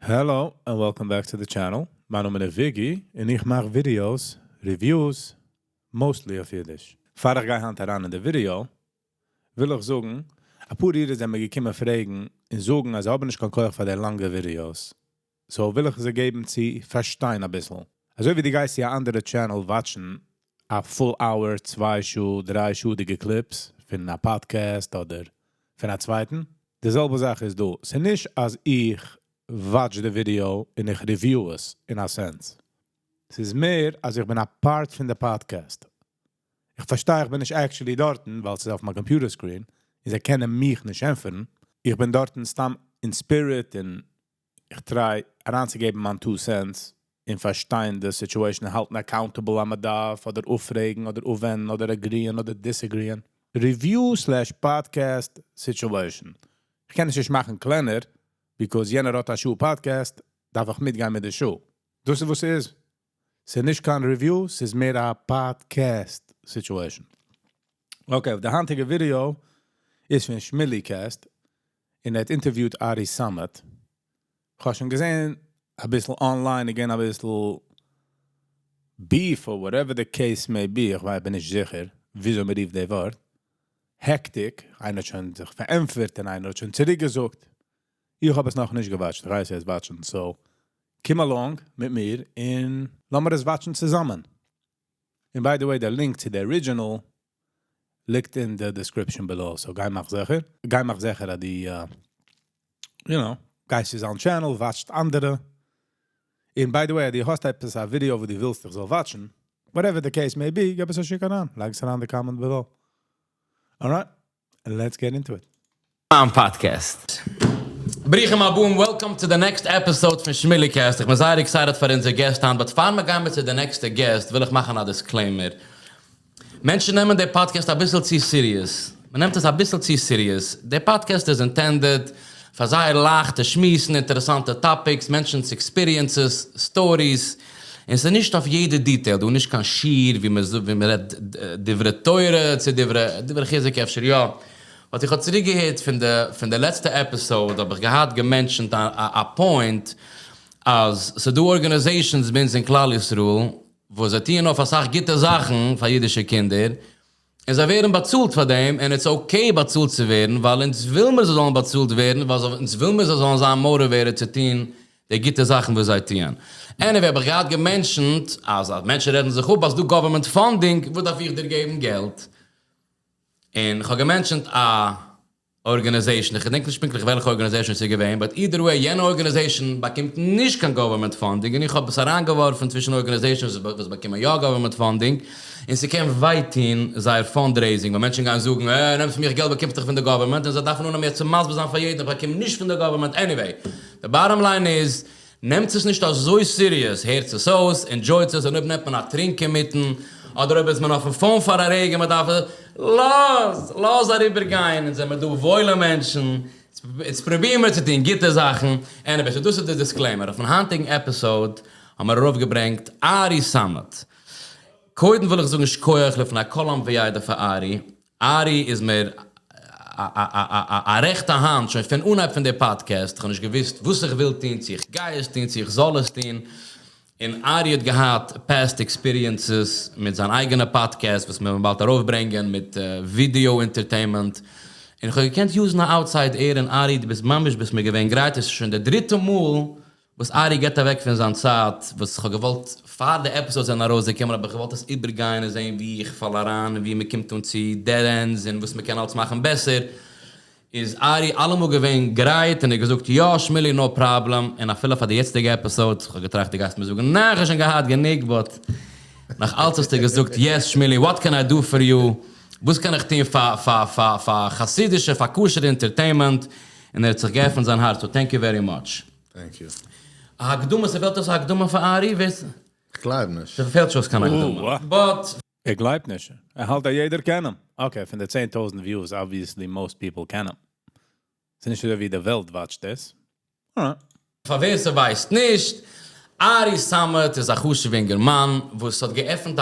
Hello and welcome back to the channel. מיין נאמען איז Viggy און איך מאך videos, reviews, mostly אויף אידיש. פאר איך גיי היינט אריין אין די ווידעא, וויל איך זאגן, א פאר אידן זענען מיר געקומען פרעגן און זאגן, אז זיי האבן נישט קיין כח פאר די לאנגע videos. So וויל איך זיי געבן צו פארשטיין א ביסל. אזוי ווי דו גייסט צו א אנדערע channel watch ן א full hour, 2 שעה, 3 שעה'דיגע clips פון א podcast אדער פון א צווייטן. די זעלבע זאך איז דא. ס'איז נישט אז איך watch די video און איך review עס in a sense. ס'איז מער אז איך בין א part פון די podcast. איך פארשטיי, איך בין נישט actually דארטן, ווייל ס'איז אויף מיין computer screen, און זיי קענען מיך נישט ענטפערן. איך בין דארטן סתם in spirit און איך try אריינצוגעבן מיין 2 cents אין פארשטיין די situation, האלטן accountable אז מ'דארף, אדער אויפרעגן, אדער אויפווענדן, אדער agree ען, אדער disagree ען. Review/podcast situation. איך קען עס נישט מאכן קלענער, because יענער האט א שעה podcast, דארף איך מיטגיין מיט די שעה. דאס איז וואס ס'איז. ס'איז נישט קיין review, ס'איז מער א podcast situation. Okay, די היינטיגע video איז פון Shmily Cast און ער האט interviewed Ari Samet. איך האב שוין געזען, א ביסל online, again א ביסל beef or whatever the case may be, איך ווייס, בין נישט זיכער, וויאזוי מען רופט די ווארט. Hectic, איינער האט שוין זיך פארענטפערט און איינער האט שוין צוריקגעזאגט. איך האב עס נאך נישט גע watch ט, איך גיי עס watch ן, so קום along מיט מיר און לאמיר עס watch ן צוזאמען. And by the way, דער link צו די original ליגט אין the description below. So גיי מאך זיכער. גיי מאך זיכער, אז דו, גייסט צו זיין channel, watch ט אנדערע. And by the way, דו האסט עפעס א video, וואו דו ווילסט, איך זאל watch ן. Whatever the case may be, געב עס א שיק אריין. לייג עס אריין in the comment below. Alright, and let's get into it. Podcast. ברוכים הבאים, welcome to the next episode פון ShmueliCast. איך בין זייער excited פאר אונזער guest היינט, but פאר מיר גייען צו די next guest, וויל איך מאכן א disclaimer. מענטשן נעמען די podcast א ביסל צו serious. מען נעמט עס א ביסל צו serious. דער podcast איז intended פאר זייער לייכטע שמועסן, אינטערעסאנטע topics, מענטשנ'ס experiences, stories. און ס'איז נישט אויף יעדע detail. דא נישט קיין שיעור, ווי מען רעדט דברי תורה, צו דברי חיזוק אפשר יא. וואס איך האב צוריקגעהערט פון די לעצטע episode, האב איך געהאט גע mention ט א point, אז ס'דא organizations ביי אונז אין כלל ישראל, וואו זיי טוען אויף א סאך גוטע זאכן פאר אידישע קינדער, און זיי ווערן באצאלט פאר דעם, and it's okay באצאלט צו ווערן, ווייל אונז וויל מיר זיי זאלן באצאלט ווערן, ווייל אונז וויל מיר זיי זאלן זיין motivated צו טון די גוטע זאכן, וואס זיי טוען. Anyway, האב איך געהאט גע mention ט, אז מענטשן רעדן זיך אפ, אז דא government funding, וואו דארף איך דיר געבן געלט? און איך האב גע mention ט א organization, איך געדענק נישט פונקטליך וועלכע organization עס איז געווען, but either way, יענע organization באקומט נישט קיין government funding, און איך האב עס אריינגעווארפן צווישן organizations, וואס באקומען יא government funding, און ס'קען וויי טון זייער fundraising, ווייל מענטשן גייען זאגן, נעמסט מיר געלט, באקומסט דאך פון די government, און זיי דארפן נאר מער צו מסביר זיין פאר יעדן, באקום נישט פון די government. Anyway, the bottom line is, נעמט עס נישט אזוי serious, הערט עס אויס, enjoy ט עס, און אויב נעמט מען א טרינק אינמיטן, אדער אויב איז מען אויפן phone פאר א רגע, מען דארף, לאז אריבערגיין, אונז זעמיר דא וואוילע מענטשן, יעצט פרובירן מיר צו טון גוטע זאכן. Anyway, so דאס איז דער disclaimer. אויפן היינטיגן episode האבן מיר ארויפגעברענגט Ari Samet. קודם וויל איך זאגן שכוח לפני כל עם ועדה פאר Ari. Ari איז מיר א רעכטע האנט שוין פון אנהייב פון דער podcast. איך האב נישט געוואוסט, וואס איך וויל טון, צו איך גיי עס טון, צו איך זאל עס טון. און Ari האט געהאט past experiences מיט זיין אייגענע podcast, וואס מיר וועלן באלד ארויפברענגען מיט video entertainment. און איך האב געקענט use ן א outside ear און Ari, דו ביסט ממש ביסט מיר געווען גרייט. עס איז שוין דער דריטע מאל, וואס Ari געבט אוועק פון זיין צייט, וואס איך האב געוואלט פאר די episodes זענען ארויסגעקומען, האב איך געוואלט עס איבערגיין און זען, ווי איך פאל אריין און ווי מען קומט אן צו dead ends און וואס מען קען אלץ מאכן בעסער. איז Ari אלעמאל געווען גרייט און ער האט געזאגט, יא, Shmuli, no problem. און אפילו פאר די יעצטיגע episode, איך האב געטראכט, דו גייסט מיר זאגן, ניין, איך האב שוין געהאט גענוג, but נאך אלץ האסטו געזאגט, yes, Shmuli, what can I do for you? וואס קען איך טון פאר חסידישע, פאר kosher entertainment? און ער האט זיך געעפנט זיין הארץ, so thank you very much. Thank you. א הקדמה, ס'פעלט אויס א הקדמה פאר Ari, ווייסט? איך גלייב נישט. ס'פעלט שוין קיין הקדמה. But איך גלייב נישט. ער האלט אז יעדער קען אים. Okay, פון די 10,000 views, obviously most people קענען אים. ס'איז נישט אזוי ווי די וועלט watch ט עס. Alright. פאר ווער ס'ווייסט נישט, Ari Samet איז א חשוב'ער אינגערמאן, וואס האט געעפנט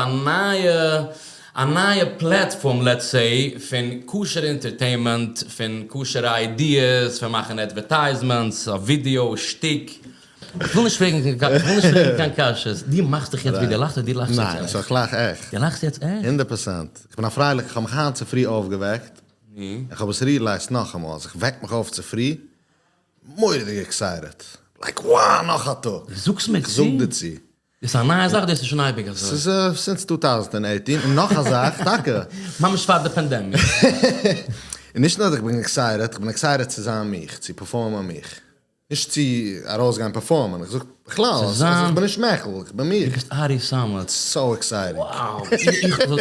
א נייע platform, let's say, פון kosher entertainment, פון kosher ideas, פון מאכן advertisements, א video, שטיק. איך וויל נישט פרעגן, איך וויל נישט פרעגן קיין קשיות. דו מאכסט דיך יעצט ווי דו לאכסט אדער דו לאכסט יעצט ניין, עכט? איך לאך עכט. דו לאכסט יעצט עכט? 100%. איך בין א פרייליכער, איך האב מיך היינט צופרי אויפגעוועקט, איך האב עס realized נאכאמאל, אז איך וועק מיך אויף צופרי, מורא'דיג excited. Like wow, נאך א טאג! דו זאגסט מיר איך צו? זאג דיר צו. דאס איז א נייע זאך, דאס איז שוין אייביג אזוי? ס'איז since 2018, און נאך א זאך, טאקע. ממש פאר די pandemic. און נישט נאר איך בין excited, איך בין excited צו זיין מיך, צו perform ען מיך. נישט צו ארויסגיין perform ען, איך זאג בכלל, איך בין נישט מעכל, איך בין מיך. דו ביסט ארי סאמעט. So exciting. Wow,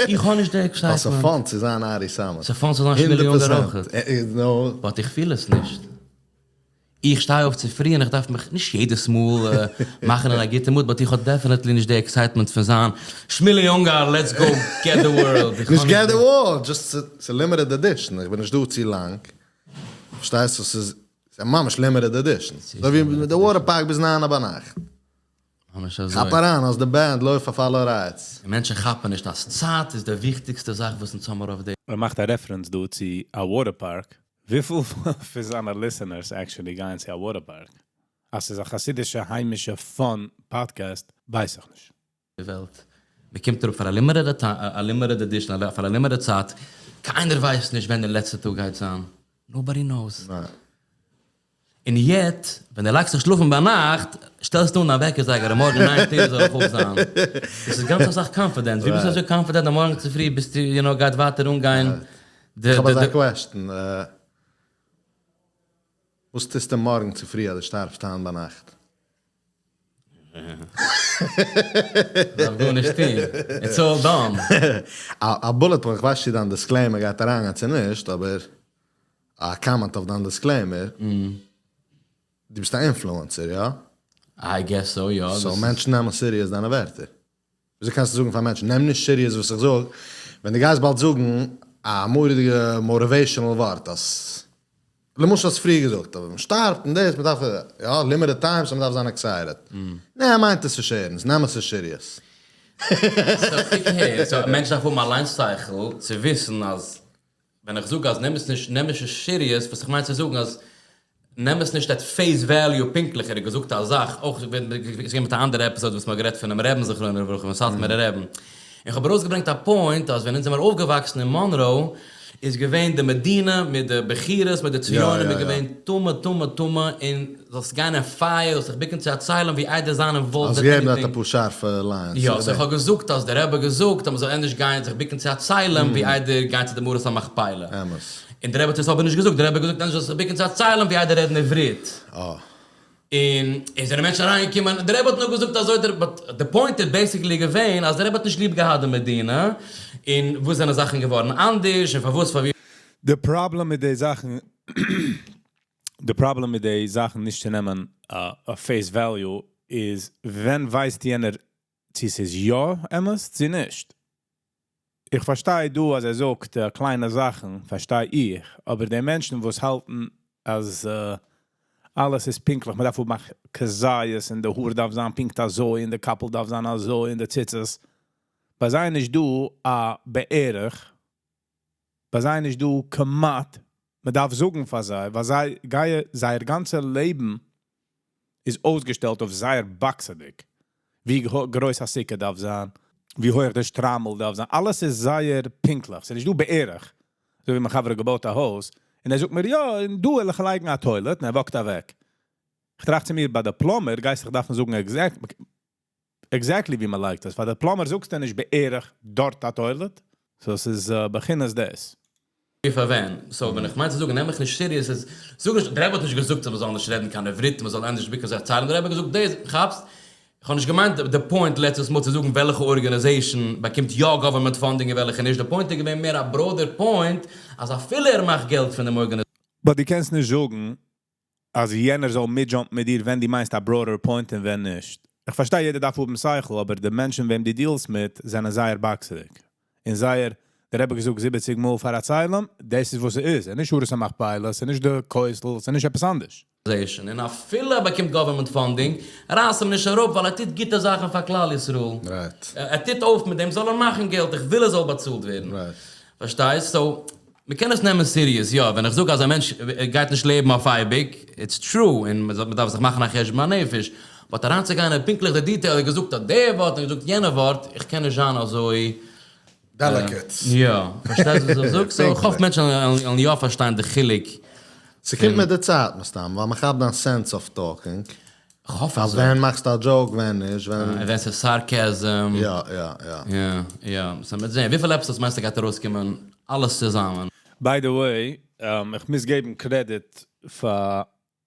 איך האב נישט די excitement. ס'איז fun צו זיין ארי סאמעט. ס'איז fun צו זיין שמילי אונגאר אויכעט. But איך פיל עס נישט. איך שטיי אויף צופרי און איך דארף מיך נישט יעדעס מאל מאכן אין א גוטע mood, but איך האב definitely נישט די excitement פון זיין שמילי אונגאר let's go get the world. נישט get the world, just ס'איז limited edition, איך בין נישט דא צו לאנג. פארשטייסט? ס'איז ממש limited edition. אזוי ווי די water park ביז 9 ביינאכט. ממש אזוי. כאפ אריין אז די band לויפט אויף אלע rides. די מענטשן כאפן נישט אז צייט איז די וויכטיגסטע זאך וואס אונז האמיר אויף די. ער מאכט א reference דא צו א water park. וויפיל פון זיינע listeners actually גייען צו א water park? אז ס'איז א חסידישע היימישע fun podcast ווייס איך נישט. וועלט. מען קומט אראפ פאר א limited edition, פאר א limited צייט, קיינער ווייסט נישט ווען די לעצטע טאג גייט זיין, nobody knows. און יעצט, ווען דו לייגסט זיך שלאפן ביינאכט, שטעלסטו אן א וועקער זייגער אז מארגן 9:30 זאל איך אויף זיין. דאס איז גאנץ אסאך confidence. ווי ביסטו אזוי confident אז מארגן צופרי ביסטו, you know, גייט ווייטער אנגיין די. איך האב אזא question. וואס טוסטו מארגן צופרי אז דו שטארבסט היינט ביינאכט? דארף גארנישט טון. It's all done. א bullet point, איך ווייס נישט צו דיין disclaimer גייט אריינגיין צו נישט, אבער א comment אויף דיין disclaimer, דו ביסט א influencer, יא? I guess so, יא. So מענטשן נעמען serious דיינע ווערטער. וויאזוי קענסטו זאגן פאר מענטשן, נעם נישט serious וואס איך זאג, ווען דו גייסט באלד זאגן א מורא'דיגע motivational ווארט, אז למשל האסט פריער געזאגט, אז מען שטארבט און דאס, מען דארף, יא, limited time, so מען דארף זיין excited. נע, ער מיינט עס נישט ערנסט, נעם עס נישט serious. So קוק אהער, so א מענטש דארף האבן אליינס שכל צו וויסן אז ווען איך זאג אז נעם עס נישט, נעם עס נישט serious, וואס איך מיין צו זאגן אז נעם עס נישט at face value פונקטליך, ער האט געזאגט א זאך, אויך איז געווען מיט א אנדערע episode וואס מען האט גערעדט פונעם רעבן זכרונו לברכה, פון סאטמארער רעבן, איך האב ארויסגעברענגט א point אז ווען אונז זעמער אויפגעוואקסן אין מאנראו איז געווען די מדינה מיט די בחירות מיט די ציונים איז געווען טמא טמא טמא און זאלסט גיין אין פייער זאלסט זיך בוקן צו א צלם ווי איידער זיין involved אין עניטינג. האסט געגעבן דארט אפאר שארפע lines. יא, so איך האב געזאגט אז דער רבי האט געזאגט אז מ'זאל ענדערש גיין זיך בוקן צו א צלם ווי איידער גיין צו די מערת המכפילה. אמת. און דער רבי האט עס אבער נישט געזאגט, דער רבי האט געזאגט ענדערש זאלסט זיך בוקן צו א צלם ווי איידער רעדן עברית. אה. און עס זענען מענטשן אריינגעקומען, דער רבי האט נאר געזאגט אזוי, דער but די point איז basically געווען אז דער רבי האט נישט ליב געהאט די מדינה, און וואס זענען זאכן געווארן אנדערש, און פארוואס פאר ווי. די פראבלעם מיט די זאכן, די פראבלעם מיט די זאכן נישט צו נעמען אויף face value איז, ווען ווייסט יענער צו ס'איז יא אמת צו נישט? איך פארשטיי דא אז ער זאגט קליינע זאכן, פארשטיי איך, אבער די מענטשן וואס האלטן אז אלעס איז פונקטליך, מען דארף האבן א כזית און די האר דארף זיין פונקט אזוי און די קאפל דארף זיין אזוי און די ציצית, ביי זיי איז נישט דא א בערך, ביי זיי איז נישט דא כמעט, מען דארף זאגן פאר זיי, ווייל זיי גייען, זייער גאנצע לעבן איז אויסגעשטעלט אויף זייער באקסעדיג, ווי גרויס א סוכה דארף זיין, ווי הויך דער שטריימל דארף זיין, אלעס איז זייער פונקטליך, ס'איז נישט דא בערך, אזוי ווי מיין חבר האט געבויט א הויז, און ער זאגט מיר יא, און דא וועל איך לייגן א toilet, און ער walk ט אוועק. איך טראכט צו מיר, ביי די plumber גייסט זיך דארפן זאגן exactly ווי מען לייגט עס, פאר די plumber זאגסטו נישט בערך דארט א toilet, so ס'איז בחינת דאס. ווי פאר ווען? So ווען איך מיין צו זאגן נעם מיך נישט serious איז, זאג נישט, דער רבי האט נישט געזאגט אז מען זאל נישט רעדן קיין עברית, מען זאל ענדערש ביקען זיך ציילן, דער רבי האט געזאגט דאס, כאפסט? איך האב נישט געמיינט די point לעצטעס מאל צו זאגן וועלכע organization באקומט יא government funding און וועלכע נישט, די point איז געווען מער א broader point אז אפילו ער מאכט געלט פון דעם organization. But דו קענסט נישט זאגן אז יענער זאל מיט jump ן מיט דיר ווען דו מיינסט א broader point און ווען נישט. איך פארשטיי יעדער דארף האבן שכל אבער די מענטשן וועם דו deal סט מיט זענען זייער באקסעדיג און זייער, דער רבי האט געזאגט זיבעציג מאל פאר א צלם, דאס איז וואס ס'איז, ס'איז נישט מערת המכפילה, ס'איז נישט די כותל, ס'איז נישט עפעס אנדערש. און אפילו ער באקומט government funding, רייס אים נישט אראפ ווייל ער טוט גוטע זאכן פאר כלל ישראל. ער טוט אויף מיט דעם זאל ער מאכן געלט, איך וויל ער זאל באצאלט ווערן. פארשטייסט? So מ'קען עס נעמען serious, יא, ווען איך זאג אז א מענטש גייט נישט לעבן אויף אייביג, it's true, און מ'דארף זיך מאכן א חשבון הנפש, But אריינצוגיין אין פונקטליך די detail, ער האט געזאגט אז די ווארט און געזאגט יענע ווארט, איך קען נישט זיין אזוי Delicate. יא, פארשטייסט וואס איך זאג? So איך האף מענטשן וועלן יא פארשטיין די חילוק. ס'קומט מיט די צייט מסתם, ווייל מ'כאפט דיין sense of talking. כ'האף אזוי. ווען מאכסטו א joke, ווען נישט, ווען. און ווען ס'איז sarcasm. יא, יא, יא. יא, יא. So מ'וועט זען. וויפיל episodes מיינסטו גייט ארויסקומען אלעס צוזאמען? By the way, איך מוז געבן credit פאר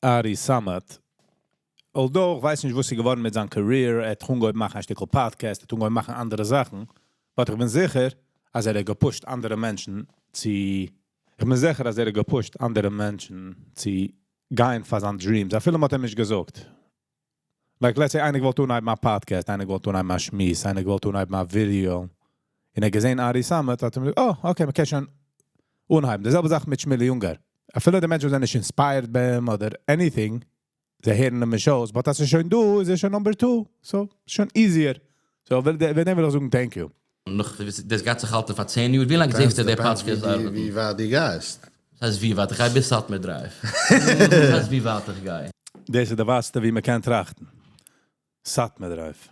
Ari Samet. Although, איך ווייס נישט וואס איז געווארן מיט זיין career, ער האט אנגעהויבן מאכן א שטיקל podcast, ער האט אנגעהויבן מאכן אנדערע זאכן. But איך בין זיכער, אז ער האט גע push ט אנדערע מענטשן צו... איך בין זיכער, אז ער האט גע push ט אנדערע מענטשן צו גיין פאר זיין dreams. אפילו מ'האט אים נישט געזאגט. Like, let's say, איינער געוואלט אנהייבן א podcast, איינער געוואלט אנהייבן א שמועס, איינער געוואלט אנהייבן א ווידיאו. און ער האט געזען Ari Samet, האט ער געזאגט, oh, okay, מ'קען שוין אנהייבן. די זעלבע זאך מיט Shmili Ungar. אפילו די מענטשן זענען נישט inspired ביי אים אדער anything, זיי הערן אים shows, but אז ס'איז שוין דא, איז ער שוין number 2. So, שוין easier. So, וועגן דעם וויל איך זאגן, thank you. נאך, דאס גייט זיך האלטן פאר 10 יאר. ווי לאנג זעסטו דער podcast ארבעטן? ווי ווייט דו גייסט? דאס הייסט ווי ווייט איך גיי ביז Satmar Drive. דאס הייסט ווי ווייט איך גיי. דאס איז די ווייטסטע ווי מען קען טראכטן. Satmar Drive.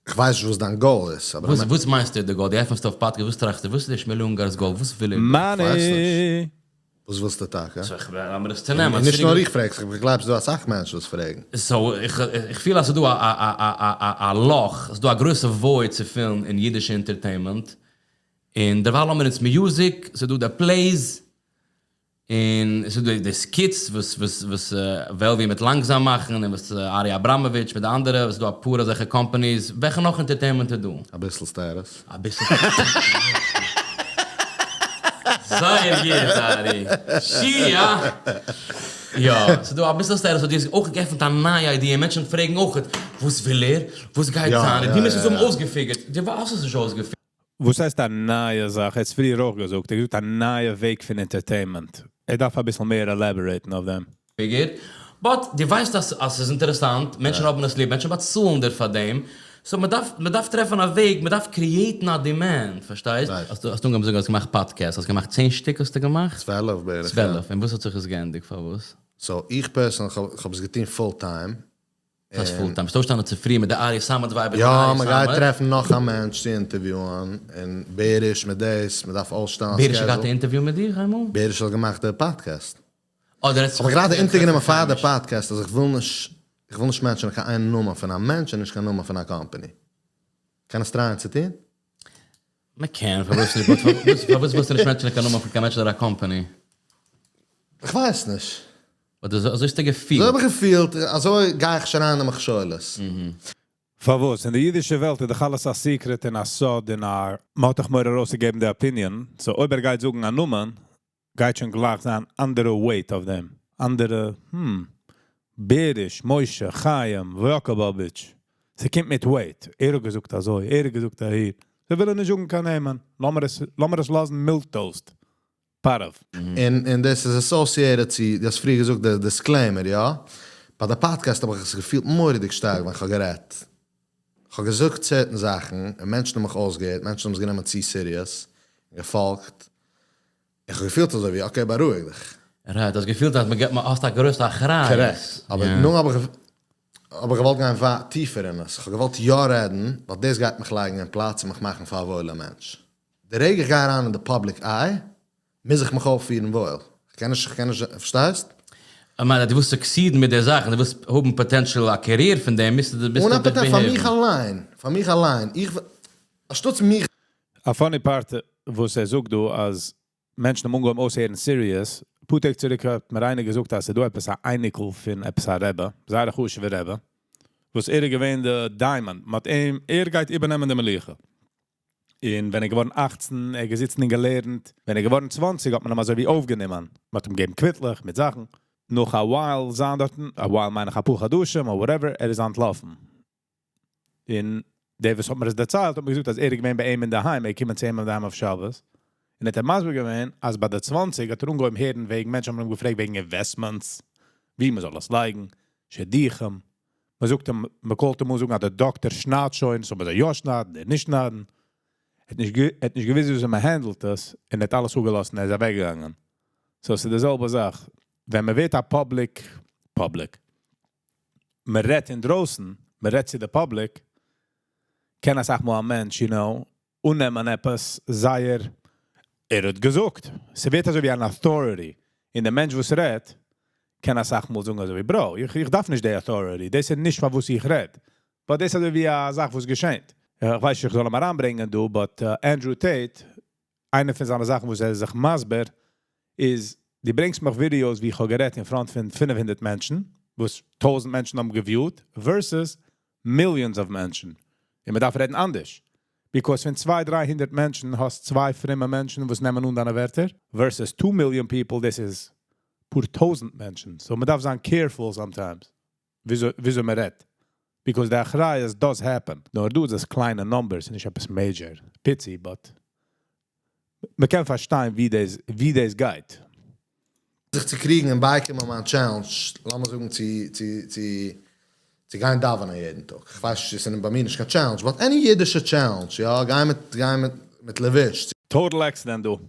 איך ווייס נישט וואס דיין goal איז, אבער וואס מיינסטו די goal? דו עפנסט אויף podcast, וואס טראכסטו? וואס איז דער Shmili Ungar's goal? וואס וויל ער? Money! וואס ווילסטו טאקע? So, איך וויל לאמיר עס צונעמען. נישט נאר איך פרעג, איך גלייב ס'איז דא אסאך מענטשן וואס פרעגן. So, איך פיל אז ס'איז דא א לאך, ס'איז דא א גרויסע void צו פילן אין אידישע entertainment. און דערווייל האבן מיר אונז music, ס'איז דא די plays, און ס'איז דא די skits וואס וואס וואס וועלווי מיט לאנגזאם מאכן, און וואס ארי אבראמאוויטש מיט די אנדערע, ס'איז דא אפאר אזעלכע companies. וועלכע נאך entertainment איז דא? אביסל Status. אביסל. זייער גוט, ארי. שי, יא. יא, ס'איז דא אביסל Status, האט דאס אויך געעפנט א נייע idea. מענטשן פרעגן אויך, וואס וויל ער? וואס גייט זיין? דו מוזט עס האבן אויסגע figure ט. דו האסט עס נישט אויסגע figure ט. וואס הייסט א נייע זאך? ער האט פריער אויך געזאגט. ער האט געזאגט א נייע וועג פון entertainment. ער דארף אביסל מער elaborate ן אויף דעם. Figure. But דו ווייסט אז עס איז אינטערעסאנט, מענטשן האבן עס ליב, מענטשן באצאלן דיר פאר דעם. So מען דארף טרעפן א וועג, מען דארף create ן א demand, פארשטייסט? האסט אנגעהויבן זאגן האסט געמאכט podcast, האסט געמאכט 10 שטיק האסטו געמאכט? 12 בערך. 12, און וואס האט זיך עס געענדיגט, פארוואס? So, איך פערזענליך האב עס געטון full time. דאס full time. ביסט אויפגעשטאנען צופרי מיט די Ari Samet vibe. יא, מען גייט טרעפן נאך א מענטש צו interview ען, און בעריש מיט דאס, מען דארף אויסשטעלן א בעריש האט געהאט א interview מיט דיר איינמאל? בעריש האט געמאכט די podcast. אדער האט האב איך גראדע אונטערגענומען פאר די podcast אז איך וויל נישט, איך וויל נישט mention ען קיין איין נאמען פון א מענטש און נישט קיין נאמען פון א company. קען עס try ען צו טון? מען קען, פארוואס נישט? פארוואס ווילסטו נישט mention ען קיין נאמען פון קיין מענטש אדער א company? איך ווייס נישט. אדער אזוי האסטו געפילט? אזוי האב איך געפילט, אזוי גיי איך נישט אריין אין די מכשולות. פארוואס? אין די אידישע וועלט איז דאך אלעס א secret און א סוד און א... מ'האט דאך מורא ארויסצוגעבן די opinion. So אויב ער גייט זאגן א נאמען, גייט שוין גלייך זיין אנדערע weight אויף דעם. אנדערע, בעריש, משה, חיים, יאקאבאוויטש. ס'קומט מיט weight. ער האט געזאגט אזוי, ער האט געזאגט אהין. זיי ווילן נישט זאגן קיין נעמען. לאמיר עס לאזן milk toast. פארוו. און דאס איז associated צו, דו האסט פריער געזאגט די disclaimer, יא? ביי די podcast האב איך עס געפילט מורא'דיג שטארק ווען כ'האב גערעדט. כ'האב געזאגט certain זאכן, און מענטשן האבן מיך אויסגעהערט, מענטשן האבן עס גענומען צו serious, און געפאלגט. איך האב געפילט אזוי ווי, okay, בארואיג דיך. Right, האסט געפילט אז מ'געט, מ'האסט א גרויסע אחריות. Correct. אבער נו האב איך האב איך געוואלט גיין טיפער אין עס. איך האב געוואלט יא רעדן, ווייל דאס גייט מיך לייגן אין פלאץ און מיך מאכן פאר א וואוילער מענטש. די רגע איך גיי אריין אין די public eye, מוז איך מיך אויפפירן וואויל. איך קען נישט, איך קען נישט, פארשטייסט? איך מיין אז דו ווילסט succeed ן מיט די זאכן, דו ווילסט האבן potential א career פון דעם, מוזטו דיך אן א potential, פאר מיך behave ן. אליין, פאר מיך אליין, איך, אנשטאטס מיך. א funny part וואס ער זאגט דא אז מענטשן האבן אנגעהויבן אויסהערן serious. פאר טעג צוריק האט מיר איינער געזאגט אז ס'איז דא עפעס א אייניקל פון עפעס א רבי, זייער א חשוב'ער רבי, וואס ער איז געווען די diamond, מ'האט אים, ער גייט איבערנעמען די מלוכה. און ווען ער איז געווארן 18, ער איז געזיצן און געלערנט. ווען ער איז געווארן 20, האט מען אים אזוי ווי אויפגענומען. מ'האט אים געגעבן קוויטלעך מיט זאכן. נאך א while זיין דארטן, א while מיין איך א פאר חדשים or whatever, ער איז אנטלאפן. און דער וואס האט מיר עס דערציילט, האט מיר געזאגט אז ער איז געווען ביי אים אינדערהיים, ער איז געקומען צו אים אינדערהיים אויף שבת. און האט ער מסביר געווען, אז ביי די 20 האט ער אנגעהויבן הערן וועגן, מענטשן האבן אים געפרעגט וועגן investments, ווי מען זאל עס לייגן, שידוכים. מען זאגט אים, מען call ט אים אן זאגן אז דער דאקטער שניידט שוין, זאל מען זיי יא שניידן, אדער נישט שניידן. ער האט נישט געוואוסט וויאזוי מען handle ט עס, און ער האט אלעס אפגעלאזט און ער איז אוועקגעגאנגען. So, עס איז די זעלבע זאך. ווען מען ווערט א public, public. מען רעדט אינדרויסן, מען רעדט צו די public, קען אסאך מאל א מענטש, you know, אננעמען עפעס זייער, ער האט געזאגט. ס'ווערט אזוי ווי אן authority. און דער מענטש וואס רעדט, קען אסאך מאל זאגן אזוי ווי, bro, איך דארף נישט די authority, דאס איז נישט פאר וואס איך רעד. But דאס איז אזוי ווי א זאך וואס געשעט. איך ווייס נישט, איך זאל אים אריינברענגען דא, but Andrew Tate, איינע פון זיינע זאכן וואס ער איז זיך מסביר, איז, דו ברענגסט מיך videos ווי איך האב גערעדט in front פון 500 מענטשן, וואס 1000 מענטשן האבן גע viewed, versus millions of מענטשן. און מען דארף רעדן אנדערש. Because פון 200, 300 מענטשן האסט צוויי פרומע מענטשן, וואס נעמען אן דיינע ווערטער, versus 2 million people, דאס איז פאר 1000 מענטשן. So מען דארף זיין careful sometimes, וויאזוי מען רעדט. Because די אחריות does happen. נאר דא איז עס קליינע numbers, נישט עפעס major. פיצי, but מען קען פארשטיין ווי דאס גייט. זיך צו קריגן און בייקומען מיין challenge, לאמיר זאגן צו גיין דאווענען יעדן טאג. איך ווייס נישט, עס איז ביי מיר נישט קיין challenge, but any אידישע challenge, יא, גיין מיט לבוש. Total accident, דו.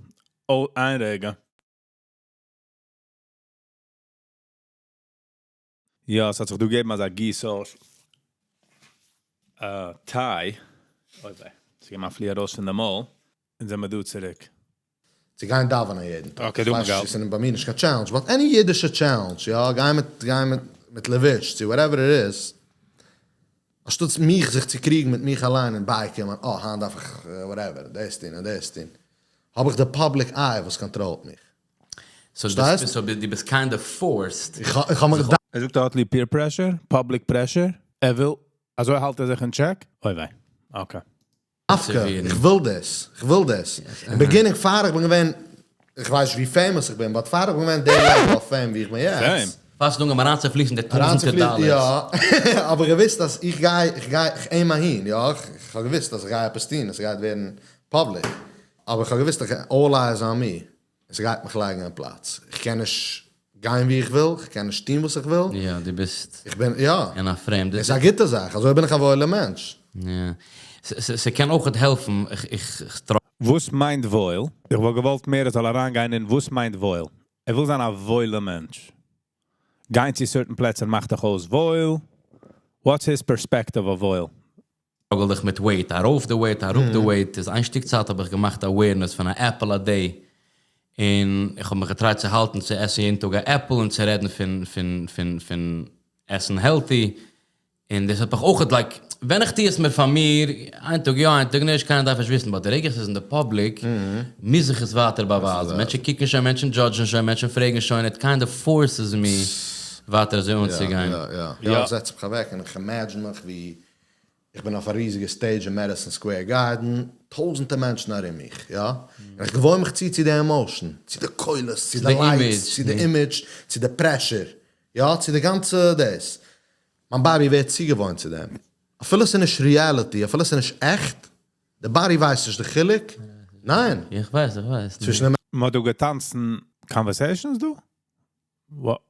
Oh, איין רגע. יא, עס האט זיך דא געגעבן אזא גיס אויס. טיי. אוי וויי. עס גייט מיר פליען ארויס פון די מויל. און זענען מיר דא צוריק. צו גיין דאווענען יעדן טאג. Okay, דו איך ווייס מיר נישט, עס איז ביי מיר נישט קיין challenge, but any אידישע challenge, יא, גיין מיט לבוש, צו whatever it is. אנשטאט מיך זיך צו קריגן מיט מיך אליין און בייקומען, oh, היינט דארף איך, whatever, דאס טון און דאס טון. האב איך די public eye וואס control ט מיך. So, פארשטייסט? So דו ביסט kind of forced. איך האב מיך ער זאגט ער האט ליב peer pressure, public pressure. ער וויל, אזוי האלט ער זיך אין check. אוי וויי. Okay. דווקא, איך וויל דאס, איך וויל דאס. In beginning פאר איך בין געווען, איך ווייס נישט ווי famous איך בין, but פאר איך בין געווען דער level of fame ווי איך בין יעצט. Fame. פאסט נאר אריינצופליסן די טויזנטער אריינצופליסן, דאלארס. יא, אבער געוויסט אז איך גיי, איך aim אהין, יא, איך האב געוויסט אז איך גיי עפעס טון, עס גייט ווערן public. אבער איך האב געוויסט, all eyes on me. עס גייט מיך לייגן אין פלאץ. איך קען נישט גיין ווי איך וויל, איך קען נישט טון וואס איך וויל. יא, דו ביסט איך בין, יא. אין א frame. עס איז א גוטע זאך, אזוי בין איך א וואוילער מענטש. יא. ס'קען אויך העלפן, איך וואס מיינט וואויל? איך וואלט געוואלט מער, ער זאל אריינגיין אין וואס מיינט וואויל. ער וויל זיין א וואוילער מענטש. גיין צו certain פלעצער מאכט דיך אויס וואויל. What's his perspective of וואויל? struggle איך מיט weight, ארויף די weight, אראפ די weight. איז איין שטיק צייט האב איך געמאכט awareness פון א apple a day. און איך האב מיך גע try ט צו האלטן, צו עסן יעדן טאג א apple און צו רעדן פון עסן healthy. און דאס האט מיך אויך, like, ווען איך טו עס מיר פאר מיר, איין טאג יא, איין טאג נישט, קיינער דארף נישט וויסן, but די רגע עס איז אין די public, מוז איך עס ווייטער באווייזן. מענטשן קוקן שוין, מענטשן judge ן שוין, מענטשן פרעגן שוין, it kind of forces me ווייטער אזוי אנצוגיין. יא, יא, יא. איך זעץ מיך אוועק און איך imagine מיך ווי איך בין אויף א ריזיגע stage אין Madison Square Garden, טויזנטער מענטשן ארום מיך, יא? און איך געוואוין מיך צו צו די emotion, צו די קולות, צו די די lights, image, צו די image, צו די pressure, יא, צו די גאנצע דאס. מיין body ווערט צוגעוואוינט צו דעם. אפילו עס איז נישט reality, אפילו עס איז נישט עכט, די body ווייסט נישט די חילוק. ניין. איך ווייס, איך ווייס. צווישן דעם מ'האט דא געטאנצן conversations דא? What?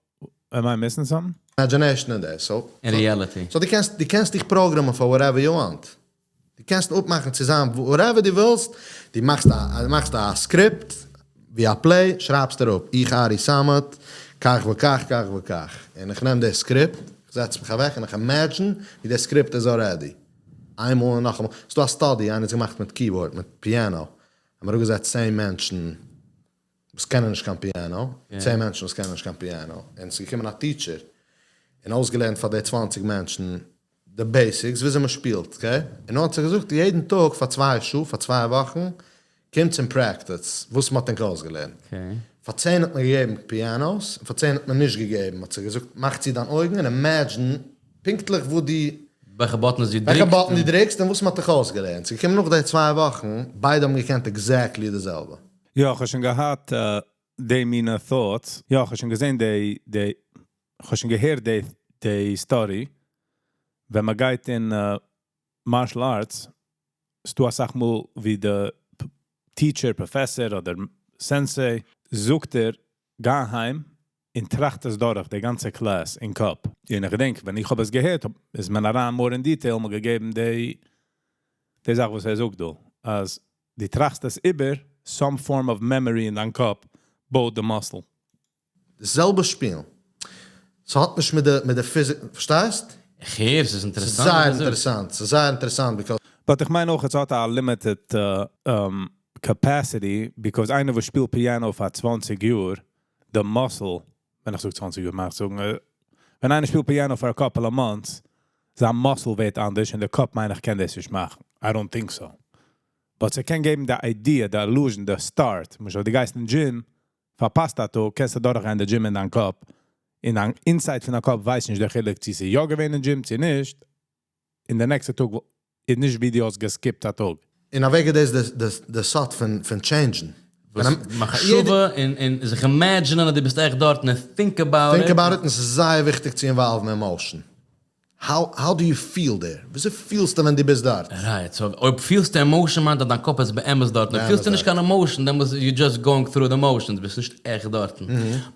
Am I missing something? Imagination אין דאס. So, In reality. So דו קענסט דיך program ען for whatever you want. דו קענסט אפמאכן צו זיין whatever דו ווילסט. דו מאכסט א script, ווי א play, שרייבסט דערויף. איך, Ari Samet, כך וכך, כך וכך. און איך נעם די script, איך זעץ מיך אוועק און איך imagine ווי די script איז already. איינמאל און נאכאמאל. ס'איז דא א study, איינער האט געמאכט מיט keyboard, מיט piano. האבן אראפגעזעצט 10 מענטשן וואס קענען נישט קיין piano, 10 מענטשן וואס קענען נישט קיין piano. און עס איז געקומען א teacher און אויסגעלערנט פאר די 20 מענטשן די basics, וויאזוי מען שפילט, okay? און ער האט זיי געזאגט, יעדן טאג פאר 2 שעה, פאר 2 וואכן, קומט צום practice, וואס מען האט ענק אויסגעלערנט. פאר 10 האט מען געגעבן pianos, און פאר 10 האט מען נישט געגעבן. האט זיי געזאגט, מאך צו דיין אויגן און imagine פונקטליך וואו די וועלכע buttons דו וועלכע דריקסט. button דו דריקסט און וואס מען האט דיך אויסגעלערנט. ס'איז געקומען נאך די 2 וואכן, ביידע האבן געקענט exactly די זעלבע. יא, איך האב שוין געהאט די מינע thoughts. יא, איך האב שוין געזען די, איך האב שוין געהערט די story. ווען מען גייט אין martial arts, איז דא אסאך מאל ווי די teacher, professor אדער sensei זאגט ער, גיי אהיים און טראכט עס דורך, די גאנצע class אין קאפ. און איך געדענק, ווען איך האב עס געהערט, איז מען אריין more in detail, מיר געגעבן די זאך, וואס ער זאגט דא. אז דו טראכסט עס איבער, some form of memory אין דיין קאפ, בויט the muscle. די זעלבע שפיל. ס'האט נישט מיט די physic, פארשטייסט? איך הער, ס'איז אינטערעסאנט. ס'איז זייער אינטערעסאנט, ס'איז זייער אינטערעסאנט because. But איך מיין אויך, עס האט א limited capacity, because איינער וואס שפילט piano פאר 20 יאר, the muscle, ווען איך זאג 20 יאר, מיין איך זאגן, ווען איינער שפילט piano for a couple of months, זיין muscle ווערט אנדערש, און דער קאפ מיין איך קען דאס נישט מאכן. I don't think so. But ס'קען געבן די idea, די illusion, די start. למשל, דו גייסט אין gym, פארפאסט א טאג, קענסטו דורכגיין די gym אין דיין קאפ. אין דיין inside פון דיין קאפ ווייסט נישט דער חילוק, צו ס'איז יא געווען אין gym, צו נישט. אין די נעקסטע טאג איז נישט ווי דו האסט גע skip ט א טאג. אין א וועג איז דאס די סוד פון change ן. וואס מחשבה און זיך imagine ען אז דו ביסט עכט דארט און think about it. Think about it און ס'איז זייער וויכטיג צו involve ן emotion. How do you feel there? וויאזוי פילסטו ווען דו ביסט דארט? Right, so אויב פילסטו emotion מיינט אז דיין קאפ איז באמת דארטן, אויב פילסטו נישט קיין emotion דעמאלטס you just going through the motions, ביסט נישט עכט דארטן.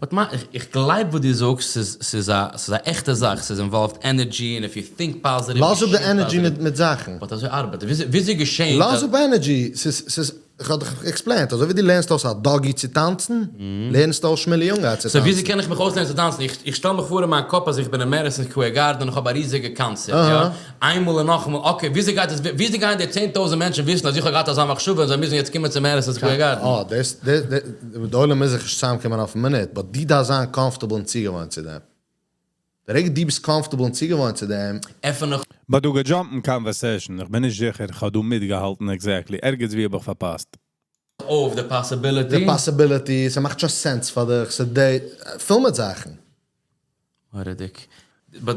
But איך גלייב וואס דו זאגסט, ס'איז א עכטע זאך, ס'איז involved energy און if you think positive, לאז אפ די energy מיט זאכן. But אזוי ארבעט עס, וויאזוי געשעהט לאז אפ energy, ס'איז, איך האב דיך explain ט, אזוי ווי דו לערנסט אויס א doggy צו טאנצן, לערנסטו אויס שמילי יונגעהייט צו So וויאזוי טאנצן. קען איך מיך אויסלערנען צו טאנצן? איך שטעל מיך פאר אין מיין קאפ אז איך בין אין Madison Square Garden און איך האב א ריזיגע קאנצערט, יא? איינמאל און נאכאמאל, okay, וויאזוי גייט עס, וויאזוי גייען די 10,000 מענטשן וויסן אז איך האב געהאט אזא מחשבה און זיי מוזן יעצט קומען צו Madison Square Garden? אה, דאס, דאס, די עולם מוז זיך נישט צוזאמקומען אויפן מינוט, but דו דארפסט זיין comfortable און צוגעוואוינט צו דעם. די רגע דו ביסט comfortable און צוגעוואוינט צו דעם. עפן איך. But דו גע jump ן conversation, איך בין נישט זיכער, איך האב דא מיטגעהאלטן exactly, ערגעץ ווי האב איך פארפאסט. אויף די possibility. די possibility, ס'מאכט שוין sense פאר דיך, ס'די, פול מיט זאכן. מורא'דיג. But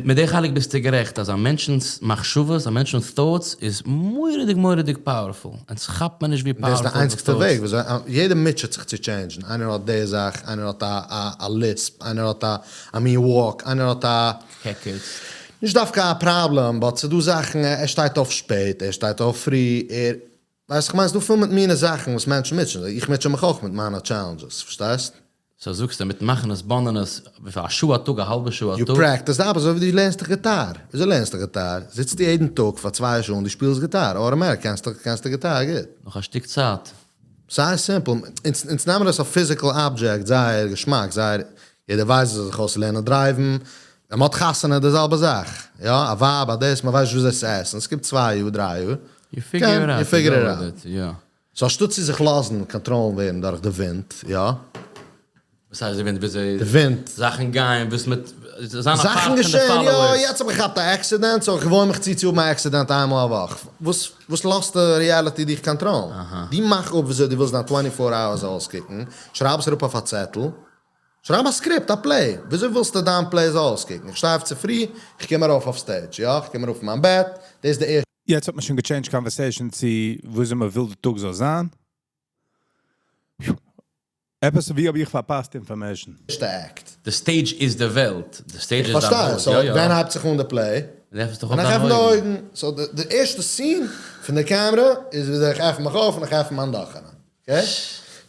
מיט די חלק ביסטו גערעכט אז א מענטשנ'ס מחשבות, א מענטשנ'ס thoughts איז מורא'דיג מורא'דיג powerful. און ס'כאפט מען נישט ווי דאס איז די powerful די איינציגסטע thoughts. וועג וויאזוי יעדער מוטשעט זיך צו change ן. איינער האט די זאך, איינער האט א lisp, איינער האט א מין walk, איינער האט א. קעקעץ. נישט דווקא א פראבלעם, but ס'דא זאכן, ער שטייט אויף שפעט, ער שטייט אויף פרי, ער. ווייסט איך מיין ס'דא פול מיט מינע זאכן וואס מענטשן מוטשען זיך, איך מוטשע מיך אויך מיט מיינע challenges, פארשטייסט? So זאגסטו מיט מאכן עס באנען עס וויפיל א שעה א טאג א האלבע שעה א You טאג? practice, אבער אזוי ווי דו לערנסט דיך גיטאר, וויאזוי לערנסטו גיטאר? זיצסטו יעדן טאג פאר 2 שעה און דו שפילסט גיטאר, automatic קענסטו גיטאר גוט. נאך א שטיק צייט. זייער simple, אונז נעמען דאס אויף physical object, זייער געשמאק, זייער, יעדער ווייסט וויאזוי זיך אויסצולערנען drive ן, ווען מ'האט חתונה די זעלבע זאך, יא, א ווייב, א דאס, מ'ווייסט נישט וויאזוי עס צו עסן, עס קומט 2 יאר, 3 יאר, You figure it out, you figure you it go out. with it, יא. So אנשטאט צו זיך לאזן control ן ווערן דורך די ווינט, יא. וואס הייסט די ווינט? וויאזוי די ווינט. זאכן גייען, וואס מיט זיין א זאכן part פון די געשען, יא, followers. יעצט האב איך געהאט א accident, so איך געוואוין מיך צו צו האבן א accident איינמאל א וואך. וואס וואס לאזט די reality דיך control ן? דו מאך אפ וויאזוי דו ווילסט דיין 24 hours אויסקוקן, שרייב עס אראפ אויף א צעטל, שרייב א script, א play, וויאזוי ווילסטו דיין play זאל אויסקוקן? איך שטיי אויף צופרי, איך קום ארויף אויף stage, יא, איך קום ארויף פון מיין בעט, דאס איז די ערשטע. יעצט האט מען שוין גע change ט conversation צו וויאזוי מען וויל די טאג זאל זיין. עפעס ווי האב איך פארפאסט information? ערשטע act. די stage איז די וועלט, די stage איך איז דיין פארשטיי, הויז, so יא יא. ווען הייבט זיך אן די play? ווען עפנסט דיך ווען אויף איך דיין עפן די אויגן. אויגן. So די ערשטע scene פון די קעמרע איז ווי איך עפן מיך אויף און איך עפן מיין דאכענע. Okay?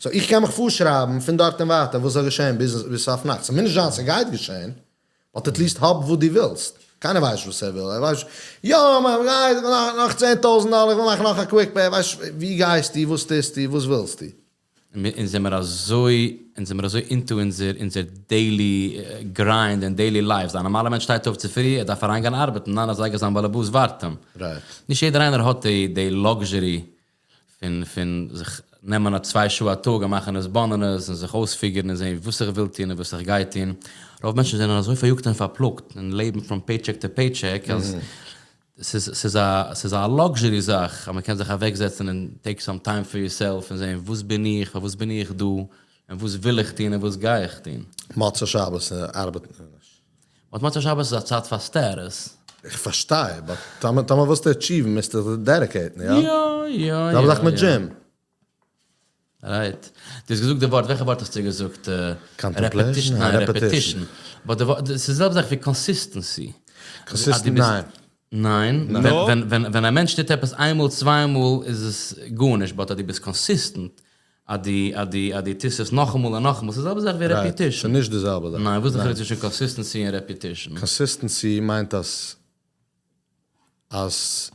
So איך קען מיך פארשרייבן פון דארט און ווייטער וואס זאל געשען ביז סוף נאכט. ס'מוז נישט זיין ס'גייט געשען, but at least האב וואס דו ווילסט. קיינער ווייסט וואס ער וויל. ער ווייסט, יא, מען גייט נאך 10,000 דאלער, איך וויל מאכן נאך א quick pay. ווייסט, ווי גייסטו, וואס טוסטו, וואס ווילסטו? אונז זעמער אזוי, אונז זעמער אזוי into אונזער, אונזער daily grind און daily lives. א נארמאלער מענטש שטייט אויף צופרי, ער דארף אריינגיין ארבעטן, ניין אזייגער זיין באלעבאס ווארט אים. Right. נישט יעדער איינער האט די, די luxury פון זיך נעמען א 2 שעה א טאג און מאכן עס באנענעס און זיך אויס figure ן און זען וואס איך וויל טון און וואס איך גיי טון. רוב מענטשן זענען אזוי פאריאגט און פארפלאגט און לעבן from paycheck to paycheck אז ס'איז א luxury זאך אז מ'קען זיך אוועקזעצן און take some time for yourself און זען וואס בין איך, פארוואס בין איך דא, און וואס וויל איך טון און וואס גיי איך טון. מוצאי שבת ארבעט מען נישט. But מוצאי שבת איז א צייט פאר status. איך פארשטיי, but טאמער ווילסטו achieve ן מוזטו דיך dedicate ן, יא? יא, יא, זעלבע יא, זאך מיט יא. gym. Right. דו האסט געזאגט די ווארט, וועלכע ווארט האסטו געזאגט? Contemplation? Repetition, ניין, Repetition. Repetition. But די ווארט, ס'איז די זעלבע זאך ווי consistency. Consistent, ניין. ניין? No. ווען א מענטש טוט עפעס איינמאל, צוויי מאל, איז עס גארנישט, but אז דו ביסט consistent, אז דו, אז דו, אז דו טוסט עס נאכאמאל און נאכאמאל, ס'איז די זעלבע זאך ווי Right. Repetition. ס'איז נישט די זעלבע זאך. ניין, וואס איז די ניין. חילוק צווישן consistency און repetition? Consistency מיינט אז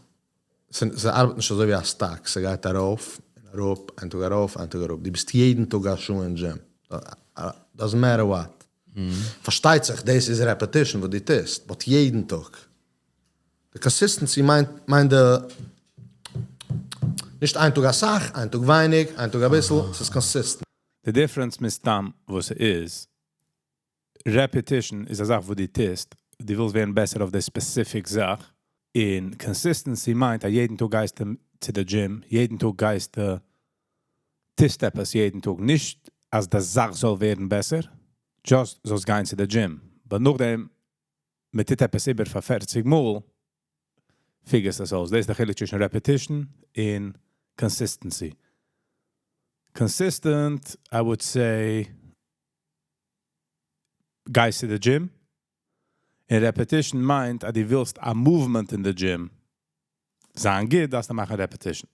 ס'ארבעט נישט אזוי ווי א stock, ס'גייט ארויף און אראפ, איין טאג ארויף, איין טאג אראפ. דו ביסט יעדן טאג א שעה אין gym. Doesn't matter what. פארשטייט זיך דאס איז repetition וואס דו טוסט, but יעדן טאג. די consistency מיינט מיינט די נישט איין טאג אסאך, איין טאג ווייניג, איין טאג אביסל, ס'איז consistent. די difference מסתם וואס ס'איז, repetition איז א זאך וואס דו טוסט, דו ווילסט ווערן בעסער אויף די specific זאך, און consistency מיינט אז יעדן טאג גייסטו צו די gym, יעדן טאג גייסטו טוסט עפעס יעדן טאג, נישט אז די זאך זאל ווערן בעסער, just זאלסט גיין צו די gym, but נאכדעם מען טוט עפעס איבער פאר 40 מאל, figure סט עס אויס. דאס איז די חילוק צווישן repetition און consistency. Consistent, I would say, גייסט צו די gym, און repetition מיינט אז דו ווילסט א movement אין די gym זיין גוט, דארפסטו מאכן repetition.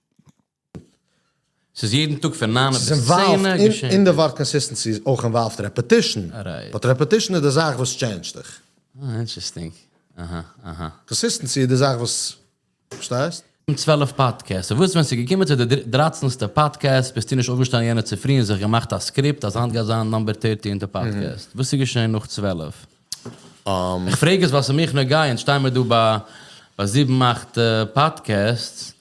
ס'איז יעדן טאג פון 9 ס'איז ביז 10 involved אין געשען. אין די ווארט consistency איז אויך involved repetition. But repetition איז די זאך וואס change ט דיך. אה, interesting. אהא, אהא. Consistency איז די זאך וואס, פארשטייסט? 12 podcasts. וואס ווען ס'איז געקומען צו די דרייצנסטע פאדקעסט, ביסטו נישט אויפגעשטאנען יענע צופרי און זיך געמאכט א script אז היינט גייט זיין number 13 די פאדקעסט. וואס איז געשען נאך 12? איך פרעג עס ווייל ס'איז מיך נוגע, אונז שטייען מיר דא ביי זיבן אכט podcasts,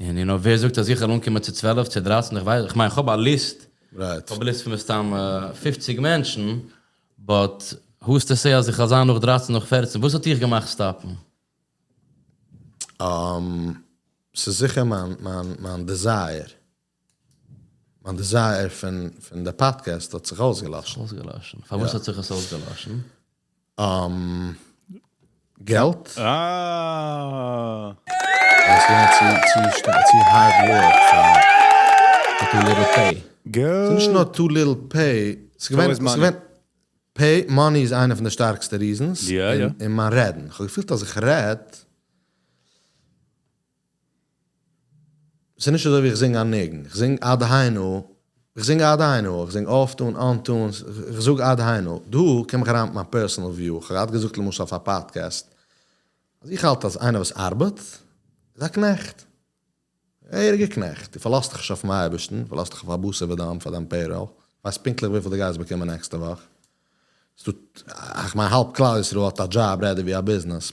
און you know ווער זאגט אז איך וועל אנקומען צו 12 צו 13, איך ווייס, איך מיין איך האב א list, איך האב א list פון מסתם 50 מענטשן, but who's to say אז איך וועל זיין נאך 13 נאך 14, וואס האט דיך געמאכט stop ן? ס'איז זיכער מיין desire. מיין desire פון די פאדקעסט האט זיך אויסגעלאשן. אויסגעלאשן? פארוואס האט זיך עס אויסגעלאשן? געלט. אה! עס איז געווען צו hard work פאר too little pay. געלט. ס'איז נישט נאר too little pay, ס'איז געווען pay, money איז איינע פון די שטארקסטע reasons, און מיין רעדן. איך האב געפילט אז איך רעד, ס'איז נישט אזוי ווי איך זינג א ניגון, איך זינג עד הנה, איך זינג עד הנה, איך זינג אויפטון, אנטון, איך זאג עד הנה. דא קום איך אריין מיט מיין personal view, איך האב געהאט געזאגט למשל אויף א פאדקעסט, אז איך האלט אז איינער וואס ארבעט, איז א קנעכט. א געהעריגע קנעכט. דו פארלאזט דיך נישט אויפן אייבערשטן, דו פארלאזט דיך אויף א בשר ודם פאר דיין payroll, ווייסט פונקטליך וויפיל דו גייסט באקומען נעקסטע וואך. איך מיין האלב כלל ישראל האט א דזשאב rather ווי א ביזנעס,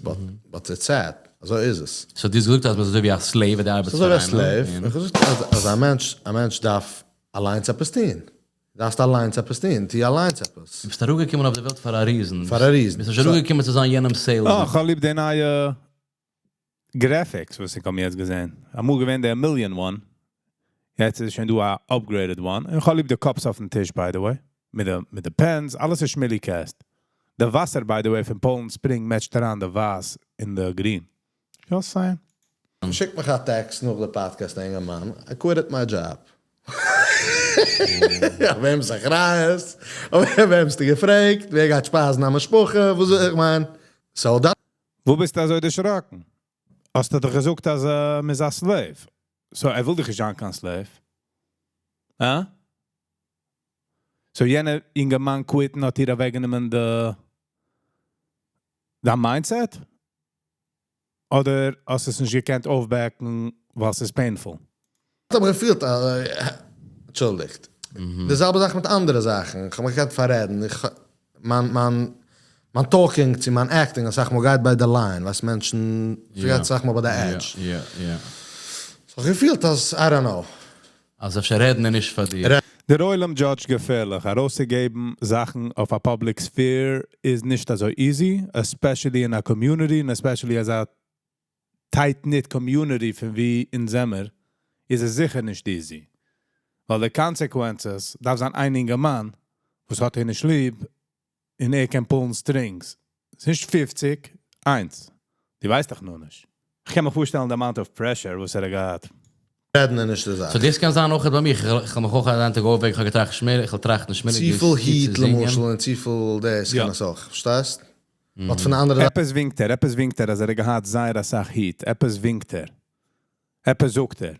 but it's sad, אזוי איז עס. So דו האסט געזאגט אז מ'איז אזוי ווי א slave ווען דו ארבעטסט ס'איז אזוי פאר ווי א איינעם. slave, איך האב געזאגט אז א מענטש, א מענטש דארף אליינס עפעס טון. דארפסט אליינס עפעס טון, טו אליינס עפעס. דו ביסט אראפגעקומען אויף די וועלט פאר א reason. פאר א reason. ביסט נישט אראפגעקומען צו זיין יענעמ'ס sales. אה, כ'האב ליב די נייע graphics וואס איך האב יעצט געזען. אמאל געווען דער million one. יעצט איז שוין דא א upgraded one. און איך האב ליב די cups אויפן טיש, by the way. מיט די pens, אלעס איז שמילי קעסט. די וואסער, by the way, פון Poland Spring match ט אריין די ווייס אין די green. Just saying. שיק מיך א טעקסט נאך די פאדקעסט, אינגערמאן, I quit my job. אויף וועמ'ס אחריות? אויף וועם האסטו געפרעגט? ווער גייט שפייזן א משפחה? וואס איך מיין? So דא. וואו ביסטו אזוי דערשראקן? האסטו דאך געזאגט אז מ'איז א slave. So ער וויל דיך נישט זיין קיין slave. הא? So יענער אינגערמאן quit ן האט דיר אוועקגענומען די דיין mindset? אדער האסט עס נישט געקענט אויפבעקן ווייל ס'איז painful? איך האב געפילט אז, אנטשולדיגט. די זעלבע זאך מיט אנדערע זאכן, איך האב מיך געקענט פאררעדן, איך, מיין, מיין, מיין talking צו מיין acting אסאך מאל גייט ביי די line, ווייסט מענטשן, ס'גייט אסאך מאל ביי די edge. So איך האב געפילט אז, I don't know. אז אפשר רעדן איז נישט פאר דיר. דער עולם judge ט געפערליך. ארויסצוגעבן זאכן אויף א public sphere איז נישט אזוי easy, especially אין א community און especially אזא tight-knit community פון ווי אונז זעמער, איז עס זיכער נישט easy. ווייל די consequences דארף זיין איין אינגערמאן וואס האט איר נישט ליב און ער קען pull ן strings. ס'איז נישט 50, איינס. דו ווייסט דאך נאר נישט. איך קען מיך פארשטעלן די amount of pressure וואס ער האט געהאט. רעדן איז נישט די זאך. So דאס קען זיין אויך ביי מיך, איך האב מיך אויך איין טאג אויפוועק, איך האב געטראכט שמילי, איך וועל טראכטן שמילי, צופיל heat למשל און צופיל דאס קען עס אויך, פארשטייסט? But פון די אנדערע זייט. עפעס ווינקט ער, עפעס ווינקט ער אז ער האט געהאט זייער אסאך heat, עפעס ווינקט ער. עפעס זאגט ער.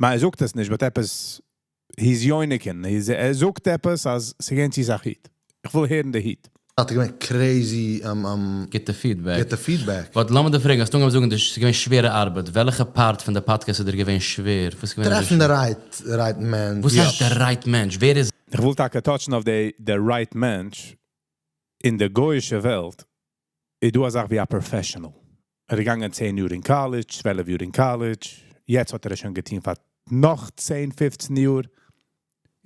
מיין ער זאגט עס נישט, but עפעס, he's יוניק'ן, ער זאגט עפעס אז ס'געווען צו סאך heat. איך וויל הערן די heat. האט ער געווען crazy גוטע feedback. גוטע feedback. But לאמיר דיר פרעגן, האסט אנגעהויבן זאגן די ס'איז געווען שווערע ארבעט, וועלכע part פון די פאדקעסט איז דיר געווען שווער? וואס איז געווען אזוי טרעפן די שווער? right right מענטש. וואס הייסט די right מענטש? ווער איז? איך וויל טאקע touch ן אויף די right מענטש. אין די גוי'אישע וועלט איז דא א זאך ווי א professional. ער איז געגאנגען 10 יאר אין college, 12 יאר אין college, יעצט האט ער עס שוין געטון פאר נאך 10, 15 יאר.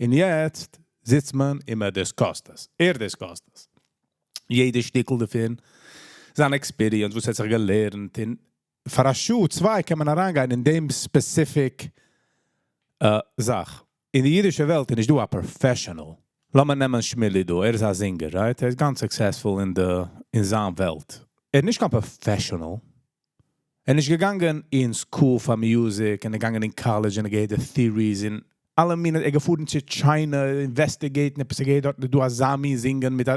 און יעצט זיצט מען און מען discuss ט עס. ער discuss ט עס. יעדע שטיקל דערפון, זיין experience, וואס ער האט זיך געלערנט. און פאר א שעה, צוויי קען מען אריינגיין אין דעם specific זאך. אין די אידישע וועלט איז נישט דא א professional. לאמיר נעמען שמילי דא, ער איז א singer, right? ער איז גאנץ successful אין זיין וועלט. ער איז נישט קיין professional. ער איז נישט געגאנגען אין school for music, און געגאנגען אין college, און ער געהערט די theories, און אלע מיני, ער געפארן צו China, investigate ן, עפעס ער געהערט דארט, דא אזא מין זינגען מיט א.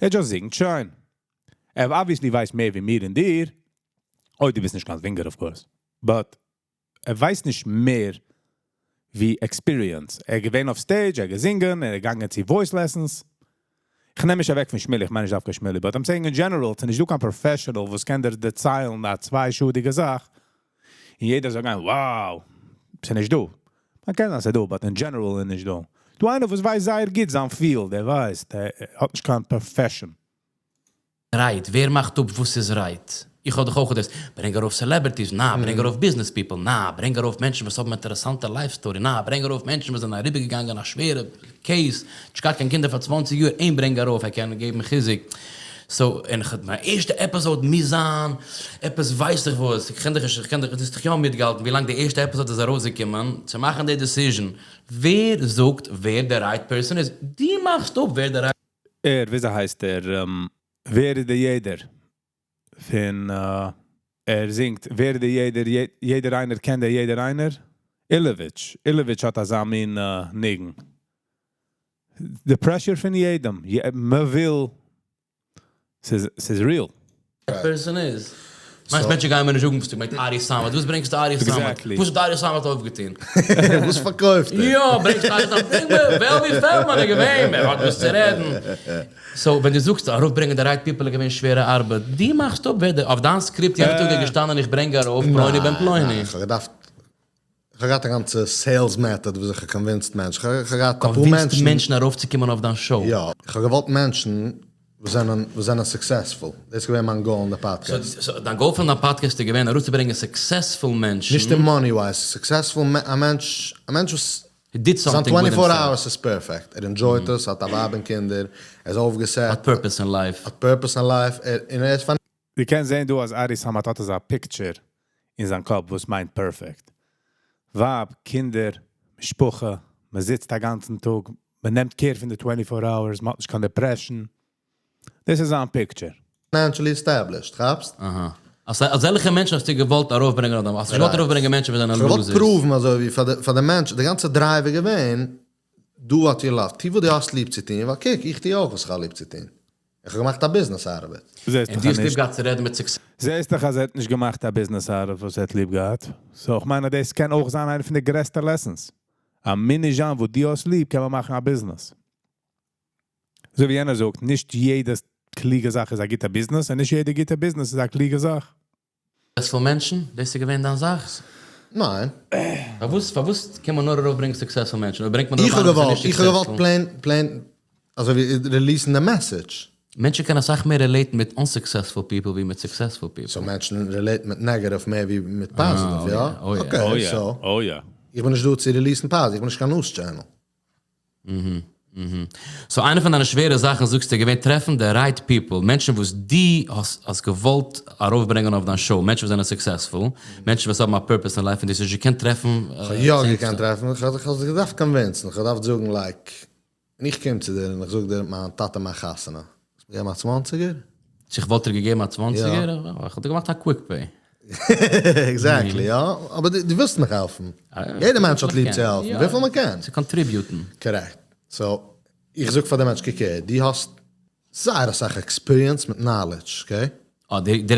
ער just זינגט שיין. ער obviously ווייסט מער ווי מיר און דיר. אוי, דו ביסט נישט קיין singer, of course. But ער ווייסט נישט מער ווי experience. ער געווען אויף stage, ער געזינגען, ער געגאנגען צו voice lessons. איך נעם מיך אוועק פון שמילי, איך מיין נישט דווקא שמילי, but I'm saying in general, ס'איז נישט דא קיין professional, וואס קען דיר דערציילן, א 2 שעה'דיגע זאך. און יעדער זאל גיין, wow, ס'איז נישט דא. מען קען דאס דא, but in general איז נישט דא. דא איינער וואס ווייסט זייער גוט זיין field, ער ווייסט, ער האט נישט קיין profession. Right, ווער מאכט אפ וואס איז right? איך האב דאך אויך דאס, ברענג ארויף celebrities, נא, ברענג ארויף business people, נא, ברענג ארויף מענטשן וואס האבן אינטערעסאנטע life story, נא, ברענג ארויף מענטשן וואס זענען אריבערגעגאנגען א שווערע case, נישט געהאט קיין קינדער פאר 20 יאר, אים ברענג ארויף, ער קען געבן חיזוק. So, און איך, מיין ערשטע episode מוז זיין, עפעס ווייס איך וואס, איך קען דיך נישט, איך קען דיך, דו האסט דאך יא מיטגעהאלטן, ווי לאנג די ערשטע episode איז ארויסגעקומען, צו מאכן די decision, ווער זאגט ווער די right person איז? דו מאכסט אפ ווער די right ער, וויאזוי הייסט ער, ווער איז דער יעדער? פון, ער זינגט, ווער איז דער יעדער, יעדער איינער קען דער יעדער איינער? אילאוויטש. אילאוויטש האט אזא מין ניגון. The pressure פון יעדעם. מען וויל, ס'איז real. person איז. מיינסט מענטשן גייען מיר נישט זאגן, וואס דו מיינסט ארי סאמעט, וואס ברענגסטו ארי סאמעט? Exactly. וואס האט ארי סאמעט אויפגעטון? וואס פארקויפט ער? יא, ברענגסט ארי סאמעט, ברענג מיר וועלווי פעלדמאן איז געווען, ער האט וואס צו רעדן. So, ווען דו זאגסט, ארויפברענגען די right people איז געווען שווערע ארבעט, דו מאכסט אפ, ווער די, אויף דיין script, יענער טאג איז געשטאנען, איך ברענג ארויף, פלוני בן פלוני. ניין, איך האב געדארפט, איך האב געהאט א גאנצע sales method, וואס איך האב convinced מענטשן. איך האב געהאט א פאר Convinced מענטשן. מענטשן ארויפצוקומען אויף דיין show. יא, איך האב געוואלט מענטשן, וואס זענען successful. דאס איז געווען מיין goal אין די podcast. So, דיין goal פון דיין podcast איז געווען, ארויסצוברענגען successful מענטשן. נישט אין money wise, successful א מענטש וואס He did זיין something with 24 himself. hours איז perfect. ער enjoy ט עס, האט א ווייב און קינדער, ער איז אויפגעסעט. האט purpose in life. האט purpose in life, און ער איז פון דו קענסט זען, דו אז ארי סאמעט האט אזא picture אין זיין קאפ, וואס מיינט perfect. ווייב, קינדער, משפחה, מען זיצט א גאנצן טאג, מען נעמט care פון די 24 hours, מען האט נישט קיין depression. דאס איז זיין picture. Financially established, כאפסט? אהא. אזעלכע מענטשן האסטו געוואלט ארויפברענגען אדער האסטו געוואלט ארויפברענגען מענטשן וואס זענען איך געוואלט losers? prove ן אזוי ווי פאר די מענטש, די גאנצע drive איז געווען, do what you love, טו וואס דו האסט ליב צו טון, ווייל קוק, איך טו אויך וואס איך האב ליב צו טון. איך האב געמאכט א business out of it. זעסט און דאך דו האסט אז ליב נישט. געהאט צו רעדן מיט success. זעסט דאך, אז ער האט נישט געמאכט א business out of וואס ער האט ליב געהאט. So, איך מיין, דאס קען אויך זיין איינע פון די גרעסטע lessons. א מיני זאך, וואס דו האסט ליב, קען מען מאכן א business. אזוי ווי יענער זאגט, נישט יעדע קלוגע זאך איז א גוטע business, און נישט יעדע גוטע business איז א קלוגע זאך. Successful מענטשן, דאס איז געווען דיין זאך? ניין. פארוואס קען מען נאר ארויפברענגען successful מענטשן? אדער ברענגט מען איך האב ארויף איינער געוואלט, וואס איז נישט איך האב געוואלט successful? Plain, plain, אזוי ווי release ן the message. מענטשן קענען אסאך מער relate ן מיט unsuccessful people ווי מיט successful people. So מענטשן relate מיט negative מער ווי מיט positive, Oh, יא? yeah. Oh, yeah. Okay, Oh yeah. so Oh yeah. איך בין נישט דא צו release ן positive, איך בין נישט קיין news channel. So איינע פון דיינע שווערע זאכן זאגסטו געווען טרעפן the right people, מענטשן וואס דו האסט געוואלט ארויפברענגען אויף דיין show, מענטשן וואס זענען successful, מענטשן וואס האבן א purpose in life, און דו האסט נישט געקענט טרעפן, איך האב יא געקענט טרעפן, איך האב זיך געדארפט convince ן, איך האב געדארפט זאגן like, ווען איך קום צו דיר און איך זאג דיר, מיין טאטע מאכט חתונה, האסט מיר געגעבן א 20ער? איך וואלט דיר געגעבן א 20ער? איך וואלט דיר געמאכט א quick pay. Exactly, יא. אבער דו ווילסט מיך העלפן. יעדער מענטש האט ליב צו העלפן, וויפיל מען קען. צו contribute ן. Correct. So, איך זאג פאר דעם מענטש, קוק הער, דו האסט זייער אסאך experience מיט knowledge, okay? אה, די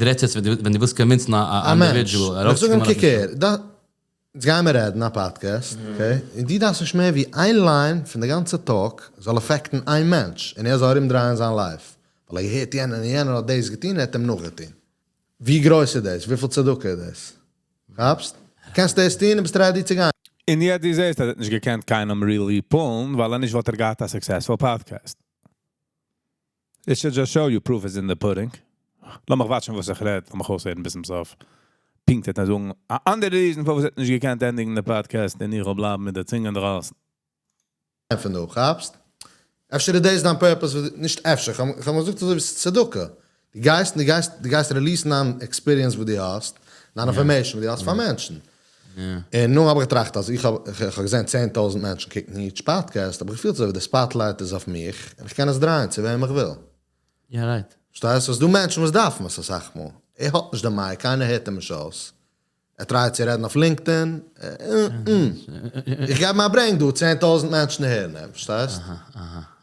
רעדסט יעצט, ווען דו ווילסט convince ן א א מענטש. individual, איך זאג אים, ארויפצוקומען קוק אויפן הער, דא, יעצט גייען מיר רעדן א podcast, okay? און דו דארפסט נישט מער ווי איין line פון די גאנצע talk זאל affect ן איין מענטש, און ער זאל ארומדרייען זיין life. ווייל ער הערט יענער און יענער האט דאס געטון, ער האט אים נאכגעטון. ווי גרויס איז דאס? וויפיל צדקה איז דאס? כאפסט? קענסט דאס טון, ביסט ready צו גיין. און יעצט דו זעסט, ער האט נישט געקענט קיינעם really pull ן, ווייל ער נישט וואלט ער געהאט א successful podcast. It should just show you proof is in the pudding. לאמיך watch ן וואס איך רעד, לאמיך אויסהערן ביז צום סוף. פונקט האט ער זאגן, א אנדערע reason פארוואס ער האט נישט געקענט ענדיגן די podcast, און איך וועל בלייבן מיט די צונג אינדרויסן. פון דא, כאפסט? אפשר איז דאס דיין purpose, נישט אפשר, איך האב געזאגט אזוי ווי ס'איז צדקה. דו גייסט און דו גייסט, דו גייסט release ן דיין experience וואס דו האסט, דיין information וואס דו האסט פאר מענטשן. און נו האב איך געטראכט אז איך האב, איך האב געזען 10,000 מענטשן קוקן each podcast, האב איך געפילט אזוי ווי די spotlight איז אויף מיך, און איך קען עס דרייען צו וועם איך וויל. Yeah, right. פארשטייסט? ס'איז דא מענטשן וואס דארפן עס אסאך מאל. ער האט נישט די mic, קיינער הערט אים נישט אויס. ער try ט צו רעדן אויף LinkedIn. איך געב אים א ברענג דא, 10,000 מענטשן הערן אים, פארשטייסט?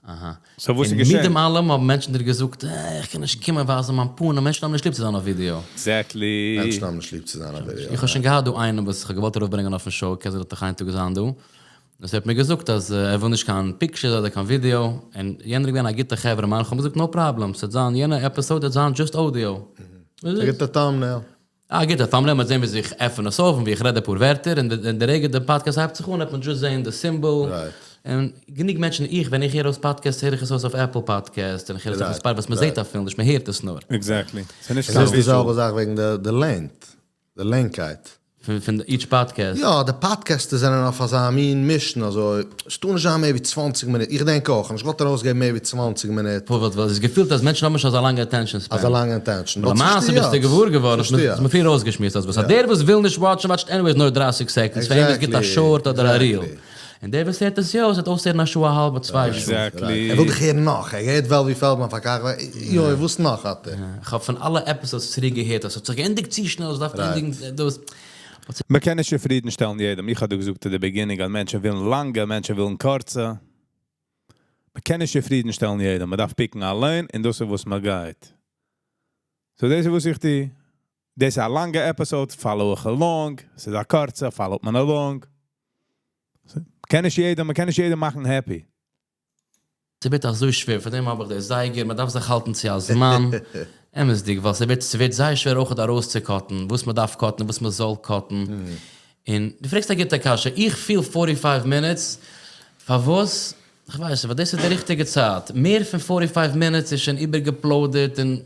אהא. So וואס איז און מיט געשען? דעם אלעם האבן מענטשן דיר געזאגט, איך קען נישט קומען ווייזן מיין פנים, מענטשן האבן נישט ליב צו זיין אויף ווידעא. Exactly. מענטשן האבן נישט ליב צו זיין אויף ווידעא. איך האב שוין געהאט דא איינעם וואס איך האב געוואלט ארויפברענגען אויפן show, קען זיין ער האט דאך איין טאג געזיין דא. דאס ער האט מיר געזאגט אז ער וויל נישט קיין pictures אדער קיין ווידעא, און יענער איז געווען א גוטע חברה מאן, איך האב געזאגט no problem, ס'וועט זיין יענע episode וועט זיין just audio. א גוטע thumbnail. א גוטע thumbnail, מ'וועט זען ווי איך עפן עס אויף און ווי איך רעד אפאר ווערטער, און די רגע די podcast הייבט זיך אן וועט מען just זען די symbol. און גענוג מענטשן, איך ווען איך הער אויס podcast הער איך עס אויס אויף Apple Podcast, און איך הער עס אויף Spotify וואס מ'זעט אפילו נישט, מ'הערט עס נאר. Exactly. ס'איז נישט עס קיין איז די זעלבע visual. זאך וועגן די length, די לענגקייט. פון each podcast? יא, די podcasters זענען אויף אזא מין mission אזוי, ס'טאר נישט זיין מער ווי 20 מינוט, איך דענק אויך, כ'האב נישט געוואלט ארויסגעבן מער ווי 20 מינוט. פארוואס? ווייל עס געפילט אז מענטשן האבן נישט אזא לאנגע attention span. אזא לאנגע attention. למעשה ביסטו געוואר געווארן, האסט מיר פריער אויסגעשמועסט אז וואס אז דער וואס וויל נישט watch ן watch ט anyways נאר 30 seconds, פאר אים איז גוט א short אדער א reel. און דער וואס הערט עס יא אויס וועט אויסהערן א שעה א האלבע צוויי שעה. Exactly. ער וויל דיך הערן נאך, ער הערט וועלווי פעלדמאן פאר כך, יוי וואס נאך האט ער? איך האב פון אלע episodes צוריק געהערט אז ס'האט זיך געענדיגט צו שנעל, עס דארף ענדיגן דאס. מען קען נישט צופרידנשטעלן יעדעם. איך האב דיר געזאגט אין די beginning אז מענטשן ווילן לאנגע, מענטשן ווילן קורצע. מען קען נישט צופרידנשטעלן יעדעם. מען דארף pick ן א lane און דאס איז וואס מען גייט. So דאס איז וואס איך טו. דאס איז א לאנגע episode, follow איך along. ס'איז א קורצע, follow ט מען along. קען נישט יעדעם, מען קען נישט יעדעם מאכן happy. ס'ווערט אזוי שווער, פאר דעם האב איך די זייגער, מען דארף זיך האלטן צו א זמן, אמת'דיג, ווייל ס'ווערט, ס'ווערט זייער שווער אויך ארויסצו cut ן, וואס מען דארף cut ן, וואס מען זאל cut ן. און דו פרעגסט א גוטע קשיא, איך פיל 45 minutes, פארוואס? איך ווייס נישט, ווייל דאס איז די ריכטיגע צייט, מער פון 45 minutes איז שוין איבערגעפלוידערט און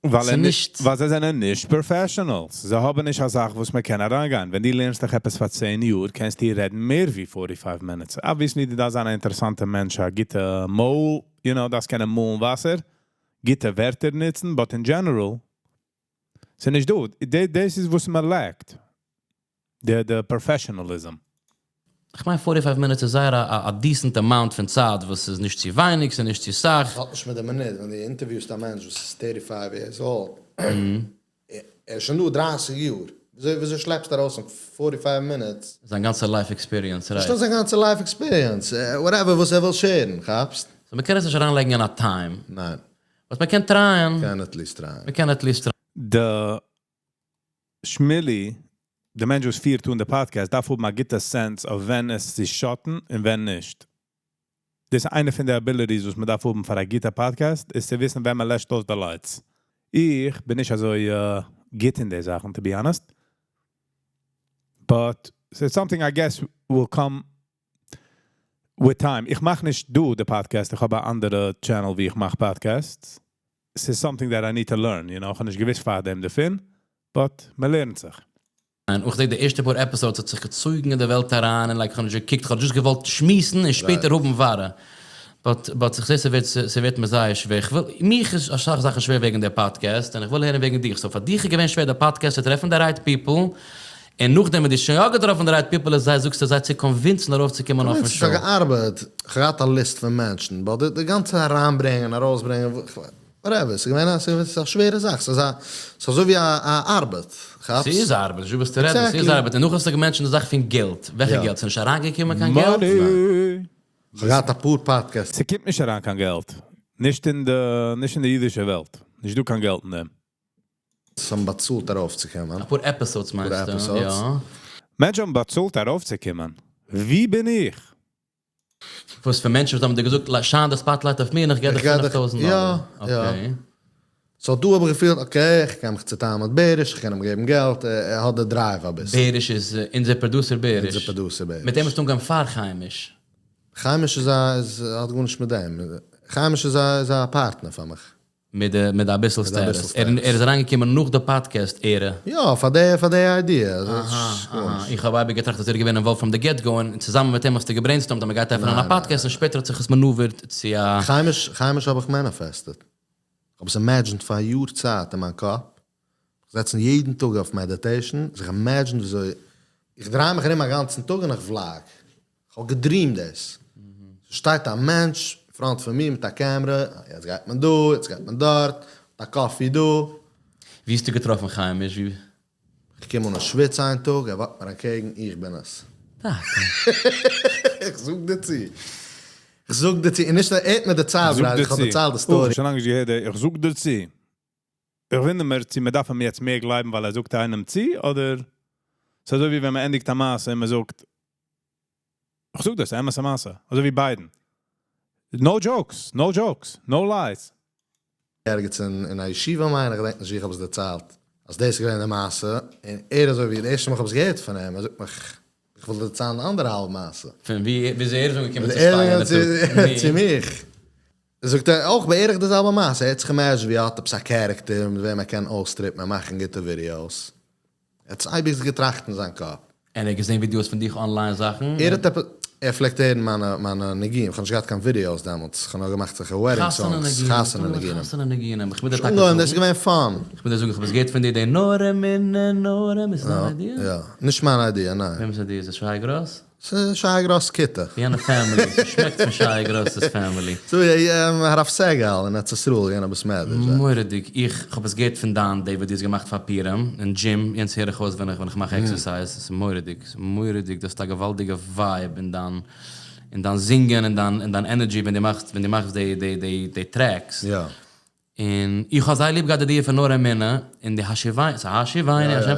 ווייל ער נישט. ווייל זיי זענען נישט professionals. זיי האבן נישט א זאך וואס מען קען אריינגיין. ווען דו לערנסט דיך עפעס פאר 10 יאר, קענסטו רעדן מער ווי 45 minutes. Obviously, דו דארפסט זיין א אינטערעסאנטער מענטש, א גוטע מויל, you know, דארפסט קענען מאלן וואסער, גוטע ווערטער נוצן, but in general, ס'איז נישט דא. דאס איז וואס מען lack ט. די professionalism. איך מיין 45 minutes איז זייער א decent amount פון צייט, וואס איז נישט צו ווייניג, ס'איז נישט צו סאך. האט נישט מיט די מינוט, ווען דו interview סט א מענטש וואס איז 35 years old, ער איז שוין דא 30 יאר, וויאזוי שלעפסטו ארויס אין 45 minutes? זיין גאנצע life experience, right. נישט נאר זיין גאנצע life experience, whatever וואס ער וויל share ן, כאפסט? So מ'קען עס נישט אריינלייגן אין א time. ניין. וואס מ'קען try ען. מ'קען at least try ען. מ'קען at least try ען. די שמילי, די מענטש וואס פירט אן די podcast, דארף האבן א גוטע sense אויף ווען עס צו shut ן און ווען נישט. דאס איז איינע פון די abilities וואס מען דארף האבן פאר א גוטע podcast, איז צו וויסן ווען מען לעשט אויס די lights. איך בין נישט אזוי גוט אין די זאכן, to be honest. But it's something I guess will come with time. איך מאך נישט דא די podcast, איך האב א אנדערע channel ווי איך מאך podcasts. It's something that I need to learn, you know, איך האב נישט געוויסט פאר דעם דערפון, but מען לערנט זיך. און איך זע די ערשטע פאר episodes האט זיך געצויגן אין די וועלט אריין און like איך האב נישט געקוקט, איך האב just געוואלט שמועסן און שפעטער האבן ווארע. But but איך זע ס'ווערט ס'ווערט מיר זייער שווער. איך וויל, מיך איז אסאך זאכן שווער וועגן די podcast און איך וויל הערן וועגן דיך. So פאר דיך איז געווען שווער די podcast צו טרעפן די right people, און נאכדעם ווען דו האסט שוין יא געטראפן די right people איז זיי זאגסטו זיי צו convince ן ארויפצוקומען אויפן show. איך האב געארבעט, איך האב געהאט א list פון מענטשן, but די גאנצע אריינברענגען ארויסברענגען, whatever, ס'איז געווען א, ס'איז א שווערע זאך, ס'איז א, ס'איז אזוי ווי א א ארבעט, כאפסט? ס'איז ארבעט, נישט דא וואס צו רעדן, ס'איז ארבעט, און נאך האסטו גע mention ט די זאך פון געלט, וועלכע געלט? ס'איז נישט אריינגעקומען קיין געלט? Money! כ'האב געהאט אפאר podcasts. ס'קומט נישט אריין קיין געלט, נישט אין די, נישט אין די אידישע וועלט, נישט דא קיין געלט אין דעם. ס'האבן באצאלט ארויפצוקומען. אפאר episodes מיינסטו? יא. מענטשן האבן באצאלט ארויפצוקומען? ווי בין איך? וואס פאר מענטשן וואס האבן דיר געזאגט shine די spotlight אויף מיר און איך געב דיך 5000 דאלער? יא יא. So דא האב איך געפילט okay איך קען מיך צוטיילן מיט בעריש, איך קען אים געבן געלט, ער האט די drive אביסל. בעריש איז אונזער producer בעריש. אונזער producer בעריש. מיט אים האסטו אנגעהויבן פאר חיימיש. חיימיש איז א איז האט גארנישט מיט דעם. חיימיש איז א איז א partner פאר מיך. מיט די מיט די אביסל status. ער איז אריינגעקומען נאך די podcast era. יא, פאר די פאר די idea. אהא אהא. איך האב אייביג געטראכט אז ער איז געווען involved from the get go און צוזאמען מיט אים האסטו גע brainstormed אז מ'גייט עפענען א פאדקעסט און שפעטער האט זיך עס maneuvered צו א. חיימיש חיימיש האב איך manifested. כ'האב עס imagined פאר א יאר צייט אין מיין קאפ. זעצן יעדן טאג אויף meditation, זיך imagined וויאזוי איך דריי מיך ארום א גאנצן טאג און איך vlog. כ'האב גע dreamed דאס. ס'שטייט א מענטש אין front פון מיר מיט א camera, יעצט גייט מען דא, יעצט גייט מען דארט, מיט א coffee דא. ווי האסטו געטראפן חיימיש? ווי? כ'קום אן אין שוויץ איין טאג, ער וואקט מיר אנטקעגן, איך בין עס. טאקע? איך זאג דיר צו. איך זאג דיר צו, און נישט נאר ער האט מיר דערציילט, איך האב דערציילט די story. שוין לאנג נישט געהערט די איך זאג דיר צו. איך וואונדער מיר צו מען דארף אים יעצט מער גלייבן ווייל ער זאגט איינעם צו, אדער ס'איז אזוי ווי ווען מען ענדיגט א מעשה און מען זאגט, איך זאג דאס, אמת'ע מעשה, אזוי ווי Biden. No jokes, no jokes, no lies. ערגעץ אין א ישיבה מיין איך, געדענק נישט ווי איך האב עס דערציילט, אז דאס איז געווען די מעשה, און ער אזוי ווי די ערשטע מאל איך האב עס געהערט פון אים, ער זאגט מיך, איך וויל דיר דערציילן די אנדערע האלב מעשה. פון ווי וויאזוי ער איז אנגעקומען צו שפייען צו מיך. זאגט ער אויך בערך די זעלבע מעשה, ער האט זיך imagined ווי ער האט עפעס א character מיט וועם ער קען אויסטריפן און מאכן גוטע videos, ער האט עס אייביג זיך געטראכט אין זיין קאפ. און ער האט געזען videos פון דיך online זאכן? ער האט עפעס, ער פלעגט הערן מיינע מיינע ניגונים, איך האב נישט געהאט קיין videos דעמאלטס, איך האב נאר געמאכט זיכער wedding songs, חתונה ניגונים. חתונה ניגונים, איך מוז דיר טאקע זאגן. אנגעהויבן, דאס איז געווען fun. איך מוז דיר זאגן, איך האב עס געהערט פון דיר, די נאר אמונה נאר אמונה, איז דיין idea? יא, נישט מיין idea, ניין. וועמענס idea איז עס, שי גראס? ס'איז שי גראס כיתה. יענע family, ס'שמעקט פון שי גראס'ס family. סאו הרב סעגאל אין ארץ ישראל יענע בית מדרש. מורא'דיג, איך האב עס געהערט פון דיין די וואס דו האסט געמאכט פאר פורים אין דזשים, יענץ הער איך אויס ווען איך ווען איך מאך exercise, ס'איז מורא'דיג, ס'איז מורא'דיג, דו האסט א געוואלדיגע vibe אין דיין אין דיין זינגען און דיין און דיין energy ווען דו מאכסט ווען דו מאכסט די די די די tracks. יא. און איך האב זייער ליב געהאט די idea פון נאר אמונה, און די השיבנו, ס'איז השיבנו השם,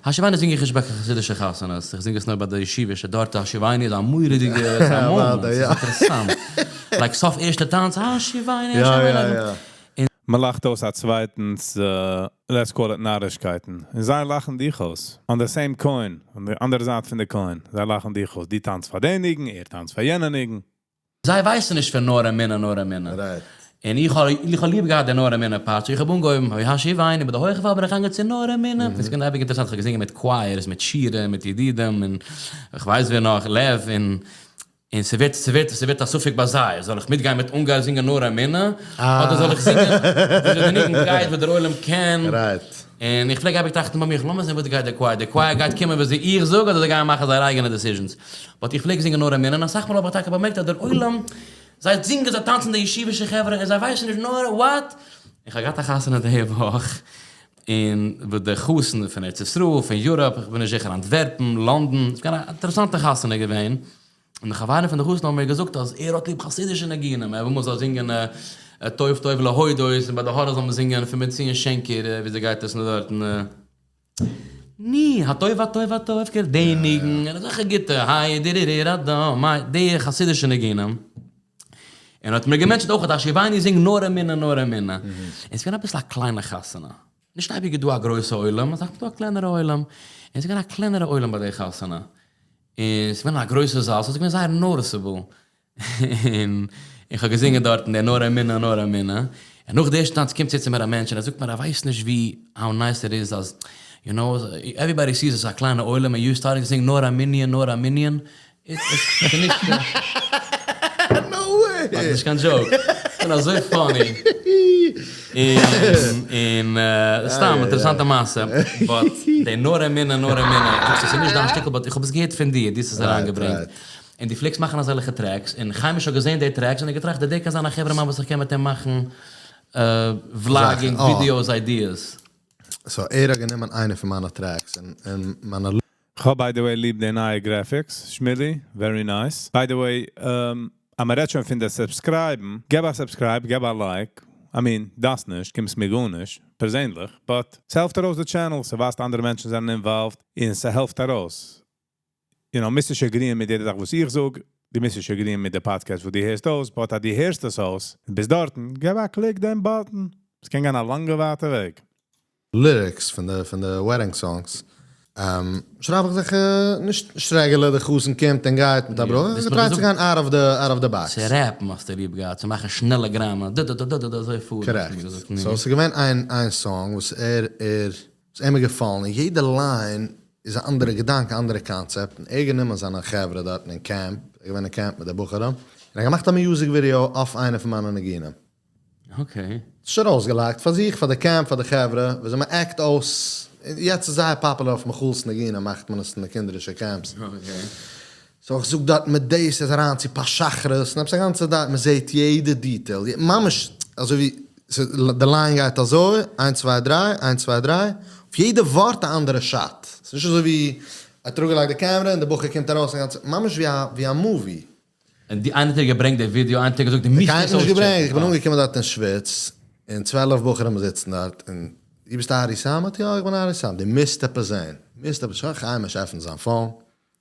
השיבנו זינג איך נישט ביי קיין חסידישע חתונות, איך זינג עס נאר ביי די ישיבישע, דארט השיבנו איז א מורא'דיגע, ס'איז א moment, ס'איז אינטערעסאנט, like סוף ערשטע טאנץ, השיבנו השם. מ'לאכט אויס א צווייטנס let's call it נארישקייטן, און זיי לאכן דיך אויס, on the same coin, on די אנדערע זייט פון די coin, זיי לאכן דיך אויס, דו טאנצט פאר די ניגון, ער טאנצט פאר יענע ניגון. זיי ווייסן נישט פון נאר אמונה נאר אמונה. און איך האב איך האב ליב געהאט די נאר אמונה part, so איך האב אנגעהויבן אוי השיבנו, ביי די הויכע פאל בין איך געגאנגען צו נאר אמונה, עס איז געווען אייביג אינטערעסאנט, איך האב געזינגען מיט choirs, מיט שירה, מיט ידידים, און איך ווייס ווער נאך, לב, און און ס'ווערט ס'ווערט ס'ווערט א ספק ביי זיי, זאל איך מיטגיין מיט אונגאר זינגען נאר אמונה, אדער זאל איך זינגען וויאזוי די ניגון גייט וואס דער עולם קען. און איך פלעג אייביג טראכטן ביי מיך, לאמיר זען וואס גייט די choir, די choir גייט קומען וויאזוי איך זאג אדער זיי גייען מאכן זייער אייגענע decisions? But איך פלעג זינגען נאר אמונה און אסאך מאל האב איך טאקע באמערקט אז דער עולם, זיי זינגען זיי טאנצן די ישיבישע חברה און זיי ווייסן נישט נאר what! איך האב געהאט א חתונה די וואך און וואס די חתן פון ארץ ישראל, פון Europe, איך בין נישט זיכער אנטווערפן, לאנדאן, ס'איז געווען א אינטערעסאנטע חתונה געווען, און די חברים פון די חתן האבן מיר געזאגט אז ער האט ליב חסידישע ניגונים, ער וויל מען זאל זינגען טוב טוב להודות, און ביי די הארה זאל מען זינגען פון בן ציון שענקער, וויאזוי גייט עס נאר דארטן? ני, הטוב הטוב הטוב כ די ניגון, און אזעלכע גוטע, היי דירירירא דא, מיי, די חסידישע ניגונים. און האט מיר גע mentioned אויך אז השיבנו זינג נאר אמונה נאר אמונה. און ס'איז געווען אביסל א קליינע חתונה. נישט אייביג איז דא א גרויסע עולם, אסאך מאל איז דא א קלענערע עולם. און ס'איז געווען א קלענערע עולם ביי די חתונה. און ס'איז געווען א גרויסע זאל, ס'איז געווען זייער noticeable. און איך האב געזינגען דארטן די נאר אמונה נאר אמונה. און נאך די ערשטע טאנץ קומט צו צו מיר א מענטש און ער זאגט מיר ער ווייסט נישט ווי how nice it is אז you know everybody sees עס איז א קליינע עולם און you starting to sing נאר א מנין נאר א מנין. ס'איז נישט No way! ס'איז נישט קיין joke. ס'איז אזוי funny. און סתם אינטערעסאנטע מעשה. But די נאר אמונה נאר אמונה, זאגסטו ס'איז נישט דיין שטיקל but איך האב עס געהערט פון דיר, דו האסט עס אריינגעברענגט. און דו פלעגסט מאכן אזעלכע tracks, און חיימיש האט געזען די tracks און ער האט געטראכט דער קען זיין א חברה מאן וואס איך קען מיט אים מאכן vlogging, videos, ideas. So ער האט גענומען איינע פון מיינע tracks און מיינע. כ'האב by the way ליב די נייע graphics, שמילי, very nice. By the way, אז מ'רעדט שוין פון די subscribe ן, געב א subscribe, געב א like, I mean, דארפסט נישט, קומסט מיר גארנישט, פערזענליך, but ס'העלפט ארויס די channel, ס'ווייזט אנדערע מענטשן זענען involved, און ס'העלפט ארויס. You know, מוזט נישט agree ען מיט יעדע זאך וואס איך זאג, דו מוזט נישט agree ען מיט די פאדקעסט וואס דו הערסט אויס, but אז דו הערסט עס אויס, און ביסט דארטן, געב א click דעם button. ס'קען גיין א לאנגע ווייטע וועג. Lyrics פון די פון די wedding songs. שרייב איך זיך נישט regular די חתן קומט און גייט מיט א ברכה, איך try צו גיין out of the out of the box. צו rap ן האסטו ליב געהאט, צו מאכן שנעלע גראמען, ד ד ד ד ד אזוי פאר האסטו מיר געזאגט. Correct. So ס'איז געווען איין איין song וואס ער ער איז אים געפאלן און יעדע line איז א אנדערע געדאנק א אנדערע קאנצעפט און ער גענומען זיינע חברה דארטן אין קעמפ, ער איז געווען אין קעמפ מיט די בחורים, און ער געמאכט א music video אויף איינע פון מיינע ניגונים. Okay. שוין אויסגעלייגט פאר זיך, פאר די קעמפ, פאר די חברה, וויאזוי מען act אויס, יעצט איז זייער popular אויף מיכאל'ס נגינה מאכט מען עס אין די קינדערישע camps. So איך זאג דארט מיט דאס איז אריין צו פת שחרית, און עפעס א גאנצע דארט, מען זעט יעדע detail, ממש אזוי ווי די line גייט אזוי, איינס צוויי דריי, איינס צוויי דריי, אויף יעדע ווארט א אנדערע shot, ס'איז נישט אזוי ווי ער האט אראפגעלייגט די קעמרע און די בחור קומט ארויס, ממש ווי א movie. און די איינער האט דיר געברענגט די ווידיאו, איינער האט דיר געזאגט די מוזט עס אויסטשעקן. איך בין אנגעקומען דארט אין שוויץ, און 12 בחורים זיצן דארט, און דו ביסט ארי סאמעט? יא איך בין ארי סאמעט, דו מוזט עפעס זען, מוזט עפעס, שוין חיימיש עפנט זיין phone,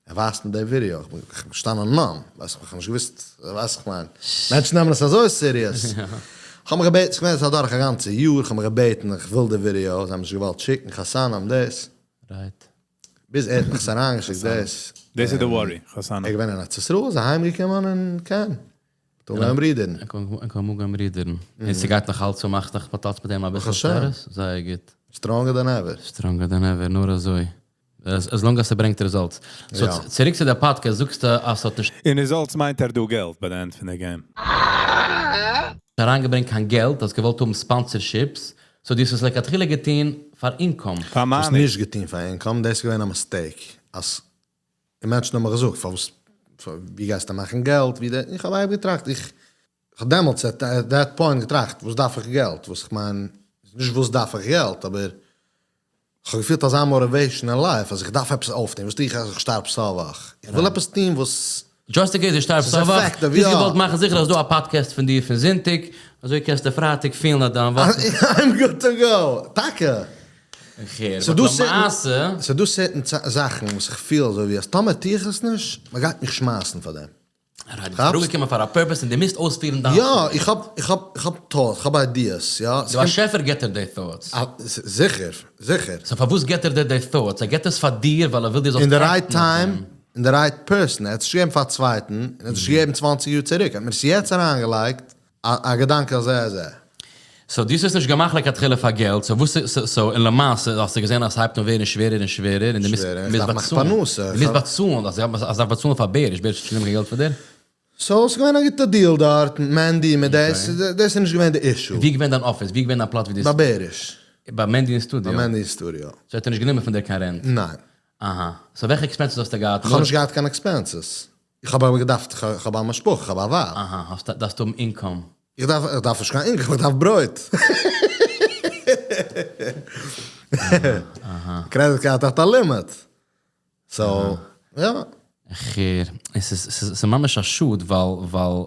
ער ווייזט מיר די ווידיאו, איך בין געשטאנען numb, ווייסט איך האב נישט געוואוסט, ווייסט איך מיין, מענטשן נעמען עס אזוי serious, איך האב מיך געבעטן, ס'איז געווען עס אדורך א גאנצע יאר, איך האב מיך געבעטן איך וויל די ווידיאו, זיי האבן נישט געוואלט שיקן, חתנים דאס. Right. ביז ער האט מיך עס אריינגעשיקט דאס. דאס איז די worry, חתנים. ער איז געווען אין ארץ ישראל, איז אהיימגעקומען און כן. אנגעהויבן רודערן. אנגעהויבן רודערן. און ס'גייט נאך אלץ אן, מאכסט נאך אלץ מיט אים אביסל status? זייער גוט. Stronger than ever. Stronger than ever, נאר אזוי. As long as ס'ברענגט results. So צוריק צו די פאדקעסט, זאגסטו אז ס'האט נישט. אין results מיינט ער דא געלט ביי די end פון די game. אריינגעברענגט קיין געלט, האסט געוואלט האבן sponsorships, so דו האסט עס לכתחילה געטון פאר income. פאר money. כ'האב עס נישט געטון פאר income, דאס איז געווען א mistake, אז און מענטשן האבן מיך געזאגט פארוואס ווי גייסטו מאכן געלט, ווי די, איך האב אייביג געטראכט, איך האב דעמאלטס at that point געטראכט וואס דארף איך געלט, וואס איך מיין, נישט וואס דארף איך געלט, אבער כ'האב געפילט אזא motivation אין life אז איך דארף עפעס אויפטון, וואס טו איך אז איך שטארב סוף וואך? איך וויל עפעס טון וואס Just in case דו שטארבסט סוף וואך, דו האסט געוואלט מאכן זיכער אז ס'דא א פאדקעסט פון דיר פון זונטאג, אזוי קענסטו פרייטאג פילן אז דיין וואך איז. I'm good to go! טאקע! איך הער, but למעשה. ס'דא certain זאכן וואס איך פיל אזוי ווי אז טאמער טו איך עס נישט, מ'גייט מיך שמייסן פאר דעם. Right, ביסט אראפגעקומען פאר א purpose און דו מוזט אויספירן דיין יא, איך האב, איך האב, איך האב thoughts, איך האב ideas, יא. די באשעפער געט דיר די thoughts. זיכער, זיכער. So פארוואס געט ער דיר די thoughts? ער געט עס פאר דיר ווייל ער וויל דו זאלסט אין די right act ן אויף time, דעם. אין די right person, ער האט עס נישט געגעבן פאר א צווייטן, און ער האט עס נישט געגעבן 20 יאר צוריק, ער האט מיר עס יעצט אריינגעלייגט א געדאנק אזוי אזוי. So דו האסט עס נישט געמאכט לכתחילה פאר געלט, so וואס איז, so און למעשה האסטו געזען אז ס'הייבט אן ווערן שווערער און שווערער און דו מוזט באצאלן, דו מוזט באצאלן, אז דארף באצאלן פאר בעריש, בעריש האט נישט גענומען קיין געלט פון דיר? So ס'איז געווען א גוטע deal דארט מיט מענדי מיט דאס, דאס איז נישט געווען די issue. ווי איז געווען דיין אפיס? ווי איז געווען דיין פלאץ ווי דו ביי בעריש. ביי מענדי אין סטודיאו? ביי מענדי אין סטודיאו. So האט ער נישט גענומען פון דיר קיין rent? ניין. אהא. So וועלכע expenses האסטו געהאט? כ'האב נישט געהאט קיין expenses. איך האב אבער געדארפט, איך האב א משפחה, איך האב א ווייב. אהא, האסט, דארפסט האבן income. איך דארף, איך דארף נישט קיין income, איך דארף ברויט. Credit card האט א limit. So, יא. איך הער. עס איז, עס איז ממש א שאד, ווייל, ווייל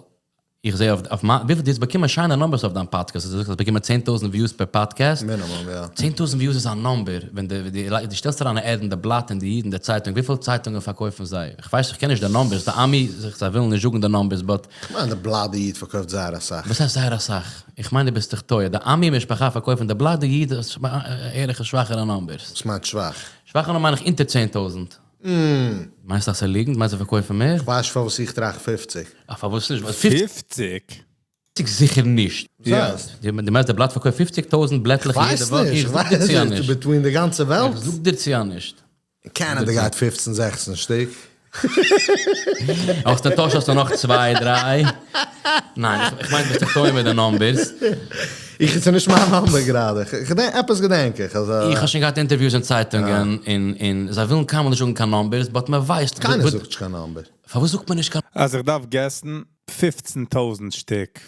איך זע אויף, אויף מיין, וויפיל, דו האסט באקומען שיינע numbers אויף דיין פאדקעסט, דו זאגסט האסט באקומען 10,000 views פער פאדקעסט. מינימום, יא. 10,000 views איז א number, ווען די, די, דו שטעלסט אריין א ad אין די בלאט, אין די איד, אין די צייטונג, וויפיל צייטונגען פארקויפן זיי? איך ווייס, איך קען נישט די numbers, די עמי, זיי ווילן נישט זאגן די numbers, but. איך מיין די בלאט די איד פארקויפט זייער אסאך. וואס הייסט זייער אסאך? איך מיין דו ביסט דיך טועה, די עמי משפחה פארקויפן די בלאט די איד ערליכע שוואכערע numbers. וואס מיינט שוואך? שוואכער מיין איך אונטער 10,000. מיינסט אז ס'איז ליגנט? מיינסט זיי פארקויפן מער? איך ווייס נישט פארוואס איך טראכט 50. אה, פארוואס נישט? 50? זיכער נישט. וואס הייסט? דו מיינסט די בלאט פארקויפט 50,000 בלעטלעך יעדע וואך? איך ווייס נישט, איך ווייס נישט. Between די גאנצע וועלט? איך זאג דיר צו אז נישט. אין קענעדע גייט 15 16 שטיק. אויף די טאש האסטו נאך צוויי דריי. ניין, איך מיין ביסט דיך טועה מיט די numbers. איך איז נישט מיין number גראדע. איך געדענק, עפעס געדענק איך אז. איך האב שוין געהאט interviews אין צייטונגען און און זיי ווילן קיינמאל נישט זאגן קיין numbers, but מען ווייסט. קיינער זאגט נישט קיין number. פארוואס זאגט מען נישט קיין. אז איך דארף guess ן 15,000 שטיק,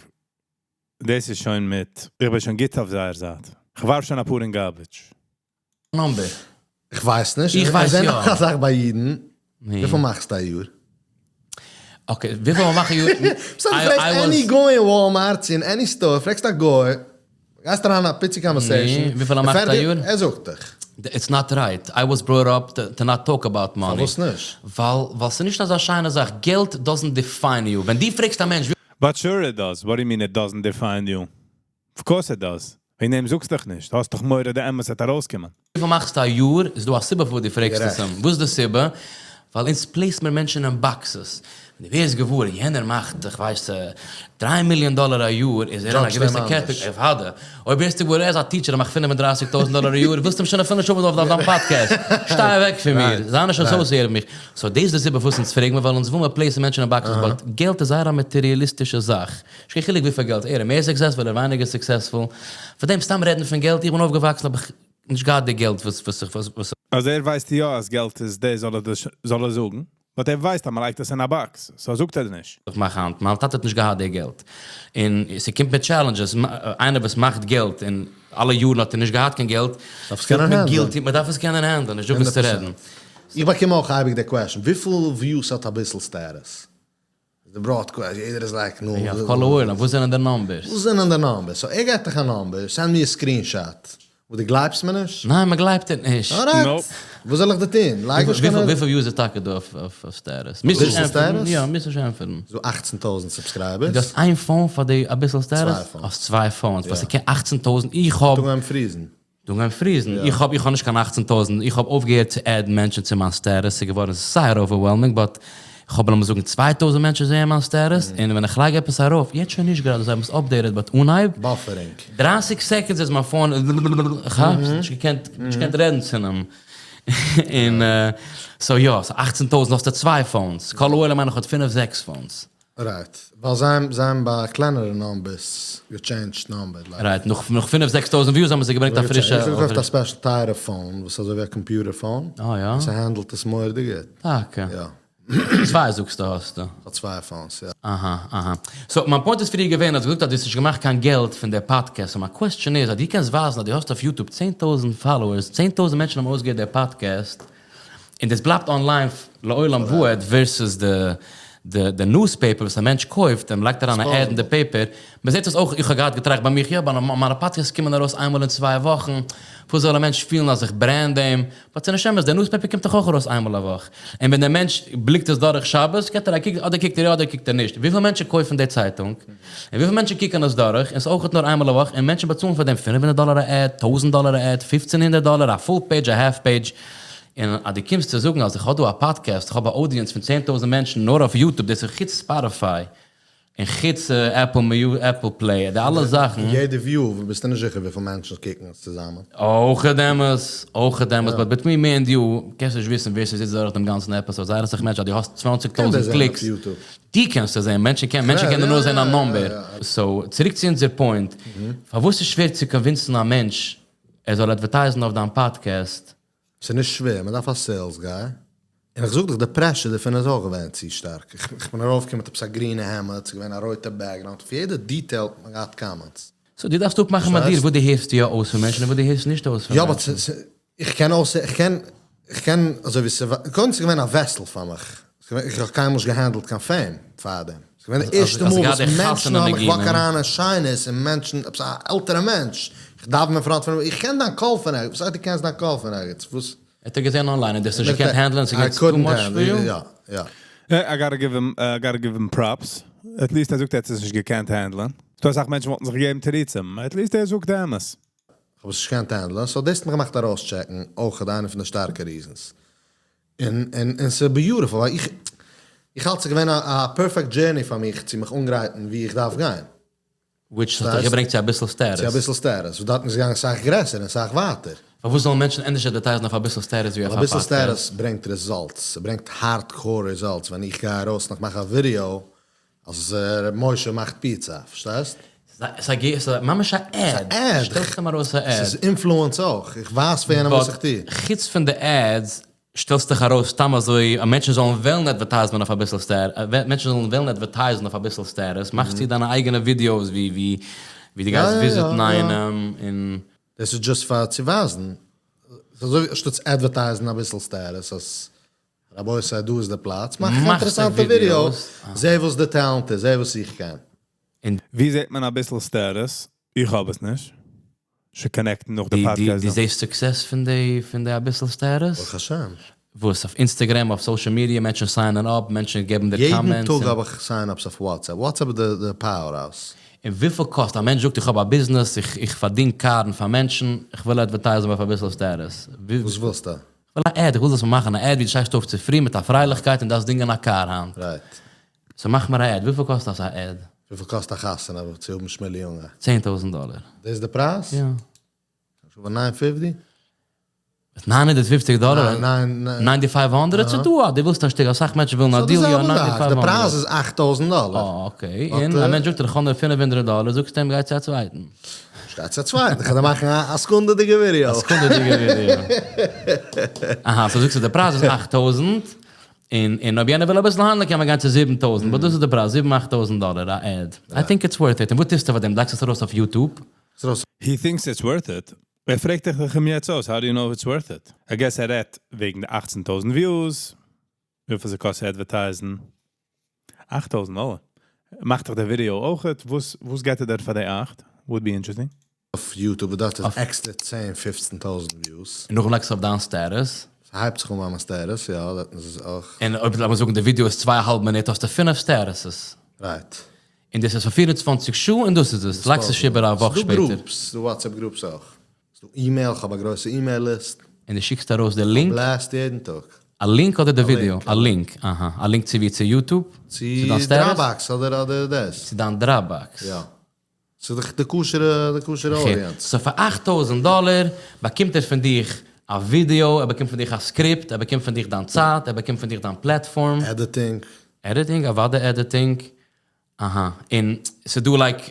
דאס איז שוין מיט, איך בין שוין גוט אויף זייער זייט. איך ווארף שוין אפאר אין garbage. Number. איך ווייס נישט. איך ווייס יא. א זאך ביי אידן. וויפיל מאכסטו א יאר? Okay, וויפיל מאך איך א יאר? פרעגסט any גוי אין וואלמארט, אין any store, פרעגסט א גוי, גייסט אריין א פיצי conversation. וויפיל ער מאכט א יאר? ער זאגט דיך. It's not right. I was brought up to not talk about money. פארוואס נישט? ווייל ווייל ס'איז נישט אזא שיינע זאך. געלט doesn't define you. ווען דו פרעגסט א מענטש But sure it does. What do you mean it doesn't define you? Of course it does. וועגן דעם זאגסטו דאך נישט, האסט דאך מורא די אמת וועט ארויסקומען. וויפיל מאכסטו א יאר? איז דא א סיבה פארוואס דו פרעגסט עס אים? גערעכט. וואס איז די סיבה? ווייל אונז place מיר מענטשן אין boxes. ווען דו ווערסט געוואר יענער מאכט איך ווייס דריי מיליאן דאלער א יאר איז ער אין א judge סט אים געוויסע אנדערש. category. אוודאי. אויב ווערסטו געוואר ער איז א teacher ער מאכט 35,000 דאלער א יאר ווילסטו אים שוין אפילו נישט האבן אויף דיין פאדקעסט. שטיי אוועק פון מיר. Right. זיי נישט Right. associated מיט מיך. So דאס איז די סיבה פארוואס אונז פרעגן מיר ווייל אונז וויל מיר place ן מענטשן אין boxes but געלט איז זייער א מאטעריאליסטישע זאך. נישט קיין חילוק וויפיל געלט, ער איז מער successful אדער ווייניגער successful, פאר דעם סתם רעדן פון געלט, איך בין אויפגעוואקסן האב איך נישט געהאט די געלט וואס וואס איך וואס. אז ער ווייסט יא אז געלט איז דאס זאל ער דאס זאל ער זאגן, but ער ווייסט אז מ'לייגט עס אין א box, so זאגט ער נישט. איך מאך היינט, מיין טאטע האט נישט געהאט די געלט, און ס'קומט מיט challenges, איינער וואס מאכט געלט און אלע יארן האט ער נישט געהאט קיין געלט, דארף עס פילט קענען מען handle ן. guilty, מ'דארף עס קענען handle ן, נישטא וואס צו רעדן. איך באקום אויך אייביג די question, וויפיל views האט אביסל status? די broad question, יעדער איז like, נו. יא, כל העולם, וואס זענען די numbers? וואס זענען די numbers? So ער געט דיך א number, send מיר א screenshot. וואס דו גלייבסט מיר נישט? ניין, מען גלייבט דיר נישט. Alright. Nope. וואס זאל איך דיר טון? לייג נישט קיין. וויפיל views איז טאקע דא אויף status? מוזט נישט ענטפערן. יא, מוזט נישט ענטפערן. ס'דא 18,000 subscribers. דו האסט איין phone פאר די אביסל status? צוויי phones. האסט צוויי phones. וואס ס'קען 18,000? איך האב. דו ביים freeze ן. דו ביים freeze ן. איך האב איך האב נישט קיין 18,000. איך האב אויפגעהערט צו add ן מענטשן צו מיין status. ס'איז געווארן זייער overwhelming, but איך האב לאמיר זאגן 2000 מענטשן זעען מיין status, און ווען איך לייג עפעס ארויף, יעצט שוין נישט גראדע, זיי האבן עס updated, but אנהייב. Buffering. 30 seconds איז מיין phone, איך האב נישט געקענט, נישט געקענט רעדן צו אים. און so יא, so 18,000 האסטו צוויי phones. כל העולם מיין איך האט פינף זעקס phones. Right. ווייל זיי זיי האבן ביי קלענערע numbers גע change ט number. Right, נאך פינף זעקס טויזנט views האבן זיי געברענגט א פרישע. איך האב געקויפט א special טייערע phone וואס איז אזוי ווי א computer phone. אה יא? ס' handle ט עס מורא'דיג גוט. טאקע? יא. צוויי זאגסטו האסטו? איך האב צוויי phones, יא. אהא אהא. So מיין point איז פריער געווען אז דו געזאגט אז דו האסט נישט געמאכט קיין געלט פון די פאדקעסט, so מיין question איז אז דו קענסט ווייזן אז דו האסט אויף YouTube 10,000 followers, 10,000 מענטשן האבן אויסגעהערט די פאדקעסט, און דאס בלייבט online לעולם ועד versus די די newspaper וואס א מענטש קויפט און מ'לייגט אריין א ad אין די paper, מ'זעט עס אויך, איך האב געהאט געטראכט ביי מיך, יא מיינע פאדקעסטס קומען ארויס איינמאל אין צוויי וואכן, וואס זאל א מענטש פילן אז איך brand אים, but ס'נישט אמת, די newspaper קומט דאך אויך ארויס איינמאל א וואך, און ווען דער מענטש בליקט עס דורך שבת, געט ער א קוק, אדער קוקט ער יא אדער קוקט ער נישט, וויפיל מענטשן קויפן די צייטונג, און וויפיל מענטשן קוקן עס דורך, און ס'איז אויך נאר איינמאל א וואך, און מענטשן באצאלן פאר דעם 500 דאלער א ad, 1000 דאלער א ad, 1500 דאלער, א full page, א half page, און אז דו קומסט צו זאגן אז איך האב דא א פאדקעסט, איך האב א audience פון 10,000 מענטשן נאר אויף YouTube, דאס איז חוץ Spotify, און חוץ Apple Apple Play, די אלע זאכן. יעדע view ביסטו נישט זיכער וויפיל מענטשן קוקן עס צוזאמען. אויך אמת, אויך אמת, but between me and you, קענסט נישט וויסן ווער ס'זיצט דורך דעם גאנצן episode, זייער אסאך מענטשן, אז דו האסט 20,000 clicks, דו קענסט עס זען, מענטשן קענען, מענטשן קענען נאר זען א number. So, צוריק צו אונזער point, פארוואס איז שווער צו convince ן א מענטש ער זאל advertise ן אויף דיין פאדקעסט? ס'איז נישט שווער, מ'דארף א sales guy. און איך זאג דיך, די pressure דערפון איז אויך געווען צו שטארק. איך בין ארויפגעקומען מיט עפעס א גרינע העמד, ס'איז געווען א רויטע background, אויף יעדע detail האט מען געהאט comments. So דו דארפסט אפמאכן מיט דיר וואס דו הערסט יא אויס פון מענטשן און וואס דו הערסט נישט אויס פון מענטשן. יא but איך קען אויס, איך קען, איך קען אזוי ווי ס'ווא, קודם ס'איז געווען א vessel פאר מיך, איך האב קיינמאל נישט גע handle ט קיין fame פארדעם, ס'איז געווען די ערשטע מאל וואס מענטשן האבן, איך walk אריין אין שיינעס און מענטשן, עפעס א עלטערע מענטש, איך דאוון אין front פון אים, איך קען דיין קול פון ערגעץ, וואס הייסט דו קענסט דיין קול פון ערגעץ, וואס? האט ער געזען online און דו האסט נישט געקענט handle ן, ס'איז געווען too much for you? יא, יא. I gotta give him, I gotta give him props. At least ער זאגט ער האט עס נישט געקענט handle ן. ס'דא אסאך מענטשן וואלטן זיך געגעבן תירוצים. At least ער זאגט די אמת. כ'האב עס נישט געקענט handle ן, so דאס האט מיך געמאכט ארויסטשעקן, אויך איינע פון די שטארקע reasons. און און און ס'איז beautiful, ווייל איך איך האלט ס'איז געווען א perfect journey פאר מיך צו מיך אנגרייטן וואו איך דארף גיין. Which האט דיך געברענגט צו אביסל status. צו אביסל status, וואס דארטן איז געגאנגען סאך גרעסער און סאך ווייטער. פארוואס זאלן מענטשן ענדערש advertise ן אויף אביסל status ווי אויף א אביסל פאדקעסט? status ברענגט results, ס'ברענגט hardcore results, ווען איך גיי ארויס און איך מאך א ווידיאו אז ר' משה מאכט פיצא, פארשטייסט? ס'איז ממש א ad, שטעלסט אים ארויס א ad. ס'איז influence אויך, איך ווייז פאר יענעם וואס איך טו. חוץ פון די ads, שטעלסט דיך ארויס סתם אזוי אז מענטשן זאלן וועלן advertise ן אויף אביסל status, מענטשן זאלן וועלן advertise ן אויף אביסל status, מאכסטו דיינע אייגענע ווידיאוס ווי ווי ווי דו גייסט visit ן איינעם און. דאס איז just פאר צו ווייזן, ס'איז אזוי ווי אנשטאטס advertise ן אביסל status אז רבותי דא איז די פלאץ, מאך איך אינטערעסאנטע ווידיאו, זע וואס די talent איז, זע וואס איך קען. און. ווי זעט מען אביסל status? איך האב עס נישט. שוין connect ן נאך די פאדקעסט דו זעסט success פון די פון די אביסל status? ברוך השם. וואס? אויף Instagram? אויף social media? מענטשן sign ען up? מענטשן געבן דיר comments? יעדן טאג האב איך sign ups אויף WhatsApp, WhatsApp איז די powerhouse. און וויפיל קאסט, א מענטש זאגט איך האב א ביזנעס, איך פארדינג קארן פאר מענטשן, איך וויל advertise ן אויף אביסל status. וואס ווילסטו? איך וויל א ad, איך וויל זאלסט מיר מאכן א ad ווי דו שטייסט אויף צופרי מיט א פרייליכקייט און דארפסט דינגען א קאר היינט. Right. So מאך מיר א ad, וויפיל קאסט אזא ad? וויפיל קאסט א חתונה צו האבן שמילי יונגע? 10,000 דאלער. דאס איז די פרייז? יא. פאר 950? 950 דאלער? ניין, ניין. 9500? ס'איז דא א, דו ווילסט א שטיק, אסאך מענטשן ווילן א deal, יא, 9500. די פרייז איז 8000 דאלער. אה, okay. און א מענטש זאגט דיר איך האב נאר 500 דאלער, זאגסטו אים גיי צו א צווייטן. גיי צו א צווייטן, איך קען דיר מאכן א סעקונדעדיגע ווידעא. א סעקונדעדיגע ווידעא. אהא, so זאגסטו די פרייז איז 8000, און אויב יענער וויל אביסל האנדלען קען מען גיין צו 7000, but דאס איז די פרייז, זיבן אכט טויזנט דאלער א ad. I think it's worth it. און וואס טוסטו פאר דעם? לייגסט עס ארויס אויף YouTube? He thinks it's worth it. ער פרעגט דיך אים יעצט אויס, how do you know if it's worth it? I guess ער רעדט וועגן די 18,000 views, וויפיל ס'קאסט advertise ן. 8,000 דאלער. מאכט דאך דער ווידעא אויך, וואס גייט ער דארט פאר די 8? Would be interesting. אויף YouTube, דאס איז עקסטער 10, 15,000 views. און נאכדעם לייגסטו אויף דיין status. ס'הייבט זיך אן ביי מיין status, יא, דאס איז אויך. און אויב לאמיר זאגן די ווידעא איז צוויי א האלב מינוט, האסטו פינף statuses. Right. און דאס איז פאר 24 שעה און דאס איז עס. לייגסט עס איבער א וואך ס'דא שפעטער. groups, ס'דא WhatsApp groups אויך. ס'דא אימעיל, איך האב א גרויסע email list. און דו שיקסט ארויס די link? Blast יעדן טאג. א link אדער די ווידעא? א link, אהא. א link צו ווי? צו YouTube? צו Dropbox אדער אדער דאס. צו דיין Dropbox. יא. ס'איז דאך די כשר'ע, די כשר'ע audience. So פאר 8000 דאלער באקומט ער פון דיך א ווידעא, ער באקומט פון דיך א script, ער באקומט פון דיך דיין צייט, ער באקומט פון דיך דיין platform. Editing. Editing, אוודאי editing. אהא. און ס'איז דא like,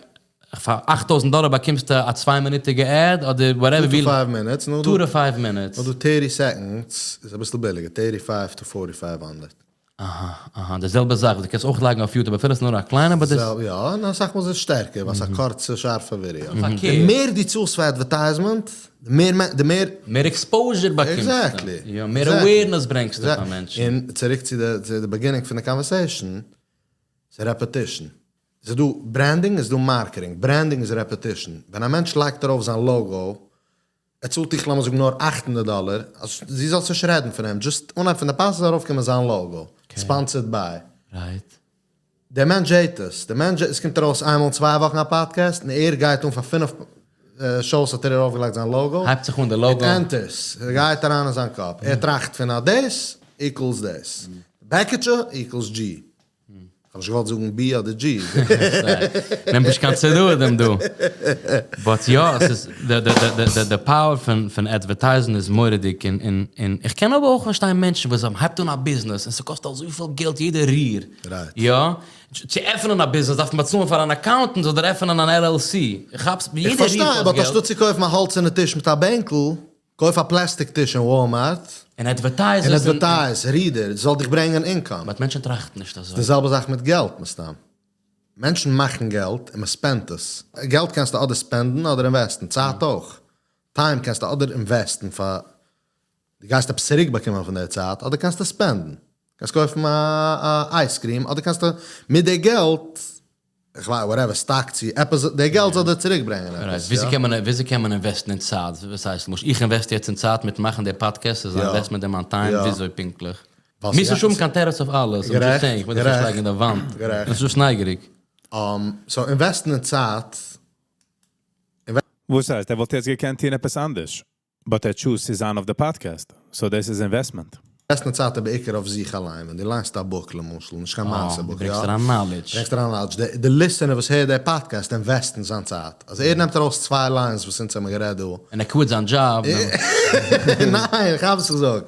פאר 8000 דאלער באקומסטו א צוויי מינוטיגע ad, אדער whatever. 2 to 5 minutes. 2 to 5 minutes. אדער 30 seconds איז אביסל ביליגער, 35 to 4500. אהא, אהא, די זעלבע זאך, דו קענסט אויך לייגן אויף YouTube, אפילו עס איז נאר א קליינע, but דאס. יא, און אסאך מאל איז עס שטערקער, ווייל ס'איז א קורצע, שארפע ווידעא. פארקערט. די מער דו צאלסט פאר advertisement, די מער, די מער. מער exposure באקומסטו. Exactly. יא, מער awareness ברענגסטו פאר מענטשן. און צוריק צו די beginning פון די conversation, ס'איז repetition. ס'איז דא branding, איז דא marketing. Branding איז repetition. ווען א מענטש לייגט ארויף זיין logo, ער צאלט דיך לאמיר זאגן נאר 800 דאלער, אז דו זאלסט נישט רעדן פון אים, just אנהייב פון די פאסט זאל ארויפקומען זיין logo, sponsored by. Right. דער מענטש זעט עס, דער מענטש, עס קומט ארויס איינמאל אין צוויי וואכן א פאדקעסט, און ער גייט אן פאר פינף shows האט ער ארויפגעלייגט זיין logo. הייבט זיך אן די logo. It enters, ער גייט אריין אין זיין קאפ, ער טראכט פון א דאס equals דאס, בעקיטשע equals G. כ'האב נישט געוואלט זאגן B אדער G. נעם נישט קיין צדדים דא. But יא, עס איז, די power פון advertise ן איז מורא'דיג, און איך קען אבער אויך פארשטיין מענטשן וואס הייבט אן א ביזנעס און ס'קאסט אזויפיל געלט יעדע ריר. יא, צו עפענען א ביזנעס דארף מען באצאלן פאר אן accountant אדער עפענען אן LLC. כאפסט? יעדע ריר קאסט געלט. איך פארשטיי, but אנשטאט צו קויפן א האלצערנע טיש מיט א בענקל, קויף א plastic טיש אין Walmart. און advertise. און advertise, רידער, זאל דיך ברענגען income. But מענטשן טראכטן נישט אזוי. די זעלבע זאך מיט געלט, מסתם. מענטשן מאכן געלט און מען spend ט עס. געלט קענסטו אדער spend ן אדער invest ן, צייט אויך. Time קענסטו אדער invest ן פאר דו גייסט עפעס צוריק באקומען פון דער צייט, אדער קענסטו spend ן. קענסט קויפן א ice cream, אדער קענסטו מיט די געלט, איך ווייס, whatever, stock צו עפעס, די געלט זאל דיר צוריק ברענגען עפעס. וויאזוי קען מען, וויאזוי קען מען invest ן אין צייט? וואס הייסט, למשל, איך invest יעצט אין צייט מיט מאכן די פאדקעסט, איז א investment אין מיין time, וויאזוי פונקטליך? מוזט נישט האבן קיין תירוץ אויף אלעס, I'm just saying, איך וויל דיך נישט לייגן אין די וואנט, גערעכט. איך בין just נייגעריג. So invest ן אין צייט. וואס הייסט, ער וואלט יעצט געקענט טון עפעס אנדערש, but ער choose צו זיין אויף די podcast, so דאס איז investment. Invest ן אין צייט איז בעיקר אויף זיך אליין, ווען דו ליינסט א book למשל, נישט קיין מעשה book, יא? ברענגסט אריין knowledge. ברענגסט אריין knowledge. די listener וואס הערט די פאדקעסט invest אין זיין צייט. אז ער נעמט ארויס צוויי lines וואס אונז האבן גערעדט דא. און ער quit זיין דזשאב. ניין, איך האב עס געזאגט.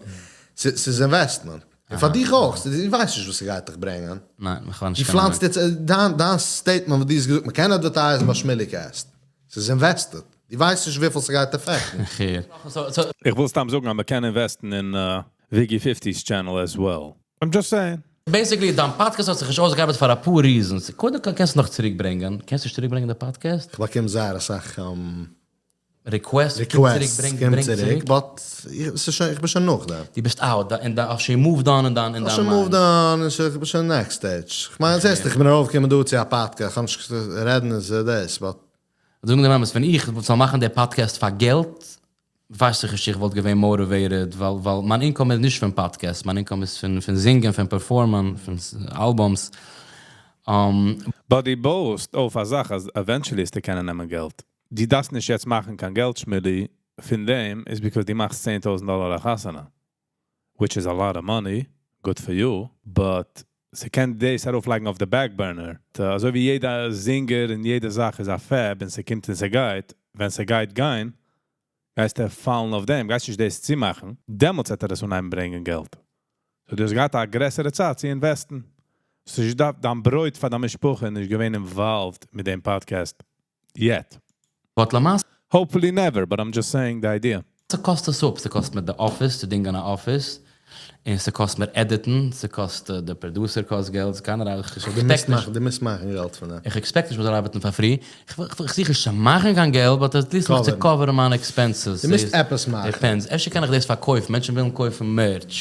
ס'איז investment. און פאר דיך אויך, דו ווייסט נישט וואס ס'גייט דיך ברענגען. ניין, איך האב נישט דו קיין אהנונג. פלאנסט יעצט, דיין statement וואס דו האסט געזאגט, מ'קען advertise ן ביי שמיליקעסט. ס'איז invested. דו ווייסט נישט וויפיל ס'גייט affect ן. איך וויל סתם זאגן אז מ'קען invest ן אין Viggy 50's channel as well. I'm just saying. Basically, דיין פאדקעסט האט זיך נישט אויסגעארבעט פאר אפאר reasons. קודם כל קענסטו נאך צוריק ברענגען. קענסט נישט צוריק ברענגען די פאדקעסט? איך באקום זייער אסאך Requests, קום צוריק, ברענג, קום ברענג צוריק, צוריק. But איך בין שוין נאכדעם. דו ביסט out, און האסט שוין moved on אין דיין mind. איך האב שוין moved on, איך בין שוין next stage. איך מיין, זעסט, איך בין ארויפגעקומען דא צו א פאדקעסט, איך האב נישט רעדן איז דאס, but. זאג מיר דעם אמת, ווען איך זאל מאכן די פאדקעסט פאר געלט, ווייס איך נישט איך וואלט געווען motivated, ווייל מיין income איז נישט פון פאדקעסט, מיין income איז פון זינגען, פון perform ען, פון albums. But דו בויסט אויף א זאך, אז eventually וועסטו קענען נעמען געלט. דו דארפסט נישט יעצט מאכן קיין געלט, שמילי, פון דעם איז because דו מאכסט 10.000 דאלאר א חתונה. Which is a lot of money, good for you, but ס'קען דאס ארויפלייגן אויף the back burner. אזוי ווי יעדער singer און יעדע זאך איז א fad, ווען ס'קומט און ס'גייט, ווען ס'גייט גיין, גייסטו פאלן אויף דעם, גייסט נישט דאס צומאכן, דעמאלטס וועט ער עס אנהייבן ברענגען געלט. So דו האסט געהאט א גרעסערע צייט צו invest ן. So דו דארף דיין ברויט פאר דיין משפחה נישט געווען involved מיט דעם podcast. Yet. But למעשה Hopefully never, but I'm just saying the idea. ס'קאסט עס אפ, ס'קאסט מיר די office, צו דינגען א office, און ס'קאסט מיר edit ן, ס'קאסט די producer קאסט געלט, ס'קיינער איך דו מוזט מאכן, דו מוזט מאכן געלט פון דעם. איך expect נישט מ'זאל ארבעטן פאר free. איך זוך נישט צו מאכן קיין געלט, but at least צו cover ן מיינע expenses. דו מוזט עפעס מאכן. Depends. אפשר קען איך דאס פארקויפן, מענטשן ווילן קויפן merch.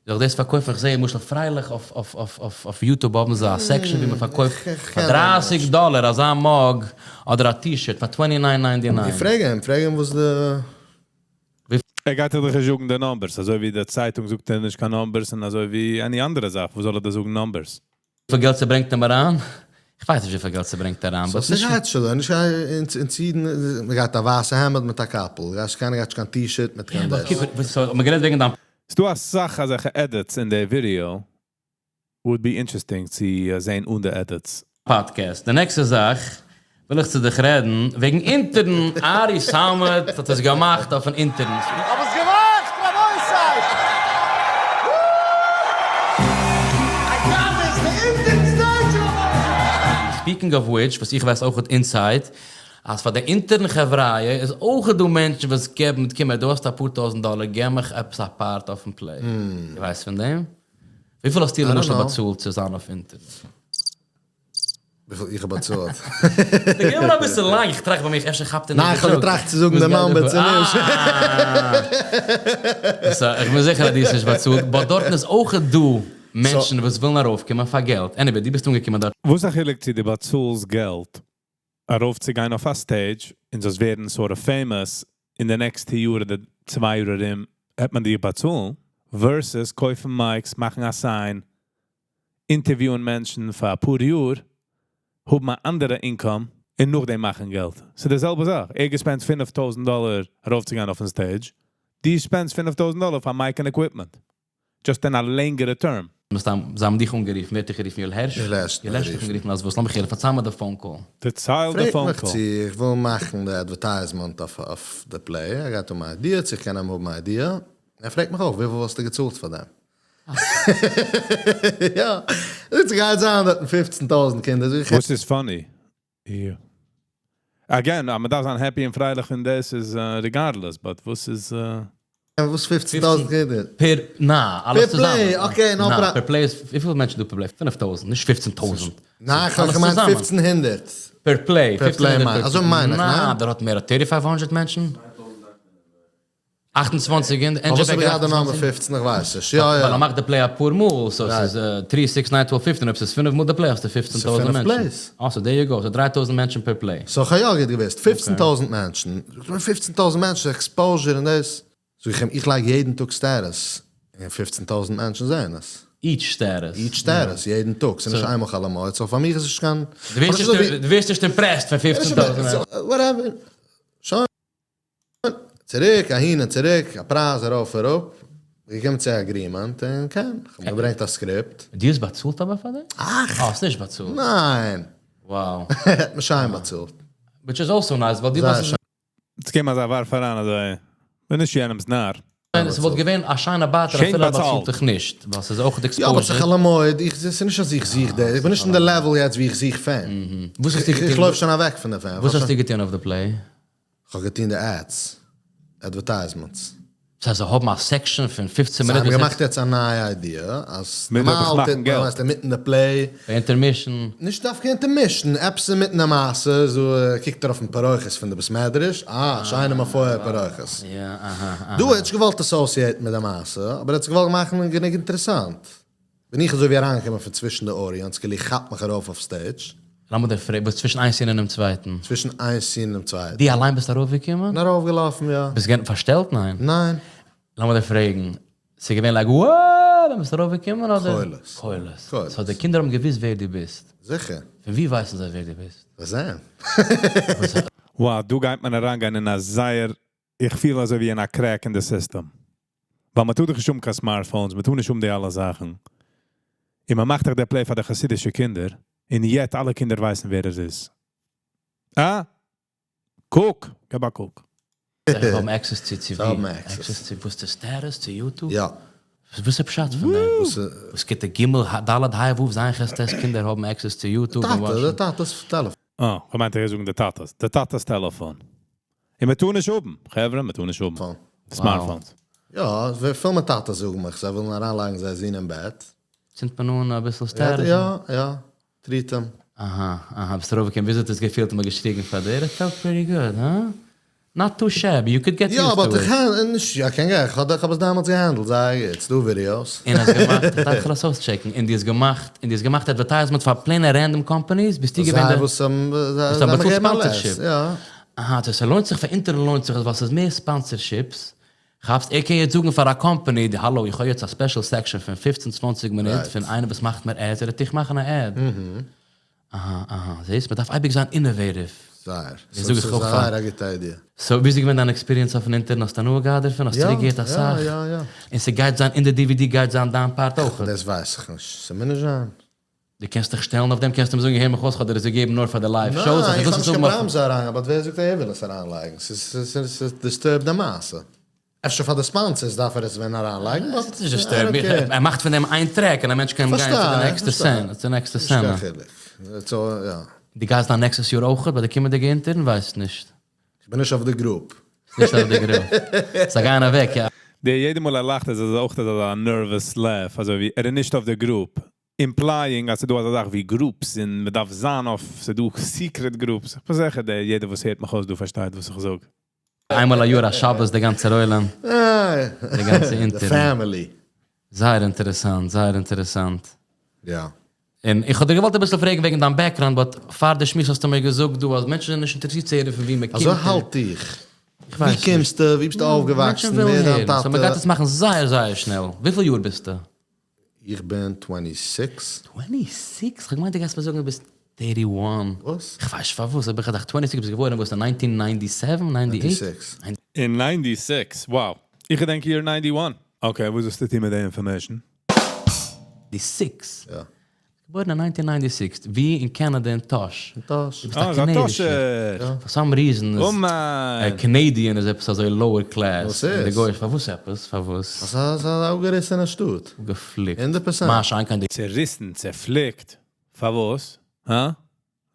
זאל איך דאס פארקויפן? איך זע למשל פרייליך אויף YouTube האבן זיי א section ווי מען פארקויפט פאר 30 דאלער אזא mug אדער א T-shirt פאר 29.99. איך פרעג אים, פרעג אים וואס די. ער גייט דיר דאך נישט זאגן די numbers, אזוי ווי די צייטונג זאגט ער נישט קיין numbers און אזוי ווי any אנדערע זאך, וואס זאל ער דיר זאגן numbers? וויפיל געלט ס'ברענגט אים אריין? איך ווייס נישט וויפיל געלט ס'ברענגט אריין, but נישט. ס'גייט שוין, נישט אין צייטן, מ'גייט א ווייסע העמד מיט א קאפל, קיינער גייט נישט קיין T-shirt מיט קיין דאס. So, מ'גערעדט וועגן דיין ס'דא אסאך אזעלכע edits אין די video. Would be interesting צו זען אן די edits. Podcast. די נעקסטע זאך וויל איך צו דיך רעדן וועגן אינטערן. ארי סאמעט האט עס געמאכט אויפן אינטערן. האב עס געמאכט, רבותי! I got this, די אינטערן stage, רבותי! Speaking of which, וואס איך ווייס אויך inside, אז פאר די אינטערן חבריא איז אויך דא מענטשן וואס געבן, קום הער, דו האסט אפאר טויזנט דאלער, געב מיך עפעס א part אויפן play. דו ווייסט פון דעם? וויפיל האסטו למשל באצאלט צו זיין אויף אינטערן? וויפיל איך האב באצאלט? די געב מיר אביסל לאנג, איך טראכט ביי מיך, אפשר כאפט ער נישט די ניין, איך האב געטראכט צו זאגן די number צו נישט. So, איך בין זיכער אז דו האסט נישט באצאלט, but דארטן איז אויך דא מענטשן וואס ווילן ארויפקומען פאר געלט. Anyway, דו ביסט אנגעקומען דארט. וואס א חילוק צו דו באצאלסט געלט ארויפצוגיין אויף א stage און זאלסט ווערן sort of famous אין די נעקסטע יאר אדער 2 יאר ארום וועט מען דיר באצאלן, versus קויפן mics, מאכן א sign, interview ען מענטשן פאר אפאר יאר, האבן א אנדערע income און נאכדעם מאכן געלט. ס'איז די זעלבע זאך. ער גע spend 5,000 דאלאר ארויפצוגיין אויפן stage. דו spend סט 5,000 דאלאר פאר mic און equipment. Just אין א לענגערע term. מסתם, זיי האבן דיך אנגערופן. ווער האט דיך גערופן? יואל הערש? יואל הערש האט יואל הערש האט דיך אנגערופן אז וואס? לאמיך הערן, פארצייל מיר די phone call. דערצייל די פרעגט phone מיך call. צו איך וויל מאכן די advertisement אויף די play, ער גייט האבן א idea, צו איך קען אים האבן א idea. ער פרעגט מיך אויך, וויפיל וואלסטו געצאלט פאר דעם? יא, זאגט ס'גייט זיין דארטן 15,000 קינדער, זאג איך. וואס איז funny? יא. Again, אז מ'דארף זיין happy און פרייליך און דאס איז regardless, but וואס איז. וואס 15,000 קינדער? Per, נא, אלעס צוזאמען. Per play, okay, no נא, פרא. Per play איז, וויפיל מענטשן דא per play? 5,000, נישט 15,000. ניין, איך האב געמיינט 1,500. Per play, Per play מיין, אזוי מיין איך, נא, ניין? דער האט מער, 3,500 מענטשן? 28 אין פארוואס האב איך געהאט די number 15? איך ווייס נישט. יא יא. ווייל ער מאכט די play אפאר מאל, so ס'איז 3, 6, 9, 12, 15, אויב ס'איז 5 מאל די play האסטו 15,000 מענטשן. ס'איז 5 plays. אה, so there you go, so 3,000 מענטשן per play. So איך האב יא גוט געוואוסט, 15,000 מענטשן, 15,000 מענטשן, exposure און דאס. זאג איך אים, איך לייג יעדן טאג status, און 15,000 מענטשן זעען עס. Each status. Each status, יעדן טאג, ס'איז נישט איינמאל חול המועד, so פאר מיר איז עס נישט קיין. דו ווערסט נישט impressed פון 15,000 מענטשן. Whatever. שוין. צוריק, אהין און צוריק, א פרייז ארויף אראפ, געקומען צו א agreement, און כן, איך האב געברענגט א script. דו האסט באצאלט אבער פאר דעם? אך! אה, האסט נישט באצאלט? ניין! Wow. האט מיר שיין באצאלט. Which is also nice, ווייל דו זייער וואלסט שיין. יעצט געב מיר אזא ווארף אריין אזוי, בין נישט יענעמ'ס נאר. עס וואלט געווען א שיינע באטער שיין אפילו ער באצאלט. באצאלט דיך נישט, ווייל ס'איז אויך די יא, אבער ס'איז exposure. חול המועד, איך, ס'איז נישט אז איך זוך דאס, איך בין נישט אין די level יעצט ווי איך זוך fame. וואס האסטו איך געטון? לויף שוין אוועק פון די fame. וואס האסטו געטון אויף די play? איך האב געטון די ads, advertisements. דאס הייסט זיי האבן א section פון 15 זיי מינוט האבן וואס געמאכט יעצט א נייע idea, אז מ'דארף דאך נארמאל מאכן טוט מען, געלט. ווייסט, אינמיטן די play. ביי intermission. נישט דווקא intermission, עפעס אינמיטן די מעשה, אזוי קוקט ער אויפן פרוכת פון די בית מדרש, אה, שיינע מפואר פרוכת. יא, אהא, אהא. דא האט נישט געוואלט associate ן מיט די מעשה, אבער ער האט עס געוואלט מאכן גענוג אינטערעסאנט. בין איך אזוי ווי אריינגעקומען פון צווישן די audience, כאילו איך כאפ מיך ארויף אויף stage. לאמיר דיר פרעגן, ביסט צווישן איין scene און דעם צווייטן? צווישן איין scene און דעם צווייטן. דו אליין ביסט ארויפגעקומען? בין ארויפגעלאפן, יא. ביסט געווען פארשטעלט? ניין? ניין. לאמיר דיר פרעגן, ס'איז געווען like wow! ווען ביסט ארויפגעקומען אדער? קולות. קולות. קולות. So די קינדער האבן געוואוסט ווער דו ביסט? זיכער. פון ווי ווייסן זיי ווער דו ביסט? זיי זעען. Wow, דא גייט מען אריינגיין אין א זייער, איך פיל אזוי ווי אין א crack אין די system. ווייל מען טאר דאך נישט האבן קיין smartphones, מען טאר נישט האבן די אלע זאכן. און מען מאכט דאך די play פאר די חסידישע קינדער, און יעצט אלע קינדער ווייסן ווער עס איז. אה? קוק, געב א קוק. זיי האבן access צו צו זיי ווי? האבן access. Access צו וואס די status? צו YouTube? יא. וואס איז פשט פון דעם? וואס איז- וואס כיתה ג' ד' ה' ו' ז' ח' ט' קינדער האבן access צו YouTube און טאטע, watch ן? די טאטע'ס טעלעפאן. אה, איך מיין זאגן די טאטע'ס. די טאטע'ס טעלעפאן. און מען טאר נישט האבן. חברה, מען טאר נישט האבן. Smartphones. יא, ווער פיל מיט טאטעס זאגן מיך, זיי ווילן אריינלייגן זייער זון אין בעט. צינדט מען אן אביסל status? יא, יא, treat אים. אהא, אהא, ביסט ארויפגעקומען, וויאזוי האט עס געפילט און מ'האט געשריגן פאר דיר? It felt pretty good, huh? Not too shabby, you could get יא, used אבער to it. איך האב נישט, יא, קען גיין, איך האב עס דעמאלטס גע handle ט, זייער גוט, ס'דא videos. און האסט געמאכט, איך דארף עס אויסטשעקן, און דו האסט געמאכט, און דו האסט געמאכט advertisement פאר plain ע random companies, ביסטו געווען זיי דער... וואס האבן, זיי וואס האבן האבן באצאלט געגעבן א less, sponsorship. יא. אהא, so ס'לוינט זיך פאר אינטערן לוינט זיך עס ווייל ס'איז מער sponsorships, כאפסט? ער קען יעצט זאגן פאר א קאמפאני, די האלא איך האב יעצט א special section פון פופצן צוואנציג מינוט פון איינער וואס מאכט מיר ads, ער וועט דיך מאכן א ad. אהא אהא, זעסט? מ'דארף אייביג זיין innovative. זייער. דאס זאג איך אויך פאר. זייער א גוטע idea. So ווי איז געווען דיין experience אויפן אינטערן? האסט הנאה געהאט דערפון? האסט צוריק געהערט אסאך? יא יא יא. און ס'גייט זיין אין די DVD גייט זיין דיין part אויך? דאס ווייס איך נישט. ס'מוז נישט זיין. דו קענסט דיך שטעלן אויף דעם, קענסט אים זאגן הער מיך אויס, כ'האב דיר עס געגעבן נאר פאר די live shows, ניין, איך האב נישט קיין פראבלעם זיי אריין, אבער ווער זאגט ער וויל עס אריינלייגן? ס'איז disturb ט די מעשה. אפשר פאר די sponsors דארף ער עס ווען אריינלייגן, but ס'איז נישט disturb, ער מאכט פון דעם איין track און א מענטש קען גיין צו די נעקסטע סצענע, צו די נעקסטע סצענע. נישט קיין חילוק. יא. דו גייסט דיין נעקסטעס יאר אויכעט ביי די קומענדיגע אינטערן? ווייסט נישט. כ'בין נישט אויף די group. נישט אויף די group. זיי גייען אוועק, יא. דער יעדע מאל ער לאכט איז עס אויך אזא nervous laugh, אזוי ווי ער איז נישט אויף די group. Implying אז ס'דא אזא זאך ווי groups און מ'דארף זיין אויף, ס'דא secret groups. איך בין זיכער דער יעדער וואס הערט מיך אויס דא פארשטייט וואס איך זאג. איינמאל א יאר א שבת די גאנצער עולם. די גאנצע אינטערן. די family. זייער אינטערעסאנט, זייער אינטערעסאנט. יא. און איך האב דיר געוואלט אביסל פרעגן וועגן דיין background, but פאר די שמועס האסטו מיר געזאגט דא אז מענטשן זענען נישט אינטערעסירט צו הערן פון וואו מען קומט. אזוי האלט איך. איך ווייס ווי קומסטו? ווי ביסטו אויפגעוואקסן? מענטשן ווילן הערן. So מען גייט עס מאכן זייער זייער שנעל. וויפיל יאר ביסטו? איך בין 26. 26? כ'האב געמיינט דו גייסט מיר זאגן דו ביסט 31. וואס? כ'ווייס נישט פארוואס, אבער איך האב געדאכט 26 ביסט געבוירן וואס אין 1997? 98? 96. אין 96? Wow. איך געדענק year 91. Okay, וואס האסטו טון מיט די information? די six? יא. געבוירן אין 1996, ווי אין קענאדע אין טאהש. אין טאהש. דו ביסט א קענעדישער. For some reason איז א Canadian איז עפעס אזוי lower class. וואס איז? די גוי'איש, פארוואס עפעס? פארוואס? ס'איז א אפגעריסענע שטאט. געפליקט. 100%. מה שאין כן די. צעריסן, צעפליקט. פארוואס? הא?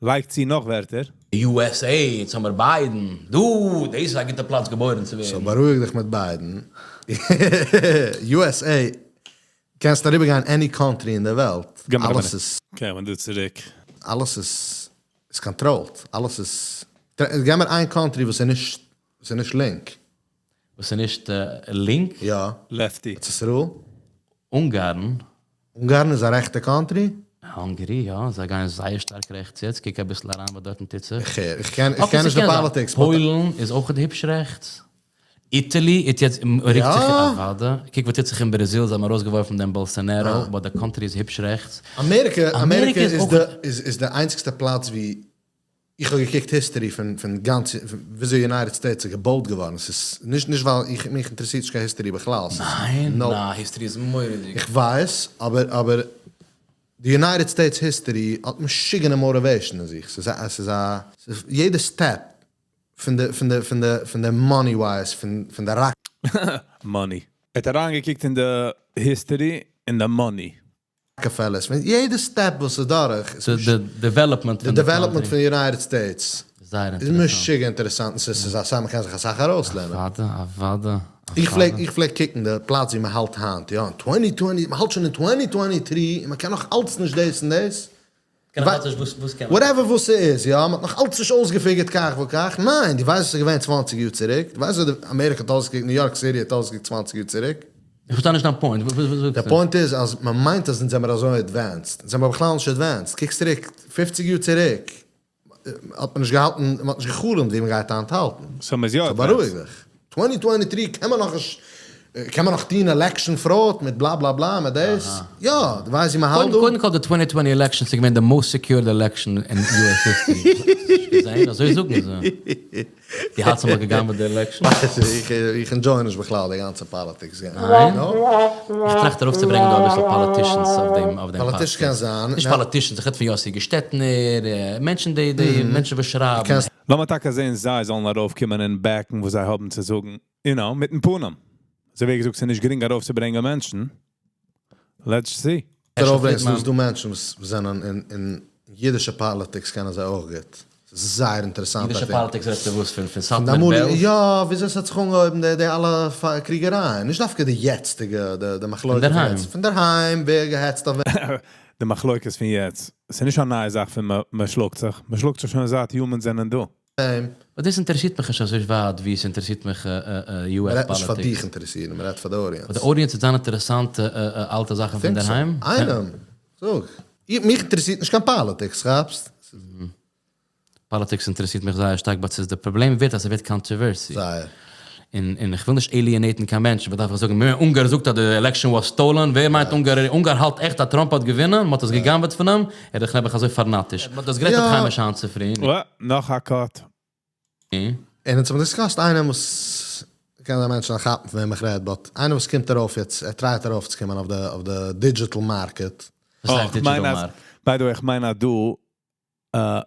לייגט צו נאך ווערטער. USA, יעצט האמער ביידן. דא, דאס איז א גוטע פלאץ געבוירן צו ווערן. So בארואיג דיך מיט ביידן. USA, קענסט אריבערגיין any country אין דער וועלט, אלעס איז. Okay, ווען דו צוריק. אלעס איז איז controlled, אלעס איז, גיב מיר איין country וואס איז נישט, וואס איז נישט לינק. וואס איז נישט לינק? יא. Lefty. ארץ ישראל. אונגארן. אונגארן איז א רעכטע country? Hungary, יא, זיי גייען זייער שטארק רעכטס יעצט, קוק אביסל אריין וואס דארטן טוט זיך. איך הער, איך קען, איך קען נישט די politics. פוילן איז אויך היפש רעכטס. Italy איז יעצט רוקט זיך אוודאי, קוק וואס טוט זיך אין בראזיל, זיי האבן ארויסגעווארפן דעם באלסאנערא, but די country איז היפש רעכטס. אמעריקע, אמעריקע איז די, איז די איינציגסטע פלאץ ווי איך האב געקוקט history פון פון גאנץ וויאזוי United States איז געבויט געווארן, ס'איז נישט נישט ווייל איך מיך אינטערעסירט נישט קיין history בכלל, ס'איז ניין? נא, history איז מורא'דיג. איך ווייס, אבער אבער די United States history האט משוגענע motivation אין זיך, ס'איז א ס'איז א יעדע step פון די פון די פון די פון די money wise פון פון די ראק. Money. ער האט אריינגעקוקט אין די history אין די money. Rockefellers, פון יעדע step וואס איז דורך. די development די development פון United States. זייער איז אינטערעסאנט. משוגע אינטערעסאנט און ס'איז אסאך מ'קען זיך אסאך ארויסלערנען. אוואדע אוואדע. איך פלעג איך פלעג קוקן די פלאץ ווי מ'האלט היינט, יא אין twenty twenty, מ'האלט שוין אין twenty twenty three און מ'קען נאך אלץ נישט דאס און דאס. קען נאך אלץ נישט וואס וואס קען מען? Whatever וואס ס'איז, יא, מ'האט נאך אלץ נישט אויסגעפיגערט כך וכך, ניין, דו ווייסט וואס איז געווען 20 יאר צוריק? דו ווייסט ווי אמעריקע האט אויסגעקוקט, ניו יארק סיטי האט אויסגעקוקט 20 יאר צוריק? איך פארשטיי נישט דיין point, וואס זאגסטו? די point איז אז מ'מיינט אז אונז זעמער אזוי advanced, אונז זעמער בכלל נישט advanced, קוקסט צוריק 50 יאר צוריק האט מען נישט געהאלטן, מ'האט נישט גע'חלומ'ט ווי מ'גייט היינט האלטן. So מ'איז יא So advanced. בארואיג דיך. 2023 קען מען נאכנישט. קען מען נאך טון election fraud מיט בלא בלא בלא מיט דאס? יא, דו ווייסט ווי מען האלט דא? קודם כל די 2020 elections איז געווען די most secured election אין US history. געזען? אזוי זאגן זיי. די האלטסט אמאל געגאנגען די election? איך enjoy נישט בכלל די גאנצע politics game. ניין? איך טראכט ארויפצוברענגען דא אביסל politicians אויף דעם Politician קען זיין. נישט politicians, איך רעד פון יוסי געשטעטנער, מענטשן די מענטשן וואס שרייבן. לאמיר טאקע זען, זיי זאלן ארויפקומען און back ן וואס זיי האבן צו זאגן. מיטן פנים. אזוי ווי געזאגט, ס'איז נישט גרינג ארויפצוברענגען מענטשן. Let's see. ארויפברענגען, ס'דא מענטשן וואס זענען אין אידישע politics קענען זיי אויך גוט. ס'איז זייער אינטערעסאנט. אידישע politics רעדסטו וואס פון סאטמאר בעלז? יא, וויאזוי עס האט זיך אנגעהויבן די אלע קריגערייען, נישט דווקא די יעצטיגע, די מחלוקת פון דערהיים. פון דערהיים, ווער געהעצט אויף וועם. די מחלוקת פון יעצט. ס'איז נישט א נייע זאך פון מען שלאגט זיך. מען שלאגט זיך שוין זייט humans זענען דא. אבער דאס אינטערעסירט מיך נישט אזוי ווייט ווי עס אינטערעסירט מיך US מען רעדט נישט פאר politics. דיך אינטערעסירן, מען רעדט פאר די audience. פאר די audience איז זיין אינטערעסאנטע אלטע זאכן פון דערהיים? איינעם, זאג. מיך אינטערעסירט נישט קיין politics, כאפסט? Politics אינטערעסירט מיך זייער שטארק, but ס'איז די פראבלעם ווערט אז ס'ווערט controversy. זייער. און איך וויל נישט alienate ן קיין מענטש, וואס דארף איך זאגן? מיר אונגאר זאגט אז די election was stolen, ווער מיינט אונגאר? אונגאר האלט עכט אז טראמפ האט געווינען, מ'האט עס גע'גנב'עט פון אים, ער איז דאך נעבעך אזוי פאנאטיש. מ'האט דאס גערעדט מיט חיים היינט צופרי. נאך א cut. און אונז האבן discussed איינעם וואס קען זיין מענטשן כאפן פון וועם איך רעד, but איינער וואס קומט ארויף יעצט, ער try ט ארויפצוקומען אויף די digital market. וואס הייסט digital market? By the way, איך מיין אז דא,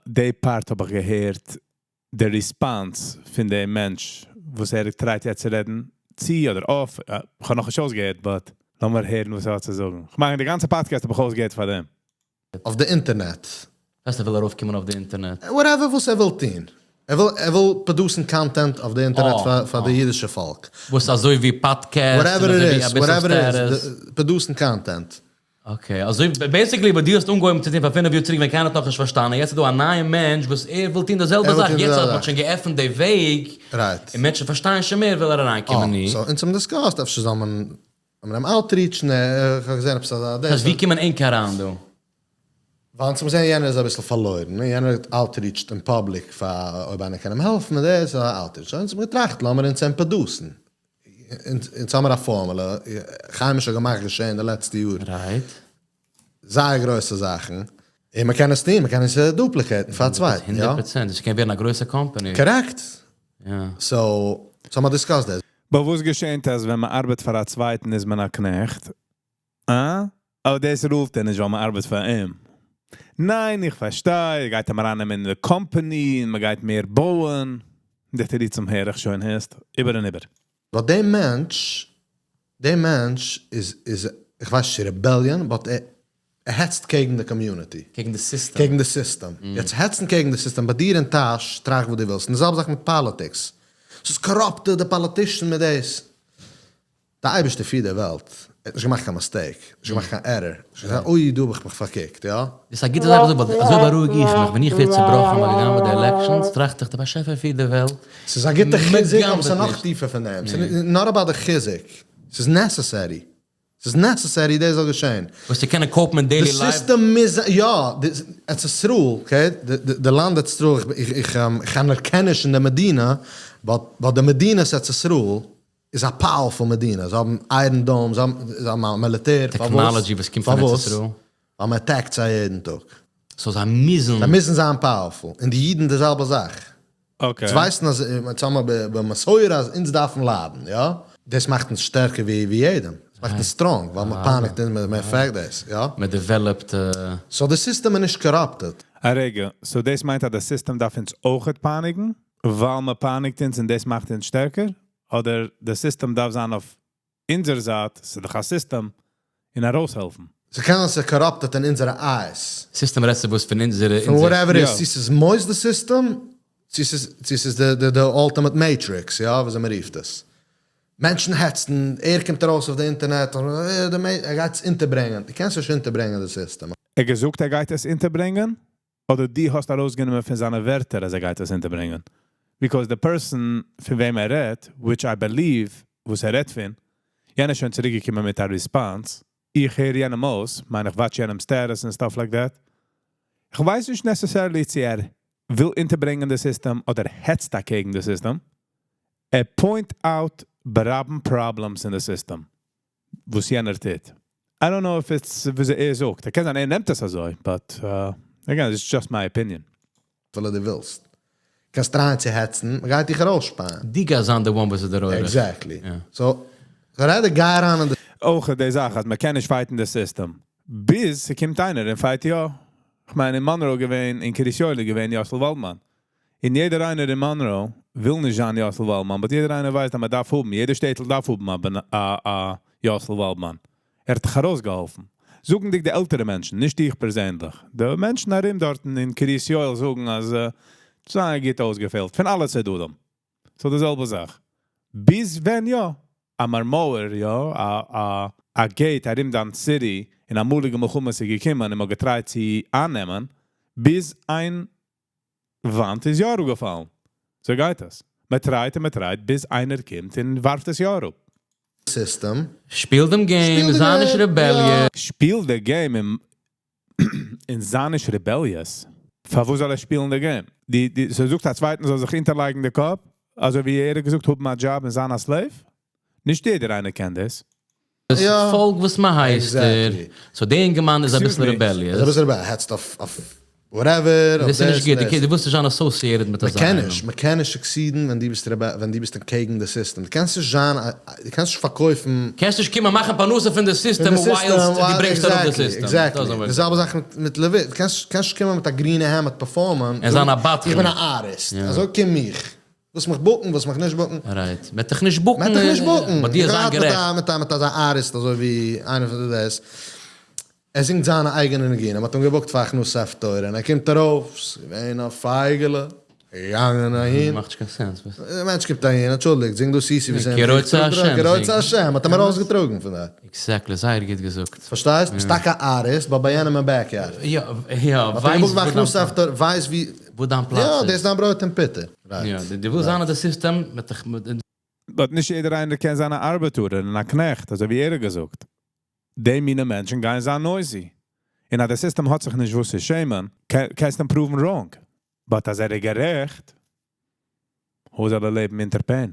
די part האב איך געהערט, די response פון דעם מענטש, וואס ער try ט יעצט צו רעדן, צו אדער אויף, איך האב נאך נישט אויסגעהערט, but לאמיר הערן וואס ער האט צו זאגן. איך מיין, די גאנצע podcast האב איך אויסגעהערט פאר דעם. אויף די אינטערנעט. וואס ער וויל ארויפקומען אויף די אינטערנעט? Whatever וואס ער וויל טון. ער וויל produce ן content אויף די אינטערנעט פאר די אידישע פאלק. וואס אזוי ווי podcast, Whatever it is, whatever it is, produce ן content. Okay, אזוי basically וואס דו האסט אנגעהויבן צו טון פאר 5 יאר צוריק ווען קיינער האט נאכנישט פארשטאנען, יעצט איז דא א נייע מענטש וואס ער וויל טון די זעלבע זאך, יעצט אז מ'האט שוין געעפנט די וועג, און מענטשן פארשטייען שוין מער, וויל ער אריינקומען. So אונז האבן discussed, אפשר זאל מען אים outreach ן, איך האב געזען עפעס אזא דאס. ווי קומען ענק אריין דא? ווייל אונז האבן געזען יענער איז אביסל פארלוירן, יענער האט outreached אין public פאר אויב איינער קען אים העלפן מיט דאס, outreach. So אונז האבן געטראכט לאמיר אונז אים produce ן. אונז האמיר א פארמולע, חיימיש האט געמאכט געשען די לעצטע יאר. זייער גרויסע זאכן, און מען קען עס טון, מען קען עס duplicate ן פאר א צווייטן, יא? 100%, דאס קען ווערן א גרויסע company. Correct. So האמיר discussed דאס. But וואס געשעט אז ווען מען ארבעט פאר א צווייטן איז מען א קנעכט? אה? אבער דאס רופט ער נישט, ווייל מען ארבעט פאר אים. ניין, איך פארשטיי, ער גייט אים ארייננעמען אין די company, און מען גייט מער בויען. דער תירוץ הער איך שוין הערסט, איבער און איבער. ווייל דער מענטש איז, איך ווייס נישט rebellion, but ער העצט קעגן די community. קעגן די system. קעגן די system. יעצט העצן קעגן די system, ביי דיר אין טאש, טראכט וואס דו ווילסט. און די זעלבע זאך מיט politics. ס'איז corrupted, די politician מיט דאס. דער אייבערשטער פירט די וועלט. ער האט נישט געמאכט קיין mistake, נישט געמאכט קיין error. נישט געזאגט, אוי, דא האב איך מיך פארקוקט, יא? דאס איז א גוטע זאך, אזוי בארואיג איך מיך, ווען איך ווער צעבראכן, ווייל געגאנגען מיט די elections, טראכט איך, דער באשעפער פירט די וועלט. ס'איז א גוטע חיזוק, אבער ס'איז נאך טיפער פון דעם. ס'איז not about די חיזוק. ס'איז necessary. ס'איז necessary דאס זאל געשען. וואס צו קענען cope ן מיט daily life. די system מוז, יא, ארץ ישראל, okay, די לאנד ארץ ישראל, איך אנערקען נישט אין די מדינה, but די מדינת ארץ ישראל איז א powerful מדינה. זיי האבן Iron Dome, זיי האבן א מיליטער. Technology וואס קומט פון ארץ ישראל. ווייל מען attack ט זיי יעדן טאג. So זיי מוזן. זיי מוזן זיין powerful. און די אידן די זעלבע זאך. זיי ווייסן אז, אונז האבן במסורה אז אונז דארפן ליידן, יא? דאס מאכט אונז שטערקער ווי יעדעם. דאס מאכט אונז strong, ווייל מען פייניגט אונז, מען affect דאס, יא? מען develop ט. So די system איז נישט corrupted. א רגע, so דאס מיינט אז די system דארף אונז אויכעט פייניגן, ווייל מען פייניגט אונז און דאס מאכט אונז שטערקער? אדער די system דארף זיין אויף אונזער זייט, ס'איז דאך א system, און ארויסהעלפן? ס'קען זיין ס'איז corrupted אין אונזערע eyes. System רעדסטו וואס פון אונזערע? פון whatever איז, צו ס'איז מויז די system, צו ס'איז די ultimate matrix, יא, וויאזוי מ'רופט עס. מענטשן העצן, ער קומט ארויס אויף די אינטערנעט, ער גייט עס אונטערברענגען. דו קענסט נישט אונטערברענגען די system. ער געזאגט ער גייט עס אונטערברענגען? אדער דו האסט ארויסגענומען פון זיינע ווערטער אז ער גייט עס אונטערברענגען? Because the person פון וועם ער רעדט, which I believe וואס ער רעדט פון, יענער איז שוין צוריקגעקומען מיט א response. איך הער יענעם אויס, מיין איך watch יענעם status און stuff like that. איך ווייס נישט necessarily צו ער וויל אונטערברענגען די system אדער העצט אקעגן די system. ער point out ברבים problems אין די system, וואס יענער טוט. I don't know if it's ווי ער זאגט. קען זיין ער נעמט עס אזוי, but again, it's just my opinion. ווייל דו ווילסט. קענסט try ען צו העצן, מ'גייט דיך ארויסשפייען. דו גייסט זיין the one וואס איז דער אורח. Exactly. Yeah. So, גראדע גיי אריין אין די אויך די זאך, אז מען קען נישט fight ן די system. ביז ס'קומט איינער און fight יא. איך מיין, אין Monroe געווען, אין קרית יואל געווען יאסל וואלדמאן. און יעדער איינער אין Monroe וויל נישט זיין יאסל וואלדמאן, but יעדער איינער ווייסט, אז מען דארף האבן, יעדער שטעטל דארף האבן א יאסל וואלדמאן. ער האט ארויסגעהאלפן. זאגנדיג די עלטערע מענטשן, נישט איך פערזענליך. די מענטשן ארום דארט אין קרית יואל זאגן, אז זיי גוט אויסגעפעלט, פון אלע צדדים. So די זעלבע זאך. ביז ווען יא, א מארמאר, יא, א gate ארום דיין city, אין אמאליגע מלחמות איז געקומען, און מ'האט גע try ט צו אייננעמען, ביז איין וואנט איז יא אראפגעפאלן. אזוי גייט עס. מען try ט און מען try ט, ביז איינער קומט און ווארפט עס יא אראפ. System. שפיל דעם game, שפיל די זיי נישט game, rebellious. שפיל די game און זיי נישט rebellious. פארוואס זאל ער שפילן די game? די, ס'זאגט, א צווייטן זאל זיך אונטערלייגן די קאפ, אזוי ווי ער האט געזאגט, האבן א job און זיין א slave. נישט יעדער איינער קען דאס. יא. פאלג וואס מען הייסט דיר. Exactly. So דער אינגערמאן איז א Excuse ביסל me. rebellious. איז א ביסל rebellious. העצט אויף whatever, אויף דאס איז נישט דאס, גוט. דאס. Okay, דו ווילסט נישט זיין associated מיט אזא מען קען איינעם. נישט, מען קען נישט succeed ן, ווען דו ביסט אנטקעגן די system. דו קענסט נישט זיין, דו קענסט נישט פארקויפן קענסט נישט קומען מאכן פרנסה פון די system, פון די while system, דו ברענגסט אראפ די system. Exactly. Doesn't work. די זעלבע זאך מיט לעוויט. דו קענסט נישט קומען מיט א גרינע העמד perform ען. ער איז אן אבאט. איך בין א artist. אזוי קום איך. וואס מיך book ן, וואס מיך נישט book ן. Right. מ'וועט דיך נישט book ן. מ'וועט דיך נישט book ן. But די איך זיין האב גערעכט. מיט אזא artist, אזוי ווי איינער פון די דאס. ער זינגט זיינע אייגענע ניגונים. מ'האט אים גע book ט פאר הכנסת ספר תורה. און ער קומט ארויף, ס'איז געווען א פייגעלע. געגאנגען אהין. מאכט נישט קיין sense, וואס? דער מענטש קומט אהין, אנטשולדיגט, זינג דו סיסי, ווי זענען כי רוצה השם, כי רוצה זינג. השם, האט ער מיר ארויסגעטראגן פון דארט. Exactly, זייער גוט געזאגט. פארשטייסט? ביסט טאקע א artist, but ביי יענעם אין backyard. יא, יא, האט ער ווייסט גע book ט וואו ביי דיין הכנסת ספר תורה, ווייסט ווי וואו דיין פלאץ יא, איז. דאס איז דיין ברויט און פוטער. Right. יא, דו ווילסט זיין אין די system, מיט דיך, מיט But נישט יעדער איינער קען זיין א ארבעטער און א קנעכט, אזוי ווי ער האט געזאגט. די מינע מענטשן גייען זיין noisy. און אז דער system האט זיך נישט וואס צו שעמען, קענסט אים prove ן wrong. But אז ער איז גערעכט, וואו זאל ער לעבן אונטער pain?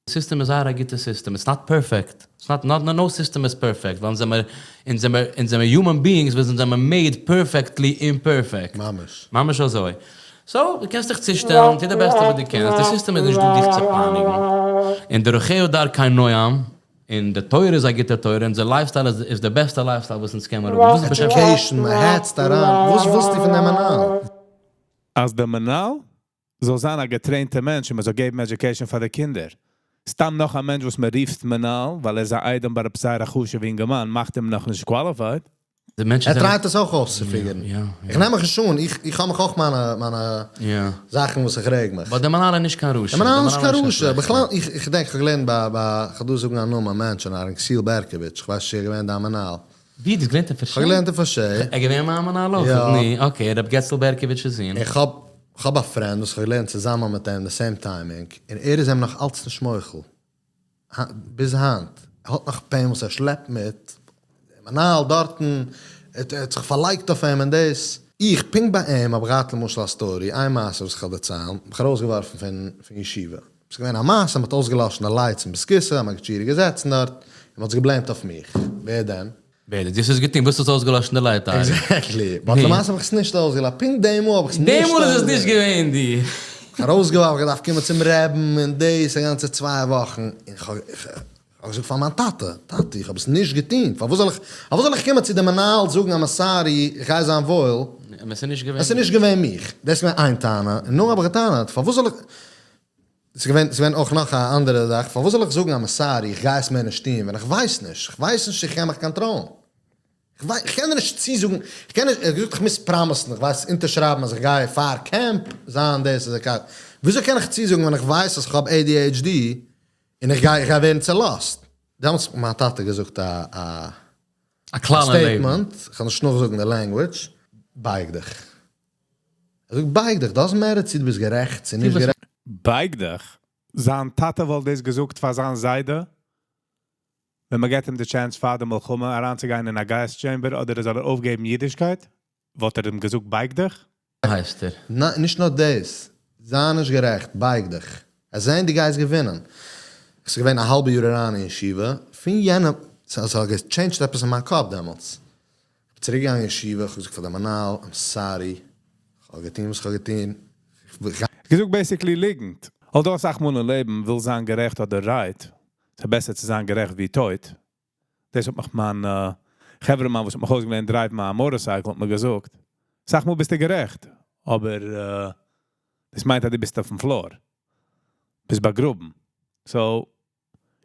System איז א גוטע system. It's not perfect. It's not, not, no, no system is perfect. ווייל אונז זעמיר human beings, מיר זענען made perfectly imperfect. ממש. ממש אזוי. So, דו קענסט דיך צושטעלן, טו די בעסטע וואס דו קענסט. די system איז נישט דא דיך צו פייניגן. און דרכיה דרכי נועם, און די תורה איז א גוטע תורה, און די lifestyle איז די בעסטע lifestyle וואס אונז קען מען האבן. וואס איז באשעפט? Education, מען העצט אריין. וואס ווילסטו פון דעם מנהל? אז דער מנהל זאל זיין א גע train טער מענטש און מען זאל געבן education פאר די קינדער. סתם נאך א מענטש וואס מען רופט מנהל, ווייל ער איז א איידעם ביי רב זייער א חשוב'ער אינגערמאן, מאכט אים נאך נישט qualified. די מענטשן ער זענען try ט עס אויך אויסצו figure ן. יא, יא. איך נעם מיך שוין, איך האב מיך אויך מיינע יא. זאכן וואס איך רעג מיך. But דער מנהל איז נישט קיין רשע. דער מנהל איז נישט דער קיין מנהל איז רשע. נישט בכלל, איך געדענק, איך האב געלערנט ביי, איך וועל דא זאגן א נאמען, מענטש, אהרן יקותיאל בערקאוויטש, איך ווייס נישט צו ער איז געווען דיין מנהל. ווי, דו האסט געלערנט אין איך האב געלערנט אין פארשעי. ער איז געווען מיין מנהל אויך? יא. ני, okay, רב געצל בערקאוויטש'ס זון. איך האב א friend וואס איך האב געלערנט צוזאמען מיט אים, the same timing, און ער איז אים נאך אלץ נישט מוחל. ביז היינט. ער האט נאך pain וואס ער שלעפט מיט. דער מנהל דארטן, ער האט זיך פארלייגט אויף אים און דאס. איך, פונקט ביי אים, האב געהאט למשל א story, איין מעשה וואס איך וועל דערציילן, מיך ארויסגעווארפן פון ישיבה. ס'איז געווען א מעשה, מ'האט אויסגעלאשן די lights אין בית הכסא, מ'האט געטשירע געזעצן דארט, און מ'האט זיך גע blame ט אויף מיך. ווער דען? ווער דען? דו האסט עס געטון, וואס האסט אויסגעלאשן די light ארי? Exactly. But למעשה האב איך עס נישט אויסגעלאשט. פונקט דעם מאל האב איך עס נישט דעם מאל איז עס נישט געווען די. ארויסגעווארפן, געדארפט קומען צום רעבן און דאס א גאנצע צוויי וואכן. און איך האב געזאגט פאר מיין טאטע, טאטי, איך האב עס נישט געטון. פארוואס זאל איך, פארוואס זאל איך קומען צו די מנהל זאגן I'm sorry, איך גיי זיין וואויל? עס איז נישט געווען. עס איז נישט געווען מיך. דאס איז געווען איין טענה. און נאך האב איך געטענה'ט, פארוואס זאל איך, ס'איז געווען, ס'איז געווען אויך נאך א אנדערע זאך, פארוואס זאל איך זאגן I'm sorry, איך גיי עס מער נישט טון, ווען איך ווייס נישט, איך ווייס נישט איך קען מיך control ן. איך ווייס, איך קען דיר נישט צוזאגן, איך קען נישט, ער האט געזאגט איך מוז promise ן, איך ווייס אונטערשרייבן אז איך גיי פאר camp זיין דאס אזוי קארט. וויאזוי קען איך צוזאגן ווען איך ווייס אז איך האב ADHD און איך גיי, איך גיי ווערן צעלאזט? דעמאלטס האט מיין טאטע געזאגט א א א כלל אין לעבן. statement, איך וועל נישט נאכזאגן די language, בייג דיך. ער זאגט בייג דיך, doesn't matter צו דו ביסט גערעכט צו נישט גערעכט. בייג דיך? זיין טאטע וואלט דאס געזאגט פאר זיין זיידע, ווען מען געט אים די chance פאר די מלחמה אריינצוגיין אין א gas chamber אדער ער זאל אויפגעבן אידישקייט, וואלט ער אים געזאגט בייג דיך? הייסט ער? ניין, נישט נאר דאס, זיי נישט גערעכט, בייג דיך. עס זעהן דו גייסט געווינען. ס'איז געווען א האלבע יאר אריין אין ישיבה, פון יענע, ס'האט גע change ט עפעס אין מיין קאפ דעמאלטס. כ'בין צוריק געגאנגען אין ישיבה, כ'האב געזאגט פאר די מנהל, I'm sorry, כ'האב געטון וואס כ'האב געטון, כ'גיי. געזאגט basically ליגנט. Although אסאך מאל אין לעבן וויל זיין גערעכט אדער right, ס'איז בעסער צו זיין גערעכט ווי טויט. דאס האט מיך מיין חברה מאן וואס האט מיך אויסגעלערנט drive ן א motorcycle האט מיר געזאגט. אסאך מאל ביסטו גערעכט, אבער דאס מיינט אז דו ביסט אויפן floor. ביסט באגראבן. So,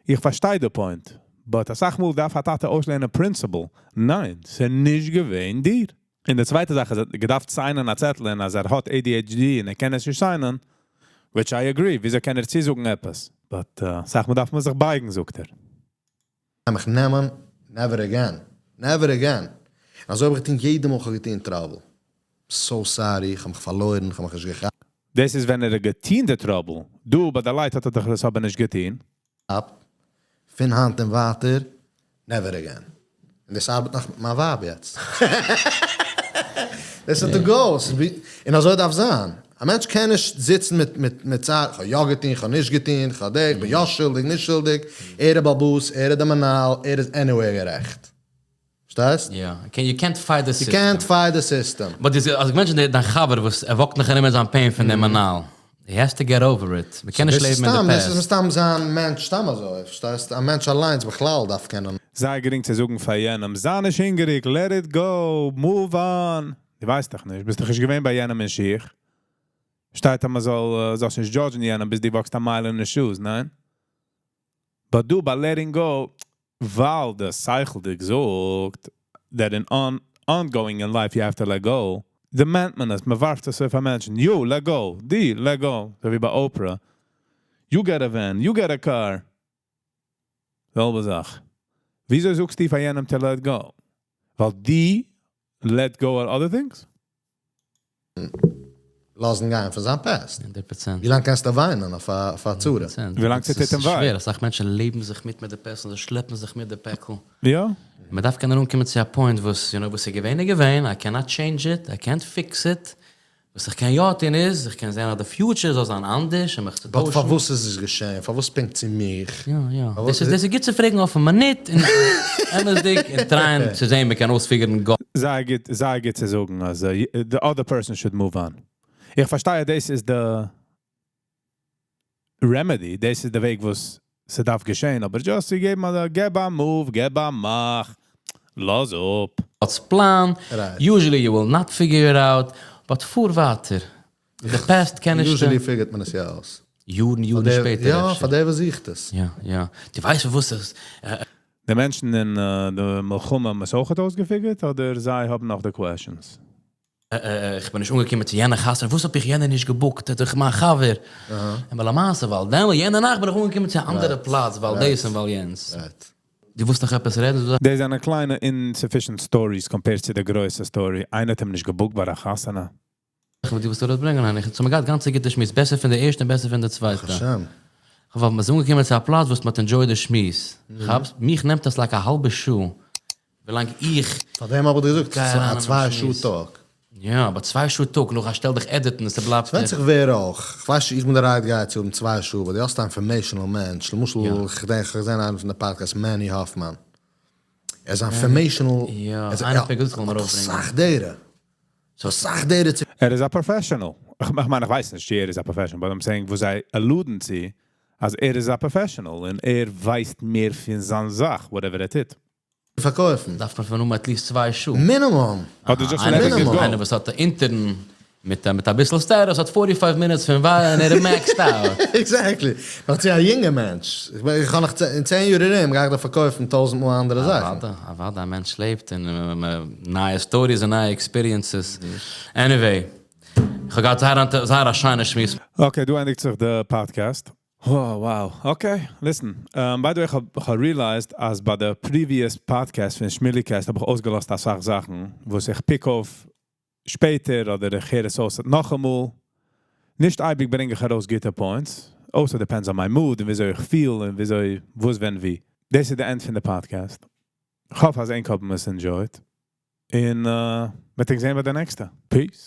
איך פארשטיי די point. But אסאך מאל דארף א טאטע אויסלערנען principle. ניין, ס'איז נישט געווען דיר. און די צווייטע זאך איז, ער האט געדארפט sign ען א צעטל און אז ער האט ADHD און ער קען עס נישט sign ען, which I agree, וויאזוי קען ער צוזאגן עפעס? But אסאך מאל דארף מען זיך בייגן, זאגט ער. מיך נעמען, never again, never again. און אזוי האב איך געטון יעדע מאל כ'האב געטון trouble. So sorry, כ'האב מיך פארלוירן, כ'האב מיך נישט געכאפט. דאס איז ווען ער האט געטון די trouble. דא ביי די לייט האט ער דאך עס אבער נישט געטון. פון היינט און ווייטער, never again. און דאס ארבעט נאך מיט מיין ווייב יעצט. דאס איז די goal. און אזוי דארף זיין. א מענטש קען נישט זיצן מיט מיט מיט צער, כ'האב יא געטון, כ'האב נישט געטון, כ'האב די, כ'בין יא שולדיג, נישט שולדיג, ער איז בעל הבית, ער איז די מנהל, ער איז anyway גערעכט. פארשטייסט? יא, יו קענט פייט די סיסטעם. יו קענט פייט די סיסטעם. But אז איך mention דיין חבר וואס ער walk ט נאך ארום מיט זיין pain פון דעם מנהל, he has to get over it, מ'קען נישט לעבן אין די דאס איז past. מסתם זיין מענטש סתם אזוי, פארשטייסט? א מענטש אליינס בכלל דארף קענען. זייער גרינג צו זאגן פאר יענעם, זיי נישט הונגעריג, let it go, move on. דו ווייסט דאך נישט, ביסט דאך נישט געווען ביי יענעם אין שיך. שטייט אז מ'זאל זאלסט נישט judge ן יענעם ביז דו walk סט א מייל אין די shoes, ניין? But דא ביי letting go, ווייל די שכל דיך זאגט, that in on, ongoing in life you have to let go, demand מען עס, מ'ווארפט עס אויף א מענטשן, you, let go, די, let go, אזוי ווי ביי Oprah, you get a van, you get a car. זעלבע זאך. וויאזוי זאגסטו פאר יענעם to let go? ווייל די let go of other things? לאזן גיין פון זיין past. 100%. ווי לאנג קענסטו וויינען אויף א צרה? ווי לאנג ס'טוט אים וויי. שווער, אסאך מענטשן לעבן זיך מיט מיט די past און זיי שלעפן זיך מיט די פעקל. יא. מען דארף קענען אנקומען צו א point וואס, יו נאו, וואס איז געווען איז געווען, איי קענאט טשעינדזש איט, איי קענט פיקס איט. וואס איך קען יא טון איז, איך קען זען אז די future זאל זיין אנדערש און מיך צו But טוישן. פארוואס איז עס געשען? פארוואס פונקט צו מיך? יא, יא. דאס איז, דאס איז גוט צו פרעגן אויפן מינוט און אמת'דיג און try ען צו זען, מען קען אויס figure ן. זייער גוט, זייער גוט צו זאגן אז the other person should move on. איך פארשטיי אז דאס איז די remedy, דאס איז די וועג וואס ס'דארף געשען, אבער just צו געבן א, געב א move, געב א מאך, לאז אפ. God's plan, usually you will not figure it out, but פאר ווייטער. די past קען נישט. Usually figure ט מען עס יא אויס. יארן יארן שפעטער אפשר. יא, פאר דער וואס זוכט עס. יא, יא. דו ווייסט פארוואס איך. די מענטשן אין די מלחמה האבן עס אויכעט אויסגע figure ט אדער זיי האבן נאך די questions? איך בין נישט אנגעקומען צו יענע חתונה, וואס האב איך יענער נישט גע book ט, איז דאך מיין חבר. און למעשה ווייל דעמאלט יענע נאכט בין איך אנגעקומען צו א אנדערע פלאץ ווייל דאס און ווייל יענץ. דו ווילסט נאך עפעס רעדן? דאס זענען קליינע insufficient stories compared צו די גרויסע story. איינער האט אים נישט גע book ט ביי א חתונה. וואס דו ווילסט ארויסברענגען, ניין, איך האב געהאט גאנץ א גוטע שמועס, בעסער פון די ערשטע און בעסער פון די צווייטע. ברוך השם. כ'האף אז מ'איז אנגעקומען צו א פלאץ וואס מ'האט enjoy ט די שמועס. כאפסט? מיך נעמט עס like א האלבע שעה ווילאנג איך פאר דעם האב איך דיר געזאגט, גיי אריין אין א צוויי שעה שמועס. talk. יא, אבער 2 שעה talk, נאך א שטעל דיך edit ן און ס'בלייבט. ס'ווענדט זיך ווער אויך. כ'ווייס נישט, איך בין די right guy צו האבן 2 שעה, אבער דו האסט א informational מענטש. למשל, כ'דענק כ'האב געזען איינעם פון די podcast, Manny Hoffman. ער איז א informational, יא, ער איז איינער האט מיר געזאגט כ'זאל אים האט ארויפברענגען. אסאך data. אסאך data צו ער איז א professional. איך מיין, איך ווייס נישט צו ער איז א professional, but I'm saying וואס זיי allude ן צו, אז ער איז א professional און ער ווייסט מער פון זיין זאך, whatever ער טוט. פארקויפן. דארף מען פון אים at least 2 שעה. Minimum. אדער just איינער let it מינימום. go. איינער וואס האט אונטערן מיט אביסל status האט 45 minutes פון וויי און ער איז maxed out. Exactly. נאך צו א יונגע מענטש. איך בין, איך האב נאך אין 10 יאר ארום גיי איך דיר פארקויפן טויזנט מאל אנדערע זאכן. אוודאי, אוודאי, א מענטש לעבט און נייע stories און נייע experiences. Anyway, איך האב געהאט זייער זייער א שיינע שמועס. Okay, דא ענדיגט זיך די podcast. Oh, wow. Okay, listen. By the way, איך האב, איך האב realized, אז ביי די previous podcast פון Shmilicast האב איך אויסגעלאזט א סאך זאכן, וואס איך pick אויף שפעטער אדער איך הער עס אויס נאכאמאל. נישט אייביג ברענג איך ארויס גוטע points. Also depends on my mood און וויאזוי איך feel און וויאזוי, וואס, ווען, ווי. דאס איז the end פון די podcast. איך האף, אז ענק האבן עס enjoyed. און מ'וועט זיך זען ביי די נעקסטע. Peace.